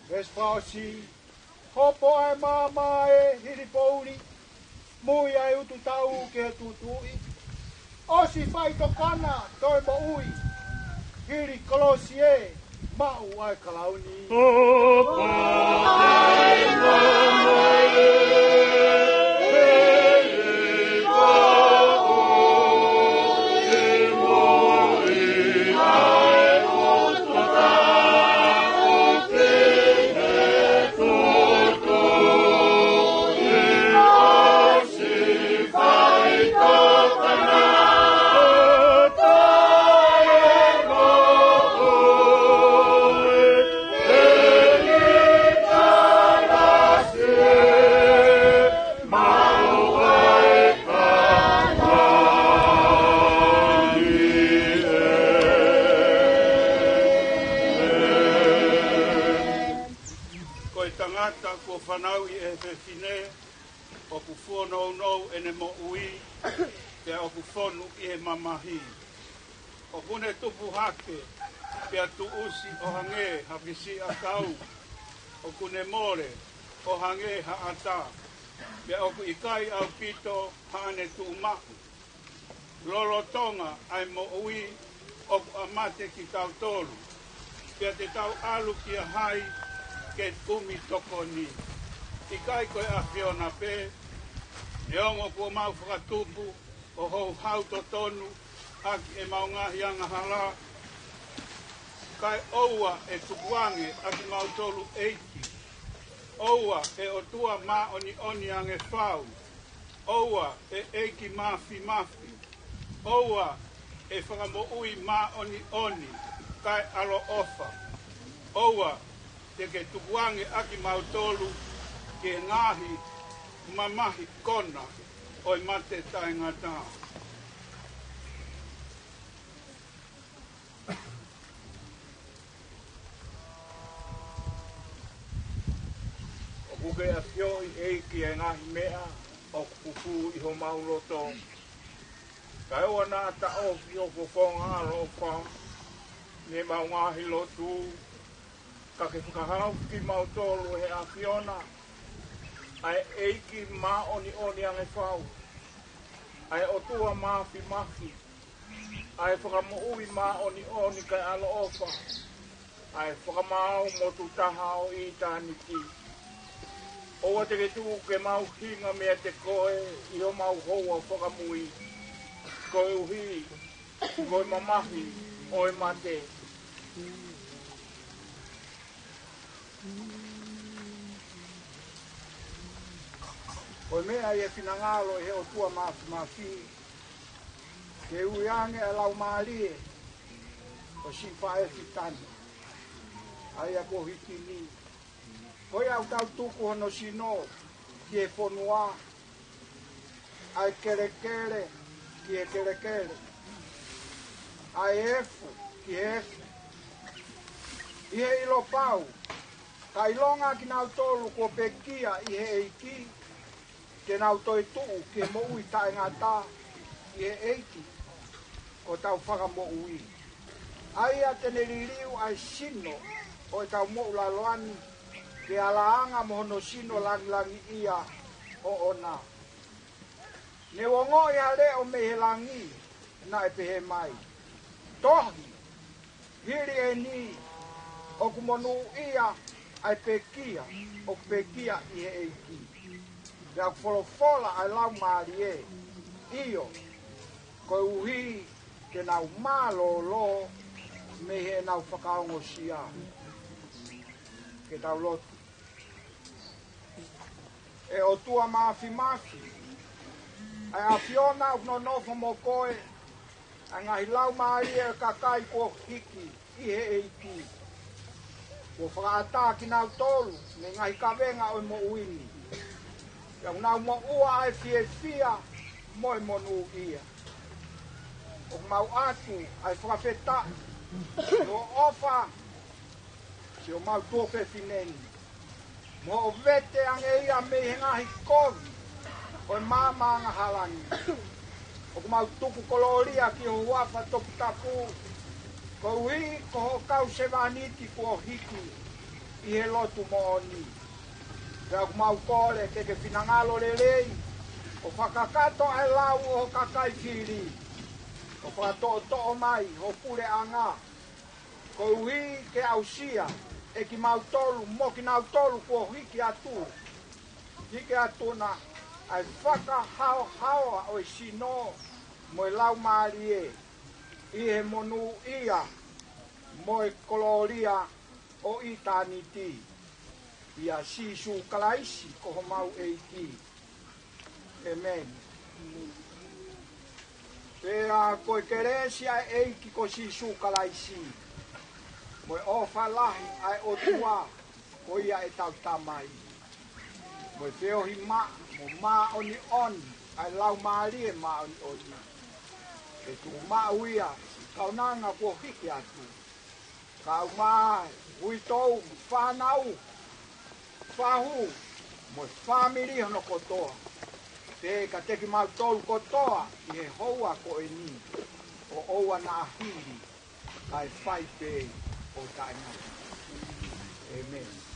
Veesi fakaʻosi. Hopo ʻa e maama ʻe hili poʻuli, mui ʻa e ututau ki he tuʻutuʻuni. ʻOsi faitokanga toe moʻui, hili kolosi ʻe maʻu ʻa e kalauni. Hopo ʻa e maama ʻe hili poʻuli, mui ʻa e ututau ki he Ko e tangata kuo fanauʻi ʻe he fefine, ʻoku fuonounou ʻene moʻui, pea ʻoku fonu ʻi he mamahi. ʻOku ne tupu hake, pea tuʻusi ʻo hangē ha fisiʻi ʻakau, ʻoku ne mole ʻo hangē ha ʻata, pea ʻoku ʻikai ʻaupito haʻane tuʻumaʻu. Lolotonga ʻa e moʻui ʻoku ʻa mate kitautolu, pea te tau ʻalu kia hai ke kumi tokoni? ʻIkai ko e ʻAfiona pē, neongo kuo mau fakatupu ʻo houhau totonu ʻaki ʻemau ngaahi angahala, kae ʻoua ʻe tukuange ʻa kimautolu ʻEiki. ʻOua ʻe ʻOtua māʻoniʻoni ange fau. ʻOua ʻe ʻEiki Māfimafi. ʻOua ʻe Fakamoʻui māʻoniʻoni kae ʻaloʻofa. ʻOua te ke tukuange ʻa kimautolu ki he ngaahi mamahi kona ʻo e mate taʻengata. ʻOku ke ʻafioʻi, ʻEiki, ʻa e ngaahi meʻa ʻoku pupū ʻi homau loto. Kae ʻoua naʻa taʻofi ho fofonga ʻaloʻofa mei heʻemau ngaahi lotu, ka ke fakahaofi kimautolu ʻe he ʻAfiona, ʻa e ʻEiki māʻoniʻoni ange fau, ʻa e ʻOtua Māfimafi, ʻa e Fakamoʻui māʻoniʻoni kae ʻaloʻofa, ʻa e Fakamaau motu taha ʻo ʻitāniti. ʻOua te ke tuku ke mau hinga meiate koe ʻi homau houa fakamui, koeʻuhi ko e mamahi ʻo e mate. Ko e meʻa ʻi he finangalo ʻo e ʻOtua Mafimafi, ke ui ange ʻa e laumālie ʻo siʻi faʻē fitani, ʻa ia ko Hiki ni. Ko ia ʻoku tau tuku hono sino ki he fonua, ʻa e kelekele ki he kelekele, ʻa e efu ki he efu, ʻi he ʻilo pau, ka ʻilonga kinautolu kuo pekia ʻi he ʻEiki, te nau toetuʻu ki he moʻui taʻengata ʻi he ʻEiki ko hotau Fakamoʻui, ʻa ia te ne liliu ʻa e sino ʻo ʻetau moʻulaloa ni, ke ala anga mo hono sino langilangiʻia ʻoʻona. Ne u ongoʻi ha leʻo mei he langi, naʻe pehē mai: Tohi, hili eni ʻoku monūʻia ʻa e pekia ʻoku pekia ʻi he ʻEiki. Pea ʻoku folofola ʻa e Laumālie, ʻio, koeʻuhi ke nau mālōlō mei heʻenau fakaongosia. Ke tau lotu. ʻE ʻOtua Mafimafi, ʻa e ʻAfiona, ʻoku nonofo mo koe ʻa e ngaahi laumālie ʻo e kakai kuo hiki ʻi he ʻEiki. Kuo fakaʻatā kinautolu mei he ngaahi kavenga ʻo e moʻui ni, pea ʻoku nau moʻua ʻa e fiefia mo e monūʻia. ʻOku mau ʻatu ʻa e fakafetaʻi ʻi hoʻo ʻofa ki homau tuofefine ni, mo hoʻo vete ange ia mei he ngaahi kovi ʻo e maama angahala ni. ʻOku mau tuku kolōlia ki ho huafa toputapu, koeʻuhi ko hoʻo kau sevāniti kuo hiki ʻi he lotu moʻoni. Pea ʻoku mau kole ke ke finangalo lelei ʻo fakakakato ʻa e lau ʻo ho kakai fili, ʻo fakatoʻotoʻo mai ho puleʻanga, koeʻuhi ke aʻusia ʻe kimautolu mo kinautolu kuo hiki atu, hiki atu na, ʻa e fakahaohaoa ʻo e sino mo e laumālie ʻi he monūʻia mo e kolōlia ʻo ʻitāniti, ʻia Sīsū Kalaisi ko homau ʻEiki. ʻĒmeni. Pea ko e kelesi ʻa e ʻEiki ko Sīsū Kalaisi, mo e ʻofa lahi ʻa e ʻOtua ko ia ʻetau Tamai, mo e feohi maʻa mo māʻoniʻoni ʻa e Laumālie Māʻoniʻoni, ke tuʻu maʻu ia ʻi he kaunanga kuo hiki atu, kae ʻumaʻā e uitou, fānau, fahu, mo e fāmili hono kotoa, pea kiate kimautolu kotoa ʻi he houa ko eni, ʻo ʻoua naʻa hili, kae fai pē ʻo taʻengata. ʻĒmeni.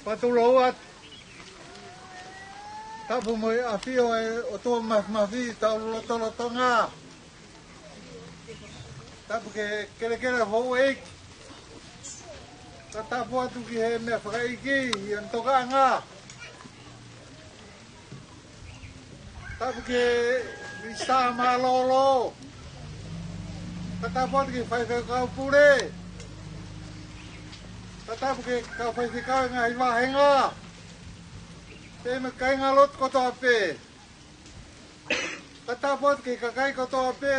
Pea tulou atu. Tapu mo e ʻafio ʻa e ʻOtua Māfimafi ʻi hotau lotolotonga. Tapu ki he kelekele houʻeiki. Ka tapu atu ki he meʻa fakaʻeiki, ʻi he tokaʻanga. Tapu ki he minisitā mālōlō. Ka tapu atu ki he faifekau pule. Ka tapu ki he kau faifekau ʻo e ngaahi vāhenga. Pea mo e kāingalotu kotoa pē. Ka tapu atu ki he kakai kotoa pē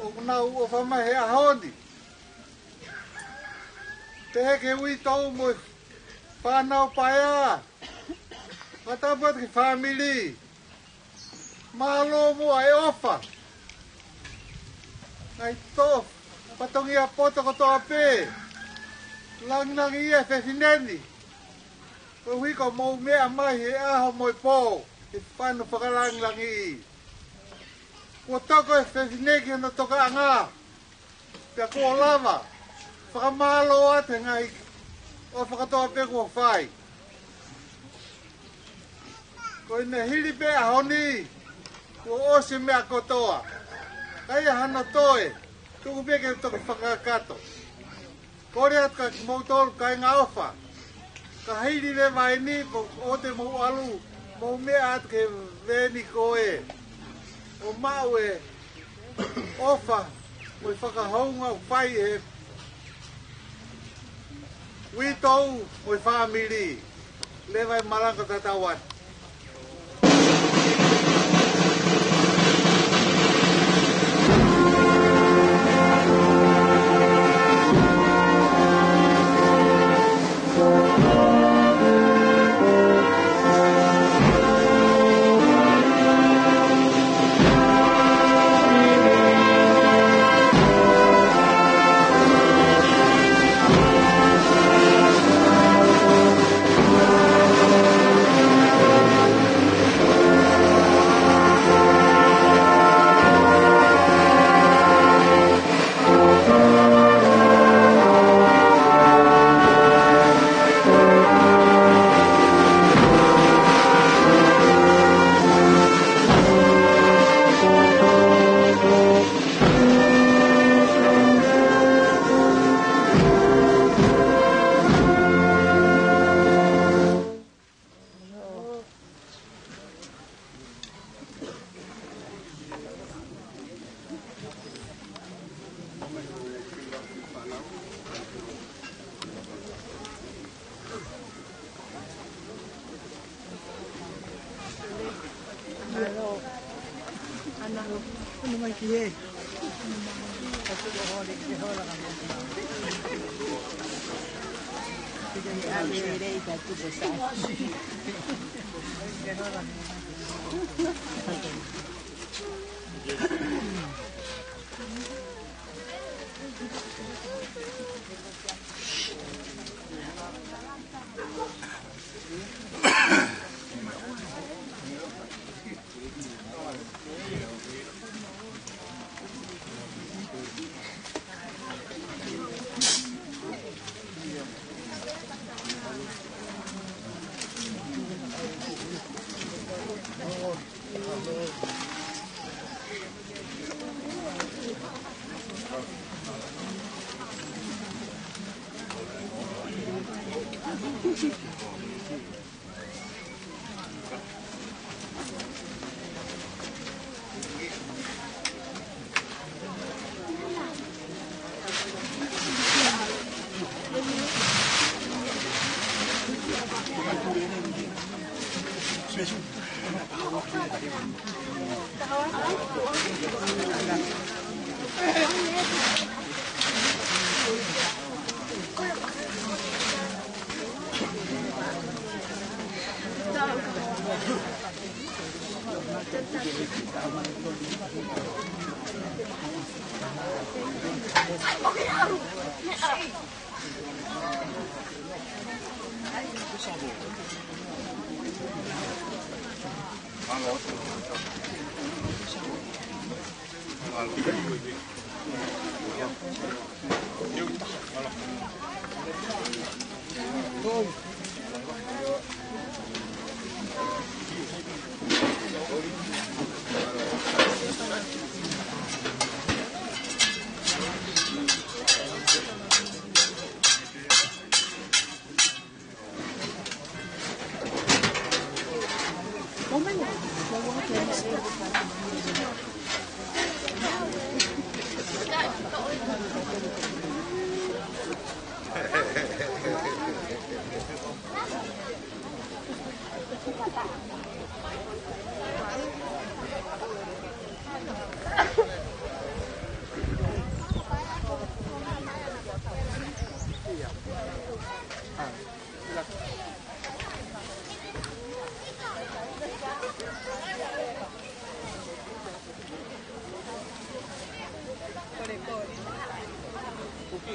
ʻoku nau ʻofa mai he ʻaho ni. Pehē ki he uitou mo e fānau paea. Ka tapu atu ki he fāmili. Mālō muʻa e ʻofa. Ngaahi toʻu fatongia poto kotoa pē. Langilangiʻia e fefine ni. Koeʻuhi ko hoʻomou meʻa mai he ʻaho mo e pō, he fanu fakalangilangiʻi. Kuo toko e fefine ki hono tokaʻanga. Pea kuo lava. Fakamālō atu he ngaahi ʻofa kotoa pē kuo fai. Ko ʻene hili pē ʻaho ni, kuo ʻosi e meʻa kotoa. ʻIkai hano toe, tuku pē ke toki fakakakato. Kole atu kia kimoutolu kāinga ʻofa. Ka hili leva eni, pea ʻoua te mou ʻalu, mou meʻa atu ki he veeni ko ē. ʻO maʻu e ʻofa mo e fakahounga ʻoku fai ʻe he uitou mo e fāmili. Leva e malanga, tatau atu.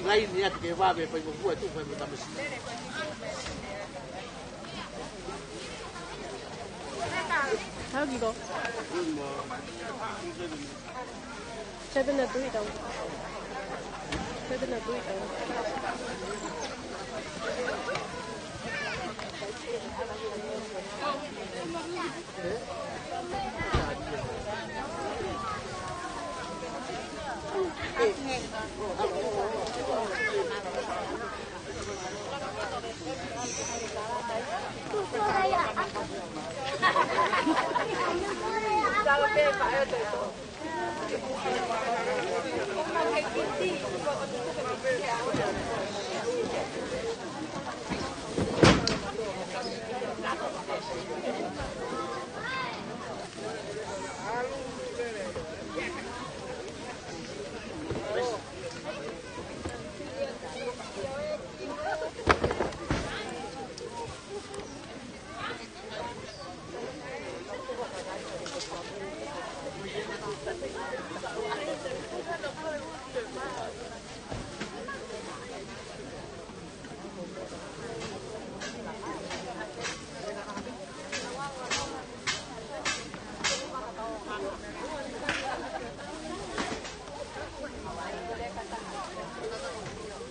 Laini atu ke vave, fai mo fua tu, fai mo tamasi. Hau kiko. Seven na tui tau. Seven na tui tau.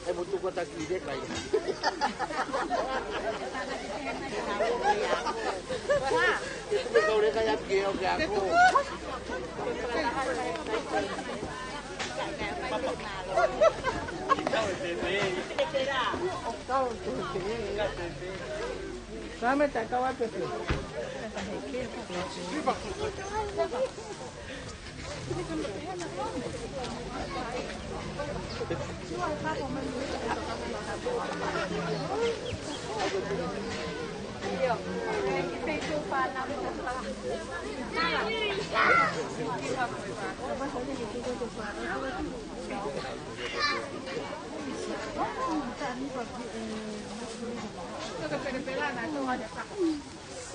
E mo tuku taki de kai. Itu me kau de kai atu ke o ke ako. Kame ta kau atu ke.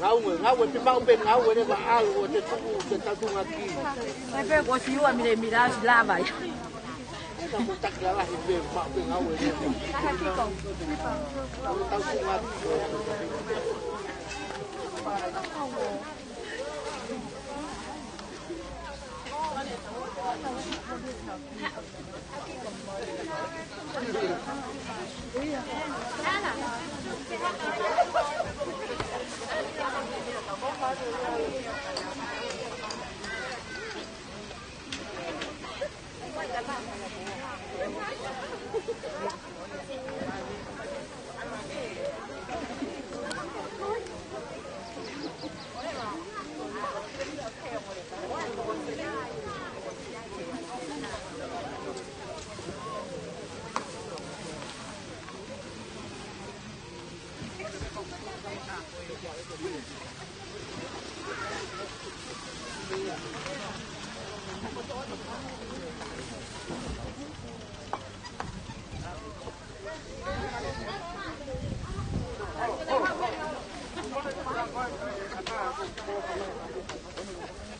Ngāue, ngāue, te maʻu pē ngāue leva ʻalu ʻo te tuʻu, te tatu ngaki. Mai pē ko si ua mire mira si lava ia. Ena ko taki lava hi pē maʻu pē ngāue leva. Taka kiko. Tau si ngaki.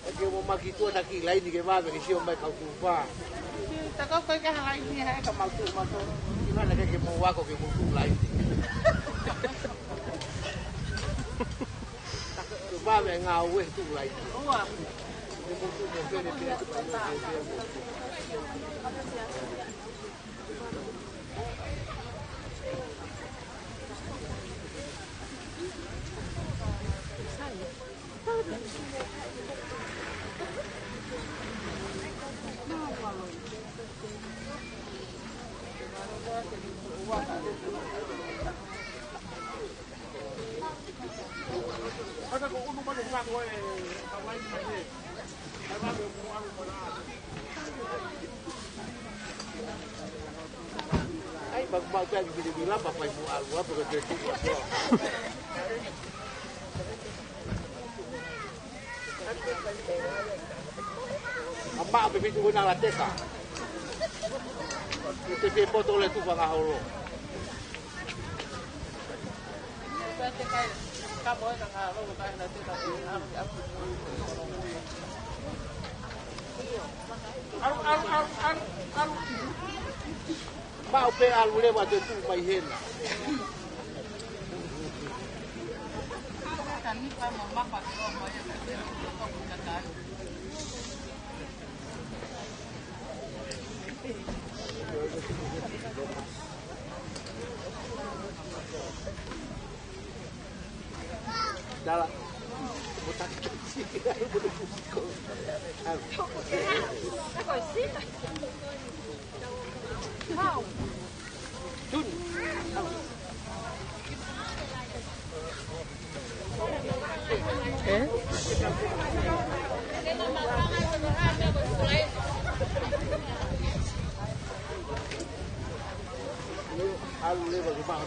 ʻE ke mo maki tua taki laini ke vave ke sio mai kau tufa. Takau kai ka laini he ka mau tu mau tu. Ina na ke ke mo wako ke mo tu laini. Ke vave ngāue tu laini. Ua. Ke mo tu mo pele pele. Ai, ma, ma, pea ki pili pila, ma, fai mo alu, a, pea ki pili pila. A ma, pe pitu ko na la teka. Te te poto le tufa ngaholo. ʻAlu, ʻalu, ʻalu, ʻalu, ʻalu. Maʻu pē ʻalu leva te tuʻu mai hena. Dala. Tun. ʻAlu leva ke maha.